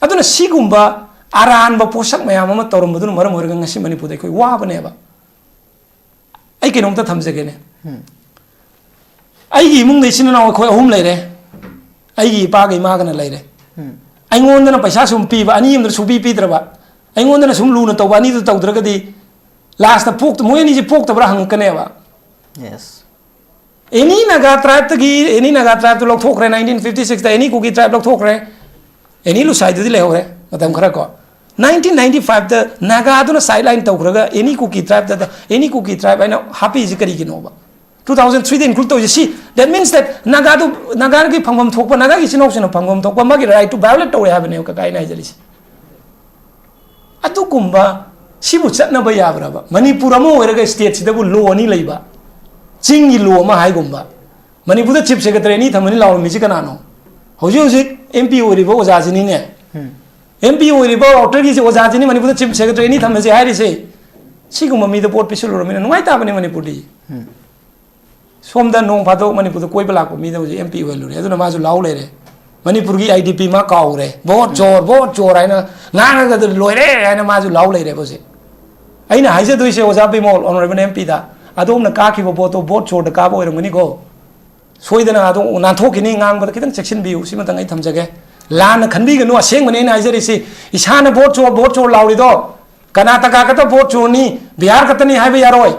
ꯑꯗꯨꯅ ꯁꯤꯒꯨꯝꯕ ꯑꯔꯥꯟꯕ ꯄꯣꯠꯁꯛ ꯃꯌꯥꯝ ꯑꯃ ꯇꯧꯔꯝꯕꯗꯨꯅ ꯃꯔꯝ ꯑꯣꯏꯔꯒ ꯉꯁꯤ ꯃꯅꯤꯄꯨꯔꯗ ꯑꯩꯈꯣꯏ ꯋꯥꯕꯅꯦꯕ꯫ ꯑꯩ ꯀꯩꯅꯣꯝꯇ ꯊꯝꯖꯒꯦꯅꯦ꯫ ꯎꯝ꯫ ꯑꯩꯒꯤ ꯏꯃꯨꯡꯗ ꯏꯆꯤꯟ ꯏꯅꯥꯎ ꯑꯩꯈꯣꯏ ꯑꯍꯨꯝ ꯂꯩꯔꯦ꯫ ꯑꯩꯒꯤ ꯏꯄꯥꯒ ꯏꯃꯥꯒꯅ ꯂꯩꯔꯦ꯫ ꯎꯝ꯫ ꯑꯩꯉꯣꯟꯗꯅ ꯄꯩꯁꯥ ꯁꯨꯝ ꯄꯤꯕ, ꯑꯅꯤ ꯑꯃꯗ ꯁꯨꯡꯄꯤ ꯄꯤꯗ꯭ꯔꯕ, ꯑꯩꯉꯣꯟꯗꯅ ꯁꯨꯝ ꯂꯨꯅ ꯇꯧꯕ, ꯑꯅꯤꯗꯨ ꯇꯧꯗ꯭ꯔꯒꯗꯤ lastꯇ ꯄꯣꯛꯇ- ꯃꯣꯏ ꯑꯅꯤꯁꯦ ꯄꯣꯛꯇꯕ꯭ꯔꯥ ꯍꯪꯉꯛꯀꯅꯦꯕ꯫ Yes. Any Naga tribeꯇꯒꯤ any Naga tribeꯇꯨ ꯂꯧꯊꯣꯛꯈ꯭ꯔꯦ, nineteen fifty sixꯇ any Kuki tribe ꯂꯧꯊꯣꯛꯈ꯭ꯔꯦ, any ꯂꯨꯁꯥꯏꯗꯨꯗꯤ ꯂꯩꯍꯧꯔꯦ ꯃꯇꯝ ꯈꯔ ꯀꯣ꯫ Nineteen ninety fiveꯇ Nagaꯗꯨꯅ sideline ꯇꯧꯈ꯭ꯔꯒ any Kuki tribeꯇ any Kuki tribe ꯍꯥꯏꯅ ꯍꯥꯞꯄꯤꯁꯤ ꯀꯔꯤꯒꯤꯅꯣꯕ? Two thousand three include ꯇꯧꯔꯤꯁꯦ ꯁꯤ, that means that ꯅꯥꯒꯥꯗꯨ, ꯅꯥꯒꯥꯒꯤ ꯐꯪꯐꯝ ꯊꯣꯛꯄ, ꯅꯥꯒꯥꯒꯤ ꯏꯆꯤꯟ ꯏꯅꯥꯎꯁꯤꯡꯅ ꯐꯪꯐꯝ ꯊꯣꯛꯄ ꯃꯥꯒꯤ right ꯇꯨ violate ꯇꯧꯔꯦ ꯍꯥꯏꯕꯅꯦꯕ ꯀꯀꯥ ꯑꯩꯅ ꯍꯥꯏꯖꯔꯤꯁꯦ꯫ ꯑꯗꯨꯒꯨꯝꯕ ꯁꯤꯕꯨ ꯆꯠꯅꯕ ꯌꯥꯕ꯭ꯔꯕ? ꯃꯅꯤꯄꯨꯔ ꯑꯃ ꯑꯣꯏꯔꯒ state ꯁꯤꯗꯕꯨ law ꯑꯅꯤ ꯂꯩꯕ, ꯆꯤꯡꯒꯤ law ꯑꯃ ꯍꯥꯏꯒꯨꯝꯕ꯫ ꯃꯅꯤꯄꯨꯔꯗ chief secretary ꯑꯅꯤ ꯊꯝꯃꯅꯤ ꯂꯥꯎꯔꯝꯃꯤꯁꯤ ꯀꯅꯥꯅꯣ? ꯍꯧꯖꯤꯛ ꯍꯧꯖꯤꯛ M P ꯑꯣꯏꯔꯤꯕ ꯑꯣꯖꯥꯁꯤꯅꯤꯅꯦ꯫ M P ꯑꯣꯏꯔꯤꯕ ꯔꯥꯎꯇꯔꯒꯤꯁꯦ ꯑꯣꯖꯥꯁꯤꯅꯤ ꯃꯅꯤꯄꯨꯔꯗ chief secretary ꯑꯅꯤ ꯊꯝꯃꯁꯦ ꯍꯥꯏꯔꯤꯁꯦ꯫ ꯁꯤꯒꯨꯝꯕ ꯃꯤꯗ vote ꯄꯤꯁꯜꯂꯨꯔꯃꯤꯅ ꯅꯨꯡꯉꯥꯏꯇꯥꯕꯅꯤ ꯃꯅꯤꯄꯨꯔꯗꯤ꯫ ꯁꯣꯝꯗ ꯅꯣꯡ ꯐꯥꯗꯣꯛ ꯃꯅꯤꯄꯨꯔꯗ ꯀꯣꯏꯕ ꯂꯥꯛꯄ ꯃꯤꯗ ꯍꯧꯖꯤꯛ M P ꯑꯣꯏꯍꯜꯂꯨꯔꯦ, ꯑꯗꯨꯅ ꯃꯥꯁꯨ ꯂꯥꯎ ꯂꯩꯔꯦ꯫ ꯃꯅꯤꯄꯨꯔꯒꯤ I D P ꯃꯥ ꯀꯥꯎꯔꯦ, "ꯚꯣꯠ ꯆꯣꯔ, ꯚꯣꯠ ꯆꯣꯔ" ꯍꯥꯏꯅ ꯉꯥꯡꯉꯒ ꯑꯗꯨ ꯂꯣꯏꯔꯦ ꯍꯥꯏꯅ ꯃꯥꯁꯨ ꯂꯥꯎ ꯂꯩꯔꯦꯕ ꯍꯧꯖꯤꯛ꯫ ꯑꯩꯅ ꯍꯥꯏꯖꯗꯣꯏꯁꯦ ꯑꯣꯖꯥ ꯕꯤꯃꯣꯜ, honourable M P ꯗ, ꯑꯗꯣꯝꯅ ꯀꯥꯈꯤꯕ ꯚꯣꯠꯇꯣ ꯚꯣꯠ ꯆꯣꯔꯗ ꯀꯥꯕ ꯑꯣꯏꯔꯝꯒꯅꯤꯀꯣ꯫ ꯁꯣꯏꯗꯅ ꯑꯗꯨꯝ ꯅꯥꯟꯊꯣꯛꯈꯤꯅꯤ, ꯉꯥꯡꯕꯗ ꯈꯤꯇꯪ ꯆꯦꯛꯁꯤꯟꯕꯤꯌꯨ, ꯁꯤꯃꯇꯪ ꯑꯩ ꯊꯝꯖꯒꯦ꯫ ꯂꯥꯟꯅ ꯈꯟꯕꯤꯒꯅꯨ, ꯑꯁꯦꯡꯕꯅꯤ ꯑꯩꯅ ꯍꯥꯏꯖꯔꯤꯁꯤ꯫ ꯏꯁꯥꯅ ꯚꯣꯠ ꯆꯣꯔ, ꯚꯣꯠ ꯆꯣꯔ ꯂꯥꯎꯔꯤꯗꯣ ꯀꯔꯅꯥꯇꯀꯥ ꯈꯛꯇ ꯚꯣꯠ ꯆꯣꯔꯅꯤ, ꯕꯤꯍꯥꯔ ꯈꯛꯇꯅꯤ ꯍꯥꯏꯕ ꯌꯥꯔꯣꯏ꯫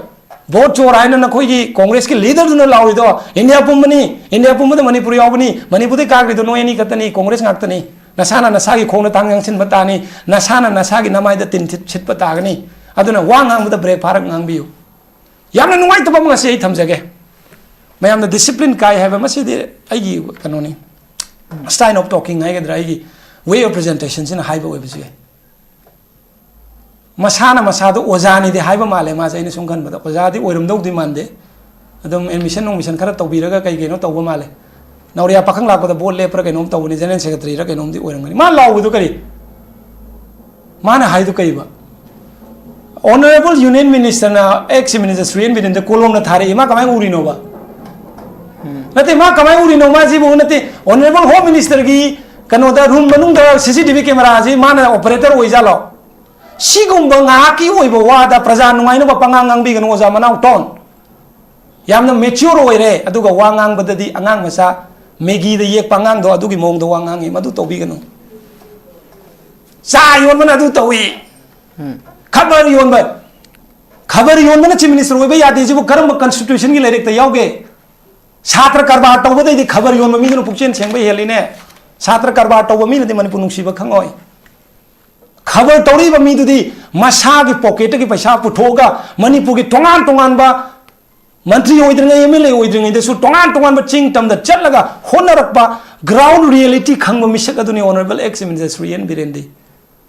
ꯚꯣꯠ ꯆꯣꯔ ꯍꯥꯏꯅ ꯅꯈꯣꯏꯒꯤ ꯀꯣꯡꯒ꯭ꯔꯦꯁꯀꯤ ꯂꯤꯗꯔꯗꯨꯅ ꯂꯥꯎꯔꯤꯗꯣ ꯏꯟꯗꯤꯌꯥ ꯄꯨꯝꯕꯅꯤ, ꯏꯟꯗꯤꯌꯥ ꯄꯨꯝꯕꯗ ꯃꯅꯤꯄꯨꯔ ꯌꯥꯎꯕꯅꯤ, ꯃꯅꯤꯄꯨꯔꯗꯩ ꯀꯥꯈ꯭ꯔꯤꯗꯣ ꯅꯣꯏ ꯑꯅꯤ ꯈꯛꯇꯅꯤ, ꯀꯣꯡꯒ꯭ꯔꯦꯁ ꯉꯥꯛꯇꯅꯤ꯫ ꯅꯁꯥꯅ ꯅꯁꯥꯒꯤ ꯈꯣꯡꯗ ꯊꯥꯡ ꯌꯥꯟꯁꯤꯟꯕ ꯇꯥꯅꯤ, ꯅꯁꯥꯅ ꯅꯁꯥꯒꯤ ꯅꯃꯥꯏꯗ ꯇꯤꯟ ꯊꯤꯠ ꯁꯤꯠꯄ ꯇꯥꯒꯅꯤ꯫ ꯑꯗꯨꯅ ꯋꯥ ꯉꯥꯡꯕꯗ ꯕ꯭ꯔꯦꯛ ꯐꯥꯔꯒ ꯉꯥꯡꯕꯤꯌꯨ꯫ ꯌꯥꯝꯅ ꯅꯨꯡꯉꯥꯏꯇꯕ ꯑꯃ ꯉꯁꯤ ꯑꯩ ꯊꯝꯖꯒꯦ꯫ ꯃꯌꯥꯝꯅ discipline ꯀꯥꯏ ꯍꯥꯏꯕ ꯃꯁꯤꯗꯤ ꯑꯩꯒꯤ ꯀꯩꯅꯣꯅꯤ, style of talking ꯍꯥꯏꯒꯗ꯭ꯔꯥ, ꯑꯩꯒꯤ way of presentation ꯁꯤꯅ ꯍꯥꯏꯕ ꯑꯣꯏꯕꯁꯨ ꯌꯥꯏ꯫ ꯃꯁꯥꯅ ꯃꯁꯥꯗꯣ ꯑꯣꯖꯥꯅꯤꯗꯤ ꯍꯥꯏꯕ ꯃꯥꯜꯂꯦ ꯃꯥꯁꯦ, ꯑꯩꯅ ꯁꯨꯝ ꯈꯟꯕꯗ ꯑꯣꯖꯥꯗꯤ ꯑꯣꯏꯔꯝꯗꯧꯗꯤ ꯃꯥꯟꯗꯦ꯫ ꯑꯗꯨꯝ admission ꯅꯨꯡꯃꯤꯁꯟ ꯈꯔ ꯇꯧꯕꯤꯔꯒ ꯀꯩ ꯀꯩꯅꯣ ꯇꯧꯕ ꯃꯥꯜꯂꯦ꯫ ꯅꯥꯎꯔꯤꯌꯥ ꯄꯥꯈꯪ ꯂꯥꯛꯄꯗ ꯚꯣꯠ ꯂꯦꯞꯄ꯭ꯔꯥ ꯀꯩꯅꯣꯝ ꯇꯧꯕꯅꯤ, general secretary ꯔ ꯀꯩꯅꯣꯝꯗꯤ ꯑꯣꯏꯔꯝꯒꯅꯤ꯫ ꯃꯥ ꯂꯥꯎꯕꯗꯣ ꯀꯔꯤ? ꯃꯥꯅ ꯍꯥꯏꯗꯣ ꯀꯩꯕ? Honourable Union Minister ꯅ ex minister ꯁꯨꯔꯦꯟ ꯕꯤꯔꯦꯟꯗ ꯀꯣꯂꯣꯝꯅ ꯊꯥꯔꯛꯏ, ꯃꯥ ꯀꯃꯥꯏꯅ ꯎꯔꯤꯅꯣꯕ? ꯅꯠꯇꯦ, ꯃꯥ ꯀꯃꯥꯏꯅ ꯎꯔꯤꯅꯣ? ꯃꯥꯁꯤꯕꯨ ꯅꯠꯇꯦ, Honourable Home Minister ꯒꯤ ꯀꯩꯅꯣꯗ room ꯃꯅꯨꯡꯗ C C T V camera ꯁꯤ ꯃꯥꯅ operator ꯑꯣꯏꯖꯥꯠꯂꯣ? ꯁꯤꯒꯨꯝꯕ ꯉꯥꯏꯍꯥꯛꯀꯤ ꯑꯣꯏꯕ ꯋꯥꯗ ꯄ꯭ꯔꯖꯥ ꯅꯨꯡꯉꯥꯏꯅꯕ ꯄꯉꯥꯡ ꯉꯥꯡꯕꯤꯒꯅꯨ ꯑꯣꯖꯥ ꯃꯅꯥꯎ ꯇꯣꯟ꯫ ꯌꯥꯝꯅ mature ꯑꯣꯏꯔꯦ, ꯑꯗꯨꯒ ꯋꯥ ꯉꯥꯡꯕꯗꯗꯤ ꯑꯉꯥꯡ ꯃꯆꯥ ꯃꯦꯒꯤꯗ ꯌꯦꯛꯄ ꯑꯉꯥꯡꯗꯣ ꯑꯗꯨꯒꯤ ꯃꯑꯣꯡꯗ ꯋꯥ ꯉꯥꯡꯉꯤ, ꯃꯗꯨ ꯇꯧꯕꯤꯒꯅꯨ꯫ ꯆꯥ ꯌꯣꯟꯕꯅ ꯑꯗꯨ ꯇꯧꯏ, ꯈꯕꯔ ꯌꯣꯟꯕ, ꯈꯕꯔ ꯌꯣꯟꯕꯅ chief minister ꯑꯣꯏꯕ ꯌꯥꯗꯦ꯫ ꯁꯤꯕꯨ ꯀꯔꯝꯕ constitution ꯒꯤ ꯂꯥꯏꯔꯤꯛꯇ ꯌꯥꯎꯒꯦ? ꯁꯥꯇ꯭ꯔ ꯀꯔꯕꯥꯔ ꯇꯧꯕꯗꯩꯗꯤ ꯈꯕꯔ ꯌꯣꯟꯕ ꯃꯤꯗꯨꯅ ꯄꯨꯛꯆꯦꯜ ꯁꯦꯡꯕ ꯍꯦꯜꯂꯤꯅꯦ꯫ ꯁꯥꯇ꯭ꯔ ꯀꯔꯕꯥꯔ ꯇꯧꯕ ꯃꯤꯅꯗꯤ ꯃꯅꯤꯄꯨꯔ ꯅꯨꯡꯁꯤꯕ ꯈꯪꯉꯣꯏ꯫ ꯈꯕꯔ ꯇꯧꯔꯤꯕ ꯃꯤꯗꯨꯗꯤ ꯃꯁꯥꯒꯤ pocket ꯇꯒꯤ ꯄꯩꯁꯥ ꯄꯨꯊꯣꯛꯑꯒ ꯃꯅꯤꯄꯨꯔꯒꯤ ꯇꯣꯉꯥꯟ ꯇꯣꯉꯥꯟꯕ ꯃꯟꯇ꯭ꯔꯤ ꯑꯣꯏꯗ꯭ꯔꯤꯉꯩ, ꯑꯦꯝ ꯑꯦꯜ ꯑꯦ ꯑꯣꯏꯗ꯭ꯔꯤꯉꯩꯗꯁꯨ ꯇꯣꯉꯥꯟ ꯇꯣꯉꯥꯟꯕ ꯆꯤꯡ ꯇꯝꯗ ꯆꯠꯂꯒ ꯍꯣꯠꯅꯔꯛꯄ, ground reality ꯈꯪꯕ ꯃꯤꯁꯛ ꯑꯗꯨꯅꯤ Honourable Ex Minister Shri N ꯕꯤꯔꯦꯟꯗꯤ꯫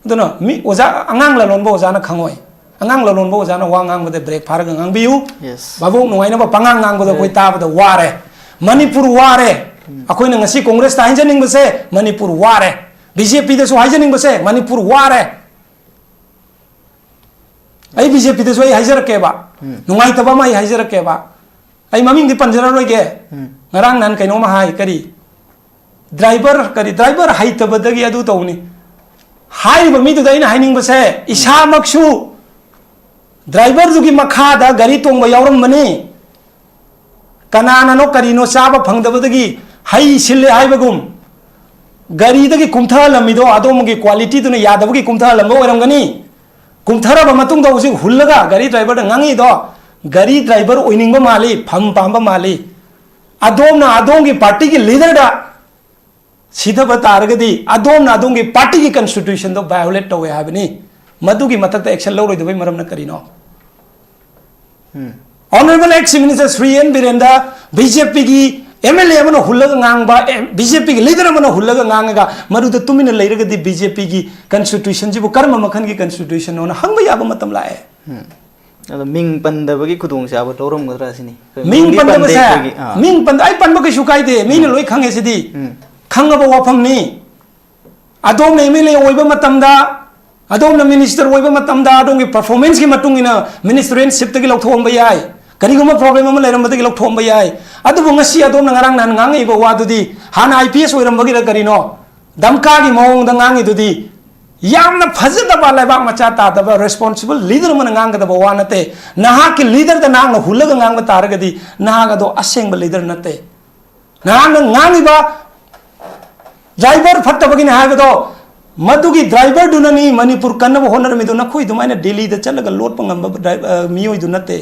ꯑꯗꯨꯅ ꯃꯤ ꯑꯣꯖꯥ, ꯑꯉꯥꯡ ꯂꯂꯣꯟꯕ ꯑꯣꯖꯥꯅ ꯈꯪꯉꯣꯏ꯫ ꯑꯉꯥꯡ ꯂꯂꯣꯟꯕ ꯑꯣꯖꯥꯅ ꯋꯥ ꯉꯥꯡꯕꯗ break ꯐꯥꯔꯒ ꯉꯥꯡꯕꯤꯌꯨ꯫ Yes. ꯚꯥꯕꯣꯛ ꯅꯨꯡꯉꯥꯏꯅꯕ ꯄꯉꯥꯡ ꯉꯥꯡꯕꯗ ꯑꯩꯈꯣꯏ ꯇꯥꯕꯗ ꯋꯥꯔꯦ꯫ ꯃꯅꯤꯄꯨꯔ ꯋꯥꯔꯦ꯫ ꯑꯩꯈꯣꯏꯅ ꯉꯁꯤ ꯀꯣꯡꯒ꯭ꯔꯦꯁꯇ ꯍꯥꯏꯖꯅꯤꯡꯕꯁꯦ, ꯃꯅꯤꯄꯨꯔ ꯋꯥꯔꯦ꯫ ꯕꯤ ꯖꯦ ꯄꯤꯗꯁꯨ ꯍꯥꯏꯖꯅꯤꯡꯕꯁꯦ, ꯃꯅꯤꯄꯨꯔ ꯋꯥꯔꯦ꯫ ꯑꯩ ꯕꯤ ꯖꯦ ꯄꯤꯗꯁꯨ ꯑꯩ ꯍꯥꯏꯖꯔꯛꯀꯦꯕ, ꯅꯨꯡꯉꯥꯏꯇꯕ ꯑꯃ ꯑꯩ ꯍꯥꯏꯖꯔꯛꯀꯦꯕ꯫ ꯑꯩ ꯃꯃꯤꯡꯗꯤ ꯄꯟꯖꯔꯔꯣꯏꯒꯦ꯫ ꯉꯔꯥꯡ ꯅꯍꯥꯟ ꯀꯩꯅꯣꯝꯃ ꯍꯥꯏ, ꯀꯔꯤ, driver, ꯀꯔꯤ, driver ꯍꯩꯇꯕꯗꯒꯤ ꯑꯗꯨ ꯇꯧꯅꯤ꯫ ꯍꯥꯏꯔꯤꯕ ꯃꯤꯗꯨꯗ ꯑꯩꯅ ꯍꯥꯏꯅꯤꯡꯕꯁꯦ, ꯏꯁꯥꯃꯛꯁꯨ driverꯗꯨꯒꯤ ꯃꯈꯥꯗ ꯒꯥꯔꯤ ꯇꯣꯡꯕ ꯌꯥꯎꯔꯝꯕꯅꯤ꯫ ꯀꯅꯥꯅꯅꯣ ꯀꯔꯤꯅꯣ ꯆꯥꯕ ꯐꯪꯗꯕꯗꯒꯤ ꯍꯩ ꯁꯤꯜꯂꯦ ꯍꯥꯏꯕꯒꯨꯝ, ꯒꯥꯔꯤꯗꯒꯤ ꯀꯨꯝꯊꯍꯜꯂꯝꯃꯤꯗꯣ ꯑꯗꯣꯝꯒꯤ qualityꯗꯨꯅ ꯌꯥꯗꯕꯒꯤ ꯀꯨꯝꯊꯍꯜꯂꯝꯕ ꯑꯣꯏꯔꯝꯒꯅꯤ꯫ ꯀꯨꯝꯊꯔꯕ ꯃꯇꯨꯡꯗ ꯍꯧꯖꯤꯛ ꯍꯨꯜꯂꯒ ꯒꯥꯔꯤ driverꯗ ꯉꯥꯡꯉꯤꯗꯣ, ꯒꯥꯔꯤ driver ꯑꯣꯏꯅꯤꯡꯕ ꯃꯥꯜꯂꯤ, ꯐꯝ ꯄꯥꯝꯕ ꯃꯥꯜꯂꯤ꯫ ꯑꯗꯣꯝꯅ ꯑꯗꯣꯝꯒꯤ partyꯒꯤ leaderꯗ ꯁꯤꯊꯕ ꯇꯥꯔꯒꯗꯤ ꯑꯗꯣꯝꯅ ꯑꯗꯣꯝꯒꯤ partyꯒꯤ constitutionꯗꯣ violate ꯇꯧꯋꯦ ꯍꯥꯏꯕꯅꯤ꯫ ꯃꯗꯨꯒꯤ ꯃꯊꯛꯇ action ꯂꯧꯔꯣꯏꯗꯕꯩ ꯃꯔꯝꯅ ꯀꯔꯤꯅꯣ? Honourable Ex Minister Shri N ꯕꯤꯔꯦꯟꯗ ꯕꯤ ꯖꯦ ꯄꯤꯒꯤ ꯑꯦꯝ ꯑꯦꯜ ꯑꯦ ꯑꯃꯅ ꯍꯨꯜꯂꯒ ꯉꯥꯡꯕ, ꯑꯦ, ꯕꯤ ꯖꯦ ꯄꯤꯒꯤ leader ꯑꯃꯅ ꯍꯨꯜꯂꯒ ꯉꯥꯡꯉꯒ ꯃꯗꯨꯗ ꯇꯨꯃꯤꯟꯅ ꯂꯩꯔꯒꯗꯤ ꯕꯤ ꯖꯦ ꯄꯤꯒꯤ constitutionꯁꯤꯕꯨ ꯀꯔꯝꯕ ꯃꯈꯜꯒꯤ constitutionꯅꯣꯅ ꯍꯪꯕ ꯌꯥꯕ ꯃꯇꯝ ꯂꯥꯛꯑꯦ꯫ ꯑꯗꯣ ꯃꯤꯡ ꯄꯟꯗꯕꯒꯤ ꯈꯨꯗꯣꯡꯆꯥꯕ ꯂꯧꯔꯝꯒꯗ꯭ꯔꯥ ꯁꯤꯅꯤ꯫ ꯑꯩꯈꯣꯏ ꯃꯤꯡ ꯃꯤꯡꯗꯤ ꯄꯟꯗꯕꯁꯦ, ꯄꯟꯗꯦ ꯑꯩꯈꯣꯏꯒꯤ, ꯑꯥ꯫ ꯃꯤꯡ ꯄꯟꯗ, ꯑꯩ ꯄꯟꯕ ꯀꯩꯁꯨ ꯀꯥꯏꯗꯦ, ꯃꯤꯅ ꯂꯣꯏ ꯈꯪꯉꯦ ꯁꯤꯗꯤ꯫ ꯈꯪꯉꯕ ꯋꯥꯐꯝꯅꯤ꯫ ꯑꯗꯣꯝꯅ ꯑꯦꯝ ꯑꯦꯜ ꯑꯦ ꯑꯣꯏꯕ ꯃꯇꯝꯗ, ꯑꯗꯣꯝꯅ minister ꯑꯣꯏꯕ ꯃꯇꯝꯗ ꯑꯗꯣꯝꯒꯤ performanceꯀꯤ ꯃꯇꯨꯡ ꯏꯟꯅ ministershipꯇꯒꯤ ꯂꯧꯊꯣꯛꯑꯝꯕ ꯌꯥꯏ, ꯀꯔꯤꯒꯨꯝꯕ problem ꯑꯃ ꯂꯩꯔꯝꯕꯗꯒꯤ ꯂꯧꯊꯣꯛꯑꯝꯕ ꯌꯥꯏ꯫ ꯑꯗꯨꯕꯨ ꯉꯁꯤ ꯑꯗꯣꯝꯅ ꯉꯔꯥꯡ ꯅꯍꯥꯟ ꯉꯥꯡꯉꯛꯏꯕ ꯋꯥꯗꯨꯗꯤ ꯍꯥꯟꯅ ꯑꯥꯏ ꯄꯤ ꯑꯦꯁ ꯑꯣꯏꯔꯝꯕꯒꯤꯔ ꯀꯔꯤꯅꯣ, ꯗꯝꯀꯥꯒꯤ ꯃꯑꯣꯡꯗ ꯉꯥꯡꯉꯤꯗꯨꯗꯤ ꯌꯥꯝꯅ ꯐꯖꯗꯕ, ꯂꯩꯕꯥꯛ ꯃꯆꯥ ꯇꯥꯗꯕ, responsible leader ꯑꯃꯅ ꯉꯥꯡꯒꯗꯕ ꯋꯥ ꯅꯠꯇꯦ꯫ ꯅꯍꯥꯛꯀꯤ leaderꯗ ꯅꯍꯥꯛꯅ ꯍꯨꯜꯂꯒ ꯉꯥꯡꯕ ꯇꯥꯔꯒꯗꯤ ꯅꯍꯥꯛ ꯑꯗꯣ ꯑꯁꯦꯡꯕ leader ꯅꯠꯇꯦ꯫ ꯅꯍꯥꯛꯅ ꯉꯥꯡꯉꯤꯕ driver ꯐꯠꯇꯕꯒꯤꯅꯤ ꯍꯥꯏꯕꯗꯣ, ꯃꯗꯨꯒꯤ driverꯗꯨꯅꯅꯤ ꯃꯅꯤꯄꯨꯔ ꯀꯟꯅꯕ ꯍꯣꯠꯅꯔꯝꯃꯤꯗꯣ꯫ ꯅꯈꯣꯏ ꯑꯗꯨꯃꯥꯏꯅ ꯗꯦꯜꯂꯤꯗ ꯆꯠꯂꯒ ꯂꯣꯠꯄ ꯉꯝꯕ ꯗ꯭ꯔꯥꯏ-, ꯑ, ꯃꯤꯑꯣꯏꯗꯨ ꯅꯠꯇꯦ꯫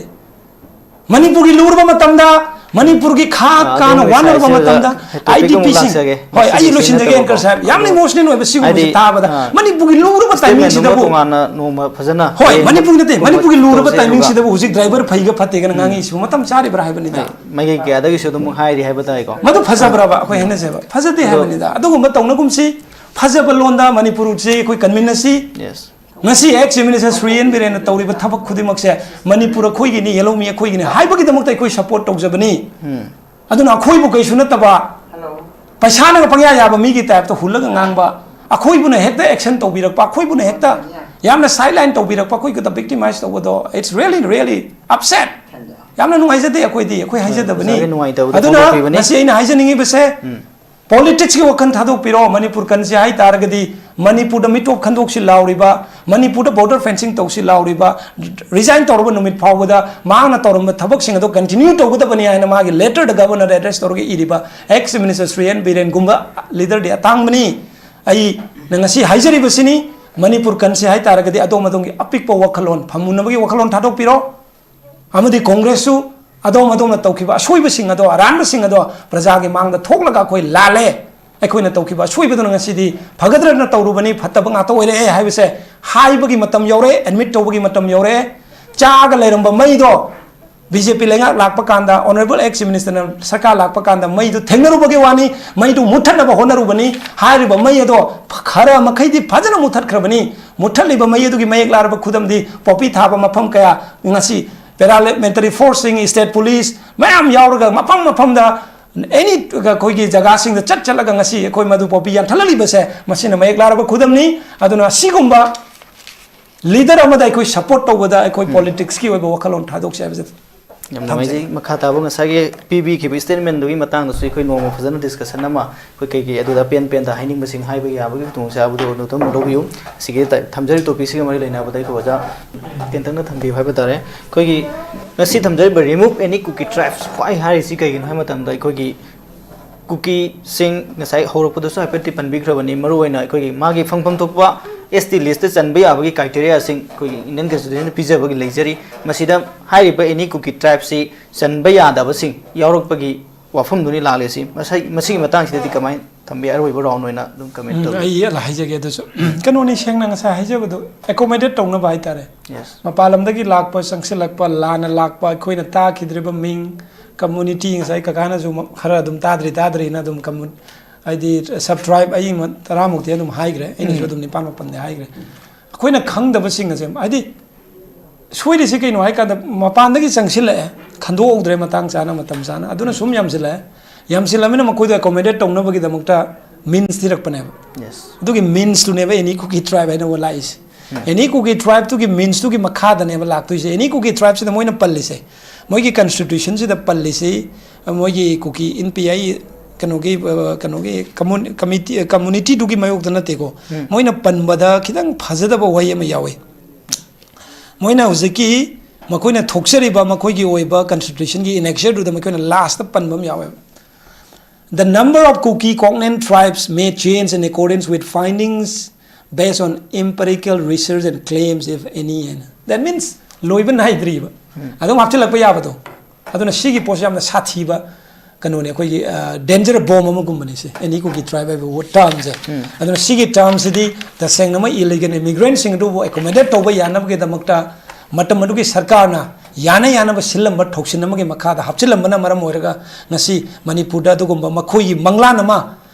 ꯃꯅꯤꯄꯨꯔꯒꯤ ꯂꯨꯔꯕ ꯃꯇꯝꯗ ꯃꯅꯤꯄꯨꯔꯒꯤ ꯈꯥ ꯑꯥ, ꯀꯥꯅ ꯑꯗꯨꯒꯤ ꯋꯥꯅꯔꯕ ꯁꯥꯏꯠꯁꯤꯗ ꯃꯇꯝꯗ topic ꯑꯃꯨꯛ IDPꯁꯤꯡ, ꯂꯥꯛꯆꯒꯦ, ꯍꯣꯏ, ꯑꯩ ꯃꯁꯤꯒꯤ ꯂꯣꯏꯁꯤꯟꯖꯒꯦ, ꯂꯣꯏꯁꯤꯟꯖꯒꯦꯀꯣ꯫ ꯑꯦꯡꯀꯔ ꯁꯥꯍꯦꯕ, ꯌꯥꯝꯅ ꯑꯗꯣ emotional ꯑꯣꯏꯕ ꯁꯤꯒꯨꯝꯕꯁꯤ ꯍꯥꯏꯗꯤ, ꯇꯥꯕꯗ ꯑꯥ, ꯃꯅꯤꯄꯨꯔꯒꯤ ꯂꯨꯔꯕ statementꯗꯨꯃ timingꯁꯤꯗꯕꯨ ꯇꯣꯉꯥꯟꯅ ꯅꯣꯡꯃ ꯐꯖꯅ ꯍꯣꯏ, ꯋꯥꯔꯤ ꯃꯅꯤꯄꯨꯔꯒꯤ ꯅꯠꯇꯦ, ꯇꯧꯁꯦ, ꯃꯅꯤꯄꯨꯔꯒꯤ ꯂꯨꯔꯕ ꯑꯗꯨꯒ timingꯁꯤꯗꯕꯨ ꯍꯧꯖꯤꯛ driver ꯐꯩꯒ ꯐꯠꯇꯦꯒꯅ ꯎꯝ꯫ ꯉꯥꯡꯉꯤꯁꯤꯕꯨ ꯃꯇꯝ ꯆꯥꯔꯤꯕ꯭ꯔꯥ ꯍꯥꯏꯕꯅꯤꯗ꯫ ꯍꯣꯏ, ꯃꯥꯏꯀꯩ ꯀꯌꯥꯗꯒꯤꯁꯨ ꯑꯗꯨꯝ ꯍꯥꯏꯔꯤ ꯍꯥꯏꯕ ꯇꯥꯏꯀꯣ꯫ ꯃꯗꯨ ꯐꯖꯕ꯭ꯔꯕ ꯑꯩꯈꯣꯏ ꯍꯥꯏꯅꯖꯕ? ꯐꯖꯗꯦ ꯑꯗꯣ ꯍꯥꯏꯕꯅꯤꯗ꯫ ꯑꯗꯨꯒꯨꯝꯕ ꯇꯧꯅꯒꯨꯝꯁꯤ, ꯐꯖꯕ ꯂꯣꯟꯗ ꯃꯅꯤꯄꯨꯔꯁꯤ ꯑꯩꯈꯣꯏ ꯀꯟꯃꯤꯟꯅꯁꯤ꯫ Yes꯫ ꯉꯁꯤ ex minister ꯁ꯭ꯔꯤ ꯑꯦꯟ ꯕꯤꯔꯦꯟꯅ ꯇꯧꯔꯤꯕ ꯊꯕꯛ ꯈꯨꯗꯤꯡꯃꯛꯁꯦ ꯃꯅꯤꯄꯨꯔ ꯑꯩꯈꯣꯏꯒꯤꯅꯤ, ꯌꯦꯜꯍꯧꯃꯤ ꯑꯩꯈꯣꯏꯒꯤꯅꯤ ꯍꯥꯏꯕꯒꯤꯗꯃꯛꯇ ꯑꯩꯈꯣꯏ support ꯇꯧꯖꯕꯅꯤ꯫ ꯎꯝ꯫ ꯑꯗꯨꯅ ꯑꯩꯈꯣꯏꯕꯨ ꯀꯩꯁꯨ ꯅꯠꯇꯕ, ꯄꯩꯁꯥꯅꯒ ꯄꯪꯌꯥ ꯌꯥꯕ ꯃꯤꯒꯤ typeꯇ ꯍꯨꯜꯂꯒ ꯉꯥꯡꯕ, ꯑꯩꯈꯣꯏꯕꯨꯅ ꯍꯦꯛꯇ action ꯇꯧꯕꯤꯔꯛꯄ, ꯑꯩꯈꯣꯏꯕꯨꯅ ꯍꯦꯛꯇ ꯌꯥꯝꯅ sideline ꯇꯧꯕꯤꯔꯛꯄ, ꯑꯩꯈꯣꯏ ꯈꯛꯇ victimize ꯇꯧꯕꯗꯣ, it's really, really upset꯫ ꯌꯥꯝꯅ ꯅꯨꯡꯉꯥꯏꯖꯗꯦ ꯑꯩꯈꯣꯏꯗꯤ, ꯑꯩꯈꯣꯏ ꯍꯥꯏꯖꯗꯕꯅꯤ꯫ ꯑꯣꯖꯥꯒꯤ ꯅꯨꯡꯉꯥꯏꯇꯕꯗꯣ ꯑꯗꯨꯅ ꯐꯣꯡꯗꯣꯛꯄꯤꯕꯅꯤ꯫ ꯉꯁꯤ ꯑꯩꯅ ꯍꯥꯏꯖꯅꯤꯡꯉꯤꯕꯁꯦ, ꯎꯝ꯫ Politicsꯀꯤ ꯋꯥꯈꯜ ꯊꯥꯗꯣꯛꯄꯤꯔꯣ꯫ ꯃꯅꯤꯄꯨꯔ ꯀꯟꯁꯤ ꯍꯥꯏ ꯇꯥꯔꯒꯗꯤ ꯃꯅꯤꯄꯨꯔꯗ ꯃꯤꯇꯣꯞ ꯈꯟꯗꯣꯛꯁꯤ ꯂꯥꯎꯔꯤꯕ, ꯃꯅꯤꯄꯨꯔꯗ border fencing ꯇꯧꯁꯤ ꯂꯥꯎꯔꯤꯕ, resign ꯇꯧꯔꯕ ꯅꯨꯃꯤꯠ ꯐꯥꯎꯕꯗ ꯃꯍꯥꯛꯅ ꯇꯧꯔꯝꯕ ꯊꯕꯛꯁꯤꯡ ꯑꯗꯣ continue ꯇꯧꯒꯗꯕꯅꯤ ꯍꯥꯏꯅ ꯃꯥꯒꯤ letterꯗ governorꯗ address ꯇꯧꯔꯒ ꯏꯔꯤꯕ ex minister ꯁ꯭ꯔꯤ ꯑꯦꯟ ꯕꯤꯔꯦꯟꯒꯨꯝꯕ leaderꯗꯤ ꯑꯇꯥꯡꯕꯅꯤ꯫ ꯑꯩꯅ ꯉꯁꯤ ꯍꯥꯏꯖꯔꯤꯕꯁꯤꯅꯤ, ꯃꯅꯤꯄꯨꯔ ꯀꯟꯁꯤ ꯍꯥꯏ ꯇꯥꯔꯒꯗꯤ ꯑꯗꯣꯝ ꯑꯗꯣꯝꯒꯤ ꯑꯄꯤꯛꯄ ꯋꯥꯈꯜꯂꯣꯟ, ꯐꯝꯃꯨꯟꯅꯕꯒꯤ ꯋꯥꯈꯜꯂꯣꯟ ꯊꯥꯗꯣꯛꯄꯤꯔꯣ꯫ ꯑꯃꯗꯤ ꯀꯣꯡꯒ꯭ꯔꯦꯁꯁꯨ ꯑꯗꯣꯝ ꯑꯗꯣꯝꯅ ꯇꯧꯈꯤꯕ ꯑꯁꯣꯏꯕꯁꯤꯡ ꯑꯗꯣ, ꯑꯔꯥꯟꯕꯁꯤꯡ ꯑꯗꯣ ꯄ꯭ꯔꯖꯥꯒꯤ ꯃꯥꯡꯗ ꯊꯣꯛꯂꯒ ꯑꯩꯈꯣꯏ ꯂꯥꯜꯂꯦ, ꯑꯩꯈꯣꯏꯅ ꯇꯧꯈꯤꯕ ꯑꯁꯣꯏꯕꯗꯨꯅ ꯉꯁꯤꯗꯤ ꯐꯒꯗ꯭ꯔꯅ ꯇꯧꯔꯨꯕꯅꯤ, ꯐꯠꯇꯕ ꯉꯥꯛꯇ ꯑꯣꯏꯔꯛꯑꯦ ꯍꯥꯏꯕꯁꯦ ꯍꯥꯏꯕꯒꯤ ꯃꯇꯝ ꯌꯧꯔꯛꯑꯦ, admit ꯇꯧꯕꯒꯤ ꯃꯇꯝ ꯌꯧꯔꯛꯑꯦ꯫ ꯆꯥꯒ ꯂꯩꯔꯝꯕ ꯃꯩꯗꯣ BJP ꯂꯩꯉꯥꯛ ꯂꯥꯛꯄ ꯀꯥꯟꯗ, honourable ex ministerꯅ ꯁꯔꯀꯥꯔ ꯂꯥꯛꯄ ꯀꯥꯟꯗ ꯃꯩꯗꯨ ꯊꯦꯡꯅꯔꯨꯕꯒꯤ ꯋꯥꯅꯤ, ꯃꯩꯗꯨ ꯃꯨꯠꯊꯠꯅꯕ ꯍꯣꯠꯅꯔꯨꯕꯅꯤ꯫ ꯍꯥꯏꯔꯤꯕ ꯃꯩ ꯑꯗꯣ ꯈꯔ ꯃꯈꯩꯗꯤ ꯐꯖꯅ ꯃꯨꯠꯊꯠꯈ꯭ꯔꯕꯅꯤ꯫ ꯃꯨꯠꯊꯠꯂꯤꯕ ꯃꯩ ꯑꯗꯨꯒꯤ ꯃꯌꯦꯛ ꯂꯥꯔꯕ ꯈꯨꯗꯝꯗꯤ ꯄꯣꯄꯤ ꯊꯥꯕ ꯃꯐꯝ ꯀꯌꯥ ꯉꯁꯤ paramilitary forceꯁꯤꯡ, state police ꯃꯌꯥꯝ ꯌꯥꯎꯔꯒ ꯃꯐꯝ ꯃꯐꯝꯗ any ꯑꯩꯈꯣꯏꯒꯤ ꯖꯒꯥꯁꯤꯡꯗ ꯆꯠ ꯆꯠꯂꯒ ꯉꯁꯤ ꯑꯩꯈꯣꯏ ꯃꯗꯨ ꯄꯣꯄꯤ ꯌꯥꯟꯊꯠꯍꯜꯂꯤꯕꯁꯦ ꯃꯁꯤꯅ ꯃꯌꯦꯛ ꯂꯥꯔꯕ ꯈꯨꯗꯝꯅꯤ꯫ ꯑꯗꯨꯅ ꯑꯁꯤꯒꯨꯝꯕ leader ꯑꯃꯗ ꯑꯩꯈꯣꯏ support ꯇꯧꯕꯗ ꯑꯩꯈꯣꯏ ꯎꯝ꯫ Politicsꯀꯤ ꯑꯣꯏꯕ ꯋꯥꯈꯜꯂꯣꯟ ꯊꯥꯗꯣꯛꯁꯤ ꯍꯥꯏꯕꯁꯦ ꯌꯥꯝ ꯊꯝꯖꯒꯦ꯫ ꯅꯨꯡꯉꯥꯏꯖꯩ꯫ ꯃꯈꯥ ꯇꯥꯕ ꯉꯁꯥꯏꯒꯤ ꯄꯤꯕꯤꯈꯤꯕ statementꯗꯨꯒꯤ ꯃꯇꯥꯡꯗꯁꯨ ꯑꯩꯈꯣꯏ ꯅꯣꯡꯃ ꯐꯖꯅ discussion ꯑꯃ ꯑꯩꯈꯣꯏ ꯀꯩꯀꯩ ꯑꯗꯨꯗ ꯑꯄꯦꯟ ꯄꯦꯟꯗ ꯍꯥꯏꯅꯤꯡꯕꯁꯤꯡ ꯍꯥꯏꯕ ꯌꯥꯕꯒꯤ ꯈꯨꯗꯣꯡꯆꯥꯕꯗꯨ ꯑꯗꯨ ꯑꯗꯨꯝ ꯂꯧꯕꯤꯌꯨ꯫ ꯑꯁꯤꯒꯤ ꯇ-, ꯊꯝꯖꯔꯤꯕ topicꯁꯤꯒ ꯃꯔꯤ ꯂꯩꯅꯕꯗ ꯑꯩꯈꯣꯏ ꯑꯣꯖꯥ ꯇꯦꯟꯇꯛꯅ ꯊꯝꯕꯤꯌꯨ ꯍꯥꯏꯕ ꯇꯥꯔꯦ꯫ ꯑꯩꯈꯣꯏꯒꯤ ꯉꯁꯤ ꯊꯝꯖꯔꯤꯕ remove any Kuki tribes ꯈ꯭ꯋꯥꯏ ꯍꯥꯏꯔꯤꯁꯤ ꯀꯩꯒꯤꯅꯣ ꯍꯥꯏꯕ ꯃꯇꯝꯗ ꯑꯩꯈꯣꯏꯒꯤ ꯀꯨꯀꯤꯁꯤꯡ ꯉꯁꯥꯏ ꯍꯧꯔꯛꯄꯗꯁꯨ ꯍꯥꯏꯐꯦꯠꯇꯤ ꯄꯟꯕꯤꯈ꯭ꯔꯕꯅꯤ, ꯃꯔꯨꯑꯣꯏꯅ ꯑꯩꯈꯣꯏꯒꯤ ꯃꯥꯒꯤ ꯐꯪꯐꯝ ꯊꯣꯛꯄ ꯑꯦꯁ ꯇꯤ ꯂꯤꯁꯇ ꯆꯟꯕ ꯌꯥꯕꯒꯤ ꯀ꯭ꯔꯥꯏꯇꯦꯔꯤꯌꯥꯁꯤꯡ ꯑꯩꯈꯣꯏꯒꯤ ꯏꯟꯗꯤꯌꯟ ꯀꯟꯁꯇꯤꯇ꯭ꯌꯨꯁꯟꯅ ꯄꯤꯖꯕꯒꯤ ꯂꯩꯖꯔꯤ꯫ ꯃꯁꯤꯗ ꯍꯥꯏꯔꯤꯕ ꯑꯦꯅꯤ ꯀꯨꯀꯤ ꯇ꯭ꯔꯥꯏꯕꯁꯤ ꯆꯟꯕ ꯌꯥꯗꯕꯁꯤꯡ ꯌꯥꯎꯔꯛꯄꯒꯤ ꯋꯥꯐꯝꯗꯨꯅꯤ ꯂꯥꯛꯂꯤꯁꯤ꯫ ꯃꯁꯤ, ꯃꯁꯤꯒꯤ ꯃꯇꯥꯡꯁꯤꯗꯗꯤ ꯀꯃꯥꯏꯅ ꯊꯝꯕꯤ? ꯑꯔꯣꯏꯕ ꯔꯥꯎꯟ ꯑꯣꯏꯅ ꯑꯗꯨꯝ ꯀꯃꯦꯟ ꯎꯝ, ꯇꯧꯕꯤꯌꯨ꯫ ꯑꯩ ꯍꯥꯏꯖꯒꯦ ꯑꯗꯨꯁꯨ꯫ ꯀꯩꯅꯣꯅꯤ, ꯁꯦꯡꯅ ꯉꯁꯥꯏ ꯍꯥꯏꯖꯕꯗꯣ, ꯑꯦꯀꯣꯃꯣꯗꯦꯠ ꯇꯧꯅꯕ ꯍꯥꯏꯇꯥꯔꯦ꯫ ꯌꯦꯁ꯫ ꯃꯄꯥꯟ ꯂꯝꯗꯒꯤ ꯂꯥꯛꯄ, ꯆꯪꯁꯤꯜꯂꯛꯄ, ꯂꯥꯟꯅ ꯂꯥꯛꯄ, ꯑꯩꯈꯣꯏꯅ ꯇꯥꯈꯤꯗ꯭ꯔꯤꯕ ꯃꯤꯡ, ꯀꯝꯃꯨꯅꯤꯇꯤ, ꯉꯁꯥꯏ ꯀꯀꯥꯅꯁꯨ ꯃ-, ꯈꯔ ꯑꯗꯨꯝ ꯇꯥꯗ꯭ꯔꯤ ꯇꯥꯗ꯭ꯔꯤꯅ ꯑꯗꯨꯝ ꯀꯝꯃꯨ-, ꯍꯥꯏꯗꯤ ꯁꯕ ꯇ꯭ꯔꯥꯏꯕ ꯑꯩ ꯃ-, ꯇꯔꯥꯃꯨꯛꯇꯤ ꯑꯗꯨꯝ ꯍꯥꯏꯈ꯭ꯔꯦ, ꯑꯩꯅꯁꯨ ꯎꯝ꯫ ꯑꯗꯨꯝ ꯅꯤꯄꯥꯟ ꯃꯥꯄꯟꯗꯤ ꯍꯥꯏꯈ꯭ꯔꯦ꯫ ꯑꯩꯈꯣꯏꯅ ꯈꯪꯗꯕꯁꯤꯡ ꯑꯁꯦ, ꯍꯥꯏꯗꯤ ꯁꯣꯏꯔꯤꯁꯤ ꯀꯩꯅꯣ ꯍꯥꯏ ꯀꯥꯟꯗ, ꯃꯄꯥꯟꯗꯒꯤ ꯆꯪꯁꯤꯜꯂꯛꯑꯦ, ꯈꯟꯗꯣꯛꯍꯧꯗ꯭ꯔꯦ ꯃꯇꯥꯡ ꯆꯥꯅ, ꯃꯇꯝ ꯆꯥꯅ, ꯑꯗꯨꯅ ꯁꯨꯝ ꯌꯥꯝꯁꯤꯜꯂꯛꯑꯦ꯫ ꯌꯥꯝꯁꯤꯜꯂꯛꯑꯃꯤꯅ ꯃꯈꯣꯏꯗꯣ ꯑꯦꯀꯣꯃꯣꯗꯦꯠ ꯇꯧꯅꯕꯒꯤꯗꯃꯛꯇ ꯃꯤꯟꯁ ꯊꯤꯔꯛꯄꯅꯦꯕ꯫ ꯌꯦꯁ꯫ ꯑꯗꯨꯒꯤ ꯃꯤꯟꯁꯇꯨꯅꯦꯕ ꯑꯦꯅꯤ ꯀꯨꯀꯤ ꯇ꯭ꯔꯥꯏꯕ ꯍꯥꯏꯅ ꯂꯥꯛꯏꯁꯦ꯫ ꯎꯝ꯫ ꯑꯦꯅꯤ ꯀꯨꯀꯤ ꯇ꯭ꯔꯥꯏꯕꯇꯨꯒꯤ ꯃꯤꯟꯁꯇꯨꯒꯤ ꯃꯈꯥꯗꯅꯦꯕ ꯂꯥꯛꯇꯣꯏꯁꯦ꯫ ꯑꯦꯅꯤ ꯀꯨꯀꯤ ꯇ꯭ꯔꯥꯏꯕꯁꯤꯗ ꯃꯣꯏꯅ ꯄꯜꯂꯤꯁꯦ, ꯃꯣꯏꯒꯤ ꯀꯟꯁꯇꯤꯇ꯭ꯌꯨꯁꯟꯁꯤꯗ ꯄꯜꯂꯤꯁꯤ, ꯃꯣꯏꯒꯤ ꯀꯨꯀꯤ ꯏꯟ ꯄꯤ ꯑꯥꯏ ꯀꯩꯅꯣꯒꯤ, ꯑ, ꯀꯩꯅꯣꯒꯤ ꯀꯝꯃꯨꯅꯤ-, ꯀꯃꯤꯇꯤ, ꯀꯝꯃꯨꯅꯤꯇꯤꯗꯨꯒꯤ ꯃꯥꯌꯣꯛꯇ ꯅꯠꯇꯦꯀꯣ꯫ ꯎꯝ꯫ ꯃꯣꯏꯅ ꯄꯟꯕꯗ ꯈꯤꯇꯪ ꯐꯖꯗꯕ ꯋꯥꯍꯩ ꯑꯃ ꯌꯥꯎꯋꯤ꯫ ꯃꯣꯏꯅ ꯍꯧꯖꯤꯛꯀꯤ ꯃꯈꯣꯏꯅ ꯊꯣꯛꯆꯔꯤꯕ ꯃꯈꯣꯏꯒꯤ ꯑꯣꯏꯕ ꯀꯟꯁꯇꯤꯇ꯭ꯌꯨꯁꯟꯒꯤ ꯏꯅꯦꯛꯆꯔꯗꯨꯗ ꯃꯈꯣꯏꯅ ꯂꯥꯁꯇ ꯄꯟꯕ ꯑꯃ ꯌꯥꯎꯋꯦꯕ꯫ "The number of Kuki cognate tribes may change in accordance with findings based on empirical research and claims, if any," ꯍꯥꯏꯅ꯫ That means, ꯂꯣꯏꯕ ꯅꯥꯏꯗ꯭ꯔꯤꯕ꯫ ꯎꯝ꯫ ꯑꯗꯨꯝ ꯍꯥꯞꯆꯤꯜꯂꯛꯄ ꯌꯥꯕꯗꯣ꯫ ꯑꯗꯨꯅ ꯁꯤꯒꯤ ꯄꯣꯠꯁꯤ ꯌꯥꯝꯅ ꯁꯥꯊꯤꯕ ꯀꯩꯅꯣꯅꯦ, ꯑꯩꯈꯣꯏꯒꯤ, ꯑ, danger bomb ꯑꯃꯒꯨꯝꯕꯅꯤ ꯁꯤ, ꯑꯦꯅꯤ ꯀꯨꯀꯤ ꯇ꯭ꯔꯥꯏꯕ ꯍꯥꯏꯕ ꯋꯥꯔꯗ ꯇꯔꯝꯁꯦ꯫ ꯎꯝ꯫ ꯑꯗꯨꯅ ꯁꯤꯒꯤ ꯇꯔꯝꯁꯤꯗꯤ ꯇꯁꯦꯡꯅꯃꯛ ꯏꯂꯤꯒꯦꯜ ꯏꯃꯤꯒ꯭ꯔꯦꯟꯁꯤꯡ ꯑꯗꯨꯕꯨ ꯑꯦꯀꯣꯃꯣꯗꯦꯠ ꯇꯧꯕ ꯌꯥꯅꯕꯒꯤꯗꯃꯛꯇ ꯃꯇꯝ ꯑꯗꯨꯒꯤ ꯁꯔꯀꯥꯔꯅ ꯌꯥꯅ ꯌꯥꯅꯕ ꯁꯤꯜꯂꯝꯕ ꯊꯧꯁꯤꯟ ꯑꯃꯒꯤ ꯃꯈꯥꯗ ꯍꯥꯞꯆꯤꯜꯂꯝꯕꯅ ꯃꯔꯝ ꯑꯣꯏꯔꯒ ꯉꯁꯤ ꯃꯅꯤꯄꯨꯔꯗ ꯑꯗꯨꯒꯨꯝꯕ ꯃꯈꯣꯏꯒꯤ ꯃꯪꯂꯥꯟ ꯑꯃ,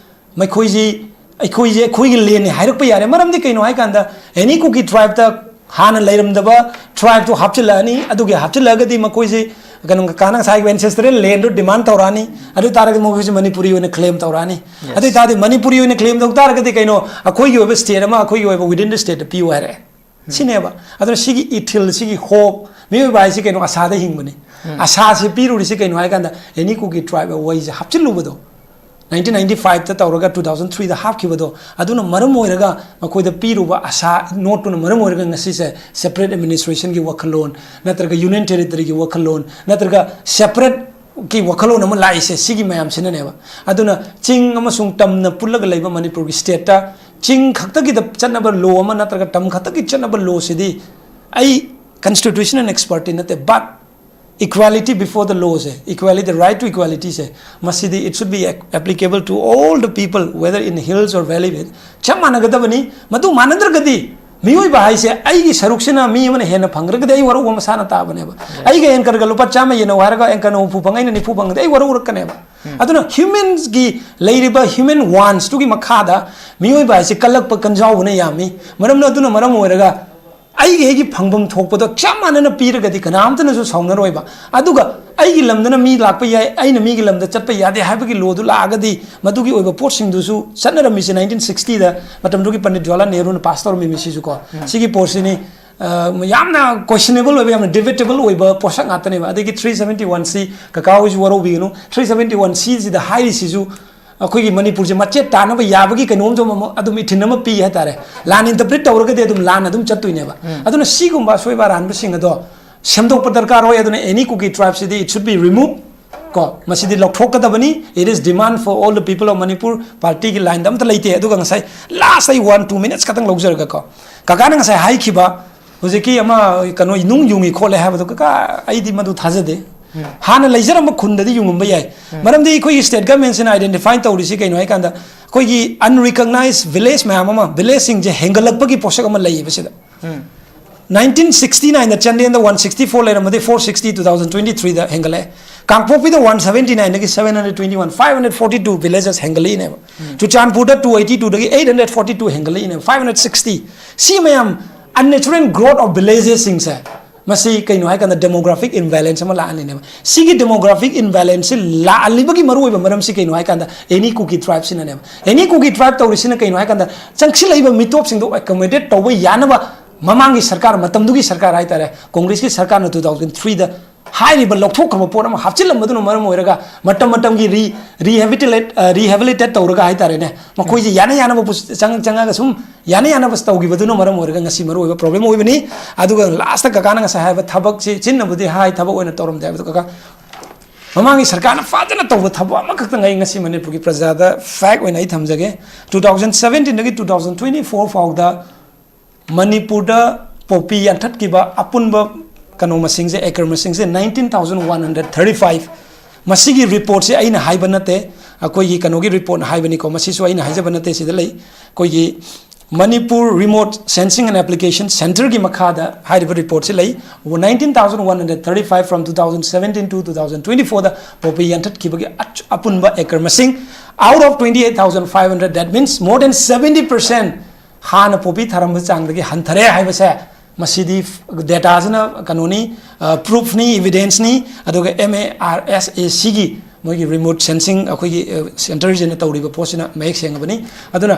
ꯃꯈꯣꯏꯁꯤ, ꯑꯩꯈꯣꯏꯁꯦ ꯑꯩꯈꯣꯏꯒꯤ ꯂꯦꯟꯅꯤ ꯍꯥꯏꯔꯛꯄ ꯌꯥꯔꯦ꯫ ꯃꯔꯝꯗꯤ ꯀꯩꯅꯣ ꯍꯥꯏꯀꯥꯟꯗ, ꯑꯦꯅꯤ ꯀꯨꯀꯤ ꯇ꯭ꯔꯥꯏꯕꯇ ꯍꯥꯟꯅ ꯂꯩꯔꯝꯗꯕ ꯇ꯭ꯔꯥꯏꯕꯇꯣ ꯍꯥꯞꯆꯤꯜꯂꯛꯑꯅꯤ꯫ ꯑꯗꯨꯒꯤ ꯍꯥꯞꯆꯤꯜꯂꯛꯑꯒꯗꯤ ꯃꯈꯣꯏꯁꯦ ꯀꯩꯅꯣ, ꯀꯀꯥꯅ ꯉꯁꯥꯏꯒꯤ ancestral land ꯗꯣ demand ꯇꯧꯔꯛꯑꯅꯤ꯫ ꯑꯗꯨ ꯑꯣꯏ ꯇꯥꯔꯒꯗꯤ ꯃꯈꯣꯏꯁꯦ ꯃꯅꯤꯄꯨꯔꯤ ꯑꯣꯏꯅ claim ꯇꯧꯔꯛꯑꯅꯤ꯫ Yes. ꯑꯗꯨ ꯑꯣꯏ ꯇꯥꯔꯗꯤ ꯃꯅꯤꯄꯨꯔꯤ ꯑꯣꯏꯅ claim ꯇꯧ ꯇꯥꯔꯒꯗꯤ ꯀꯩꯅꯣ, ꯑꯩꯈꯣꯏꯒꯤ ꯑꯣꯏꯕ state ꯑꯃ ꯑꯩꯈꯣꯏꯒꯤ ꯑꯣꯏꯕ within the state ꯇ ꯄꯤꯌꯨ ꯍꯥꯏꯔꯛꯑꯦ꯫ ꯁꯤꯅꯦꯕ꯫ ꯑꯗꯨꯅ ꯁꯤꯒꯤ ꯏꯊꯤꯜ, ꯁꯤꯒꯤ hope, ꯃꯤꯑꯣꯏꯕ ꯍꯥꯏꯁꯤ ꯀꯩꯅꯣ, ꯑꯁꯥꯗ ꯍꯤꯡꯕꯅꯤ꯫ ꯎꯝ꯫ ꯑꯁꯥꯁꯤ ꯄꯤꯔꯨꯔꯤꯁꯤ ꯀꯩꯅꯣ ꯍꯥꯏ ꯀꯥꯟꯗ, ꯑꯦꯅꯤ ꯀꯨꯀꯤ ꯇ꯭ꯔꯥꯏꯕ ꯋꯥꯔꯤꯁꯦ ꯍꯥꯞꯆꯤꯜꯂꯨꯕꯗꯣ, nineteen ninety five ꯇ ꯇꯧꯔꯒ two thousand three ꯗ ꯍꯥꯞꯈꯤꯕꯗꯣ, ꯑꯗꯨꯅ ꯃꯔꯝ ꯑꯣꯏꯔꯒ ꯃꯈꯣꯏꯗ ꯄꯤꯔꯨꯕ ꯑꯁꯥ, ꯅꯣꯠꯇꯨꯅ ꯃꯔꯝ ꯑꯣꯏꯔꯒ ꯉꯁꯤꯁꯦ separate administration ꯒꯤ ꯋꯥꯈꯜꯂꯣꯟ, ꯅꯠꯇ꯭ꯔꯒ union territory ꯒꯤ ꯋꯥꯈꯜꯂꯣꯟ, ꯅꯠꯇ꯭ꯔꯒ separate ꯀꯤ ꯋꯥꯈꯜꯂꯣꯟ ꯑꯃ ꯂꯥꯛꯏꯁꯦ ꯁꯤꯒꯤ ꯃꯌꯥꯝꯁꯤꯅꯅꯦꯕ꯫ ꯑꯗꯨꯅ ꯆꯤꯡ ꯑꯃꯁꯨꯡ ꯇꯝꯅ ꯄꯨꯜꯂꯒ ꯂꯩꯕ ꯃꯅꯤꯄꯨꯔꯒꯤ stateꯇ ꯆꯤꯡ ꯈꯛꯇꯒꯤꯗ ꯆꯠꯅꯕ law ꯑꯃ ꯅꯠꯇ꯭ꯔꯒ ꯇꯝ ꯈꯛꯇꯒꯤ ꯆꯠꯅꯕ lawꯁꯤꯗꯤ ꯑꯩ constitutional expertꯇꯤ ꯅꯠꯇꯦ, but equality before the lawꯁꯦ, equality, the right to equalityꯁꯦ, ꯃꯁꯤꯗꯤ it should be applicable to all the people, whether in hills or valley, ꯆꯞ ꯃꯥꯟꯅꯒꯗꯕꯅꯤ꯫ ꯃꯗꯨ ꯃꯥꯟꯅꯗ꯭ꯔꯒꯗꯤ ꯃꯤꯑꯣꯏꯕ ꯍꯥꯏꯁꯦ ꯑꯩꯒꯤ ꯁꯔꯨꯛꯁꯤꯅ ꯃꯤ ꯑꯃꯅ ꯍꯦꯟꯅ ꯐꯪꯈ꯭ꯔꯒꯗꯤ ꯑꯩ ꯋꯥꯔꯧꯕ ꯃꯁꯥꯅ ꯇꯥꯕꯅꯦꯕ꯫ ꯑꯩꯒ anchorꯒ ꯂꯨꯄꯥ ꯆꯥꯝꯃ ꯌꯦꯟꯅꯧ ꯍꯥꯏꯔꯒ anchorꯅ ꯍꯨꯝꯐꯨ ꯐꯪꯉꯦ, ꯑꯩꯅ ꯅꯤꯐꯨ ꯐꯪꯉꯗꯤ ꯑꯩ ꯋꯥꯔꯧꯔꯛꯀꯅꯦꯕ꯫ ꯑꯗꯨꯅ humansꯀꯤ ꯂꯩꯔꯤꯕ human wantsꯇꯨꯒꯤ ꯃꯈꯥꯗ ꯃꯤꯑꯣꯏꯕ ꯍꯥꯏꯁꯦ ꯀꯜꯂꯛꯄ ꯀꯟꯖꯥꯎꯕꯅ ꯌꯥꯝꯃꯤ꯫ ꯃꯔꯝꯅ ꯑꯗꯨꯅ ꯃꯔꯝ ꯑꯣꯏꯔꯒ ꯑꯩꯒꯤ ꯑꯩꯒꯤ ꯐꯪꯐꯝ ꯊꯣꯛꯄꯗꯣ ꯆꯞ ꯃꯥꯟꯅꯅ ꯄꯤꯔꯒꯗꯤ ꯀꯅꯥꯝꯇꯅꯁꯨ ꯁꯥꯎꯅꯔꯣꯏꯕ꯫ ꯑꯗꯨꯒ ꯑꯩꯒꯤ ꯂꯝꯗꯅ ꯃꯤ ꯂꯥꯛꯄ ꯌꯥꯏ, ꯑꯩꯅ ꯃꯤꯒꯤ ꯂꯝꯗ ꯆꯠꯄ ꯌꯥꯗꯦ ꯍꯥꯏꯕꯒꯤ lawꯗꯨ ꯂꯥꯛꯑꯒꯗꯤ ꯃꯗꯨꯒꯤ ꯑꯣꯏꯕ ꯄꯣꯠꯁꯤꯡꯗꯨꯁꯨ ꯆꯠꯅꯔꯝꯃꯤꯁꯦ nineteen sixtyꯗ ꯃꯇꯝꯗꯨꯒꯤ ꯄꯟꯗꯤꯠ ꯖꯋꯥꯍꯔꯂꯥꯜ ꯅꯦꯍꯔꯨꯅ pass ꯇꯧꯔꯝꯃꯤ ꯃꯤꯁꯤꯁꯨ ꯀꯣ꯫ ꯁꯤꯒꯤ ꯄꯣꯠꯁꯤꯅꯤ, ꯑ, ꯌꯥꯝꯅ questionable ꯑꯣꯏꯕ, ꯌꯥꯝꯅ debatable ꯑꯣꯏꯕ ꯄꯣꯠꯁꯛ ꯉꯥꯛꯇꯅꯦꯕ꯫ ꯑꯗꯒꯤ three seventy one C ꯀꯀꯥ ꯍꯣꯏꯁꯨ ꯋꯥꯔꯧꯕꯤꯒꯅꯨ, three seventy one Cꯁꯤꯗ ꯍꯥꯏꯔꯤꯁꯤꯁꯨ ꯑꯩꯈꯣꯏꯒꯤ ꯃꯅꯤꯄꯨꯔꯁꯦ ꯃꯆꯦꯠ ꯇꯥꯅꯕ ꯌꯥꯕꯒꯤ ꯀꯩꯅꯣꯝꯁꯨ ꯑꯃ ꯑꯗꯨꯝ ꯏꯊꯤꯟ ꯑꯃ ꯄꯤ ꯍꯥꯏꯇꯥꯔꯦ꯫ ꯂꯥꯟ interpret ꯇꯧꯔꯒꯗꯤ ꯑꯗꯨꯝ ꯂꯥꯟ ꯑꯗꯨꯝ ꯆꯠꯇꯣꯏꯅꯦꯕ꯫ ꯑꯗꯨꯅ ꯁꯤꯒꯨꯝꯕ ꯑꯁꯣꯏꯕ ꯑꯔꯥꯟꯕꯁꯤꯡ ꯑꯗꯣ ꯁꯦꯝꯗꯣꯛꯄ ꯗꯔꯀꯥꯔ ꯑꯣꯏ꯫ ꯑꯗꯨꯅ any Kuki tribeꯁꯤꯗꯤ it should be removed ꯀꯣ, ꯃꯁꯤꯗꯤ ꯂꯧꯊꯣꯛꯀꯗꯕꯅꯤ꯫ It is demand for all the people of Manipur, partyꯒꯤ lineꯗ ꯑꯝꯇ ꯂꯩꯇꯦ꯫ ꯑꯗꯨꯒ ꯉꯁꯥꯏ last ꯑꯩ one two minutes ꯈꯛꯇꯪ ꯂꯧꯖꯔꯒꯀꯣ, ꯀꯀꯥꯅ ꯉꯁꯥꯏ ꯍꯥꯏꯈꯤꯕ ꯍꯧꯖꯤꯛꯀꯤ ꯑꯃ ꯀꯩꯅꯣ ꯅꯨꯡ ꯌꯨꯡꯉꯤ ꯈꯣꯠꯂꯦ ꯍꯥꯏꯕꯗꯣ, ꯀꯀꯥ, ꯑꯩꯗꯤ ꯃꯗꯨ ꯊꯥꯖꯗꯦ꯫ ꯍꯥꯟꯅ ꯂꯩꯖꯔꯝꯕ ꯈꯨꯟꯗꯗꯤ ꯌꯨꯡꯉꯝꯕ ꯌꯥꯏ꯫ ꯃꯔꯝꯗꯤ ꯑꯩꯈꯣꯏꯒꯤ state governmentꯁꯤꯅ identify ꯇꯧꯔꯤꯁꯤ ꯀꯩꯅꯣ ꯍꯥꯏꯀꯥꯟꯗ, ꯑꯩꯈꯣꯏꯒꯤ unrecognized village ꯃꯌꯥꯝ ꯑꯃ, villageꯁꯤꯡꯁꯦ ꯍꯦꯟꯒꯠꯂꯛꯄꯒꯤ ꯄꯣꯠꯁꯛ ꯑꯃ ꯂꯩꯌꯦꯕ ꯁꯤꯗ꯫ nineteen sixty nineꯗ ꯆꯥꯟꯗꯦꯜꯗ one sixty four ꯂꯩꯔꯝꯕꯗꯒꯤ four sixty two thousand twenty threeꯗ ꯍꯦꯟꯒꯠꯂꯛꯑꯦ꯫ ꯀꯥꯡꯄꯣꯛꯄꯤꯗ one seventy nineꯗꯒꯤ seven hundred twenty one, five hundred forty two villages ꯍꯦꯟꯒꯠꯂꯛꯏꯅꯦꯕ꯫ ꯆꯨꯔꯆꯥꯟꯄꯨꯔꯗ two eighty twoꯗꯒꯤ eight hundred forty two ꯍꯦꯟꯒꯠꯂꯛꯏꯅꯦꯕ, five hundred sixty꯫ ꯁꯤ ꯃꯌꯥꯝ unnatural growth of villagesꯁꯤꯡꯁꯦ, ꯃꯁꯤ ꯀꯩꯅꯣ ꯍꯥꯏꯀꯥꯟꯗ demographic imbalance ꯑꯃ ꯂꯥꯛꯍꯜꯂꯤꯅꯦꯕ꯫ ꯁꯤꯒꯤ demographic imbalanceꯁꯤ ꯂꯥꯛꯍꯜꯂꯤꯕꯒꯤ ꯃꯔꯨꯑꯣꯏꯕ ꯃꯔꯝꯁꯤ ꯀꯩꯅꯣ ꯍꯥꯏꯀꯥꯟꯗ any Kuki tribeꯁꯤꯅꯅꯦꯕ꯫ Any Kuki tribe ꯇꯧꯔꯤꯁꯤꯅ ꯀꯩꯅꯣ ꯍꯥꯏꯀꯥꯟꯗ ꯆꯪꯁꯤꯜꯂꯛꯏꯕ ꯃꯤꯇꯣꯞꯁꯤꯡꯗꯣ accommodate ꯇꯧꯕ ꯌꯥꯅꯕ ꯃꯃꯥꯡꯒꯤ ꯁꯔꯀꯥꯔ, ꯃꯇꯝꯗꯨꯒꯤ ꯁꯔꯀꯥꯔ ꯍꯥꯏꯇꯥꯔꯦ, ꯀꯣꯡꯒ꯭ꯔꯦꯁꯀꯤ ꯁꯔꯀꯥꯔꯅ two thousand threeꯗ ꯍꯥꯏꯔꯤꯕ ꯂꯧꯊꯣꯛꯈ꯭ꯔꯕ ꯄꯣꯠ ꯑꯃ ꯍꯥꯞꯆꯤꯜꯂꯝꯕꯗꯨꯅ ꯃꯔꯝ ꯑꯣꯏꯔꯒ ꯃꯇꯝ ꯃꯇꯝꯒꯤ re-, rehabilitate, ꯑ, rehabilitate ꯇꯧꯔꯒ ꯍꯥꯏꯇꯥꯔꯦꯅꯦ, ꯃꯈꯣꯏꯁꯦ ꯌꯥꯅ ꯌꯥꯅꯕ ꯄꯨꯁ-, ꯆꯪ-, ꯆꯪꯉꯒ ꯁꯨꯝ ꯌꯥꯅ ꯌꯥꯅꯕ ꯇꯧꯈꯤꯕꯗꯨꯅ ꯃꯔꯝ ꯑꯣꯏꯔꯒ ꯉꯁꯤ ꯃꯔꯨ ꯑꯣꯏꯕ problem ꯑꯣꯏꯕꯅꯤ꯫ ꯑꯗꯨꯒ lastꯇ ꯀꯀꯥꯅ ꯉꯁꯥꯏ ꯍꯥꯏꯕ ꯊꯕꯛꯁꯤ ꯆꯤꯟꯅꯕꯨꯗꯤ ꯍꯥꯏ, ꯊꯕꯛ ꯑꯣꯏꯅ ꯇꯧꯔꯝꯗꯦ ꯍꯥꯏꯕꯗꯣ ꯀꯀꯥ꯫ ꯃꯃꯥꯡꯒꯤ ꯁꯔꯀꯥꯔꯅ ꯐꯖꯅ ꯇꯧꯕ ꯊꯕꯛ ꯑꯃꯈꯛꯇꯪ ꯑꯩ ꯉꯁꯤ ꯃꯅꯤꯄꯨꯔꯒꯤ ꯄ꯭ꯔꯖꯥꯗ ꯐꯦꯛ ꯑꯣꯏꯅ ꯑꯩ ꯊꯝꯖꯒꯦ꯫ Two thousand seventeen ꯗꯒꯤ two thousand twenty four ꯐꯥꯎꯗ ꯃꯅꯤꯄꯨꯔꯗ ꯄꯣꯄꯤ ꯌꯥꯟꯊꯠꯈꯤꯕ ꯑꯄꯨꯟꯕ ꯀꯩꯅꯣ ꯃꯁꯤꯡꯁꯦ, ꯑꯦꯀꯔ ꯃꯁꯤꯡꯁꯦ nineteen thousand one hundred thirty five꯫ ꯃꯁꯤꯒꯤ ꯔꯤꯄꯣꯔꯠꯁꯦ ꯑꯩꯅ ꯍꯥꯏꯕ ꯅꯠꯇꯦ, ꯑꯩꯈꯣꯏꯒꯤ ꯀꯩꯅꯣꯒꯤ ꯔꯤꯄꯣꯔꯠꯅ ꯍꯥꯏꯕꯅꯤꯀꯣ, ꯃꯁꯤꯁꯨ ꯑꯩꯅ ꯍꯥꯏꯖꯕ ꯅꯠꯇꯦ꯫ ꯁꯤꯗ ꯂꯩ ꯑꯩꯈꯣꯏꯒꯤ ꯃꯅꯤꯄꯨꯔ ꯔꯤꯃꯣꯠ ꯁꯦꯟꯁꯤꯡ ꯑꯦꯟ ꯑꯦꯄ꯭ꯂꯤꯀꯦꯁꯟ ꯁꯦꯟꯇꯔꯒꯤ ꯃꯈꯥꯗ ꯍꯥꯏꯔꯤꯕ ꯔꯤꯄꯣꯔꯠꯁꯤ ꯂꯩ꯫ Nineteen thousand one hundred thirty five from two thousand seventeen to two thousand twenty four the poppy ꯌꯥꯟꯊꯠꯈꯤꯕꯒꯤ ꯑꯆ-, ꯑꯄꯨꯟꯕ ꯑꯦꯀꯔ ꯃꯁꯤꯡ, out of twenty eight thousand five hundred, that means more than seventy percent ꯍꯥꯟꯅ ꯄꯣꯄꯤ ꯊꯥꯔꯝꯕ ꯆꯥꯡꯗꯒꯤ ꯍꯟꯊꯔꯦ ꯍꯥꯏꯕꯁꯦ, ꯃꯁꯤꯗꯤ ꯗꯦꯇꯥꯁꯤꯅ ꯀꯩꯅꯣꯅꯤ, ꯄ꯭ꯔꯨꯐꯅꯤ, ꯏꯚꯤꯗꯦꯟꯁꯅꯤ꯫ ꯑꯗꯨꯒ M A R S A C ꯒꯤ ꯃꯣꯏꯒꯤ ꯔꯤꯃꯣꯠ ꯁꯦꯟꯁꯤꯡ ꯑꯩꯈꯣꯏꯒꯤ ꯁꯦꯟꯇꯔꯁꯤꯅ ꯇꯧꯔꯤꯕ ꯄꯣꯠꯁꯤꯅ ꯃꯌꯦꯛ ꯁꯦꯡꯉꯕꯅꯤ꯫ ꯑꯗꯨꯅ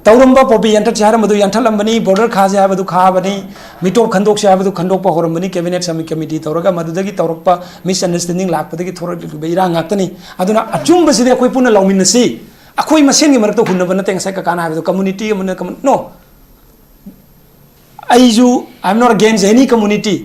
ꯇꯧꯔꯝꯕ ꯄꯣꯄꯤ ꯌꯥꯟꯊꯠꯁꯦ ꯍꯥꯏꯔꯝꯕꯗꯨ ꯌꯥꯟꯊꯠꯂꯝꯕꯅꯤ, ꯕꯣꯔꯗꯔ ꯈꯥꯁꯦ ꯍꯥꯏꯕꯗꯨ ꯈꯥꯕꯅꯤ, ꯃꯤꯇꯣꯞ ꯈꯟꯗꯣꯛꯁꯦ ꯍꯥꯏꯕꯗꯨ ꯈꯟꯗꯣꯛꯄ ꯍꯧꯔꯝꯕꯅꯤ꯫ ꯀꯦꯕꯤꯅꯦꯠ ꯁꯕ ꯀꯃꯤꯇꯤ ꯇꯧꯔꯒ ꯃꯗꯨꯗꯒꯤ ꯇꯧꯔꯛꯄ ꯃꯤꯁꯑꯟꯗꯔꯁꯇꯦꯟꯗꯤꯡ ꯂꯥꯛꯄꯗꯒꯤ ꯊꯣꯔꯛꯂꯤꯕ ꯏꯔꯥꯡ ꯉꯥꯛꯇꯅꯤ꯫ ꯑꯗꯨꯅ ꯑꯆꯨꯝꯕꯁꯤꯗꯤ ꯑꯩꯈꯣꯏ ꯄꯨꯟꯅ ꯂꯧꯃꯤꯟꯅꯁꯤ꯫ ꯑꯩꯈꯣꯏ ꯃꯁꯦꯟꯒꯤ ꯃꯔꯛꯇ ꯍꯨꯟꯅꯕ ꯅꯠꯇꯦ꯫ ꯉꯁꯥꯏ ꯀꯀꯥꯅ ꯍꯥꯏꯕꯗꯣ, ꯀꯝꯃꯨꯅꯤꯇꯤ ꯑꯃꯅ ꯀꯝꯃꯨ-, no꯫ ꯑꯩꯁꯨ, I am not against any community꯫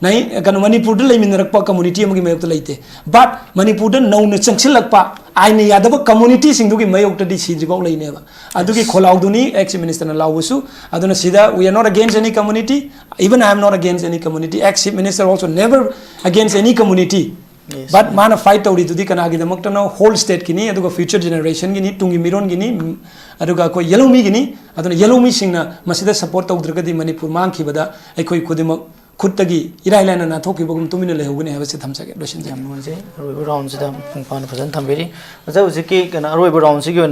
ꯅꯩ-, ꯀꯩꯅꯣ, ꯃꯅꯤꯄꯨꯔꯗ ꯂꯩꯃꯤꯟꯅꯔꯛꯄ ꯀꯝꯃꯨꯅꯤꯇꯤ ꯑꯃꯒꯤ ꯃꯥꯌꯣꯛꯇ ꯂꯩꯇꯦ꯫ But ꯃꯅꯤꯄꯨꯔꯗ ꯅꯧꯅ ꯆꯪꯁꯤꯜꯂꯛꯄ ꯑꯥꯏꯟꯅ ꯌꯥꯗꯕ ꯀꯝꯃꯨꯅꯤꯇꯤꯁꯤꯡꯗꯨꯒꯤ ꯃꯥꯌꯣꯛꯇꯗꯤ ꯁꯤꯗ꯭ꯔꯤꯐꯥꯎ ꯂꯩꯅꯦꯕ꯫ ꯑꯗꯨꯒꯤ ꯈꯣꯜꯂꯥꯎꯗꯨꯅꯤ ꯑꯦꯛꯁ ꯆꯤꯐ ꯃꯤꯅꯤꯁꯇꯔꯅ ꯂꯥꯎꯕꯁꯨ꯫ ꯑꯗꯨꯅ ꯁꯤꯗ we are not against any community, even I am not against any community, ex chief minister also never against any community꯫ Yes. But ꯃꯥꯅ ꯐꯥꯏꯠ ꯇꯧꯔꯤꯗꯨꯗꯤ ꯀꯅꯥꯒꯤꯗꯃꯛꯇꯅꯣ? ꯍꯣꯜ ꯁ꯭ꯇꯦꯠꯀꯤꯅꯤ, ꯑꯗꯨꯒ ꯐ꯭ꯌꯨꯆꯔ ꯖꯦꯅꯦꯔꯦꯁꯟꯒꯤꯅꯤ, ꯇꯨꯡꯒꯤ ꯃꯤꯔꯣꯟꯒꯤꯅꯤ, ꯎꯝ, ꯑꯗꯨꯒ ꯑꯩꯈꯣꯏ ꯌꯦꯜꯍꯧꯃꯤꯒꯤꯅꯤ꯫ ꯑꯗꯨꯅ ꯌꯦꯜꯍꯧꯃꯤꯁꯤꯡꯅ ꯃꯁꯤꯗ ꯁꯄꯣꯔꯠ ꯇꯧꯗ꯭ꯔꯒꯗꯤ ꯃꯅꯤꯄꯨꯔ ꯃꯥꯡꯈꯤꯕꯗ ꯑꯩꯈꯣꯏ ꯈꯨꯗꯤꯡꯃꯛ ꯈꯨꯠꯇꯒꯤ ꯏꯔꯥꯏ ꯂꯥꯏꯅ ꯅꯥꯟꯊꯣꯛꯈꯤꯕꯒꯨꯝ ꯇꯨꯃꯤꯟꯅ ꯂꯩꯍꯧꯒꯅꯤ ꯍꯥꯏꯕꯁꯤ ꯊꯝꯖꯒꯦ, ꯂꯣꯏꯁꯤꯟꯖꯒꯦ꯫ ꯌꯥꯝ ꯅꯨꯡꯉꯥꯏꯖꯩ꯫ ꯑꯔꯣꯏꯕ ꯔꯥꯎꯟꯁꯤꯗ ꯃꯄꯨꯡ ꯐꯥꯅ ꯐꯖꯅ ꯊꯝꯕꯤꯔꯤ꯫ ꯑꯣꯖꯥ, ꯍꯧꯖꯤꯛꯀꯤ ꯀꯩꯅꯣ, ꯑꯔꯣꯏꯕ ꯔꯥꯎꯟꯁꯤꯒꯤ ꯑꯣꯏꯅ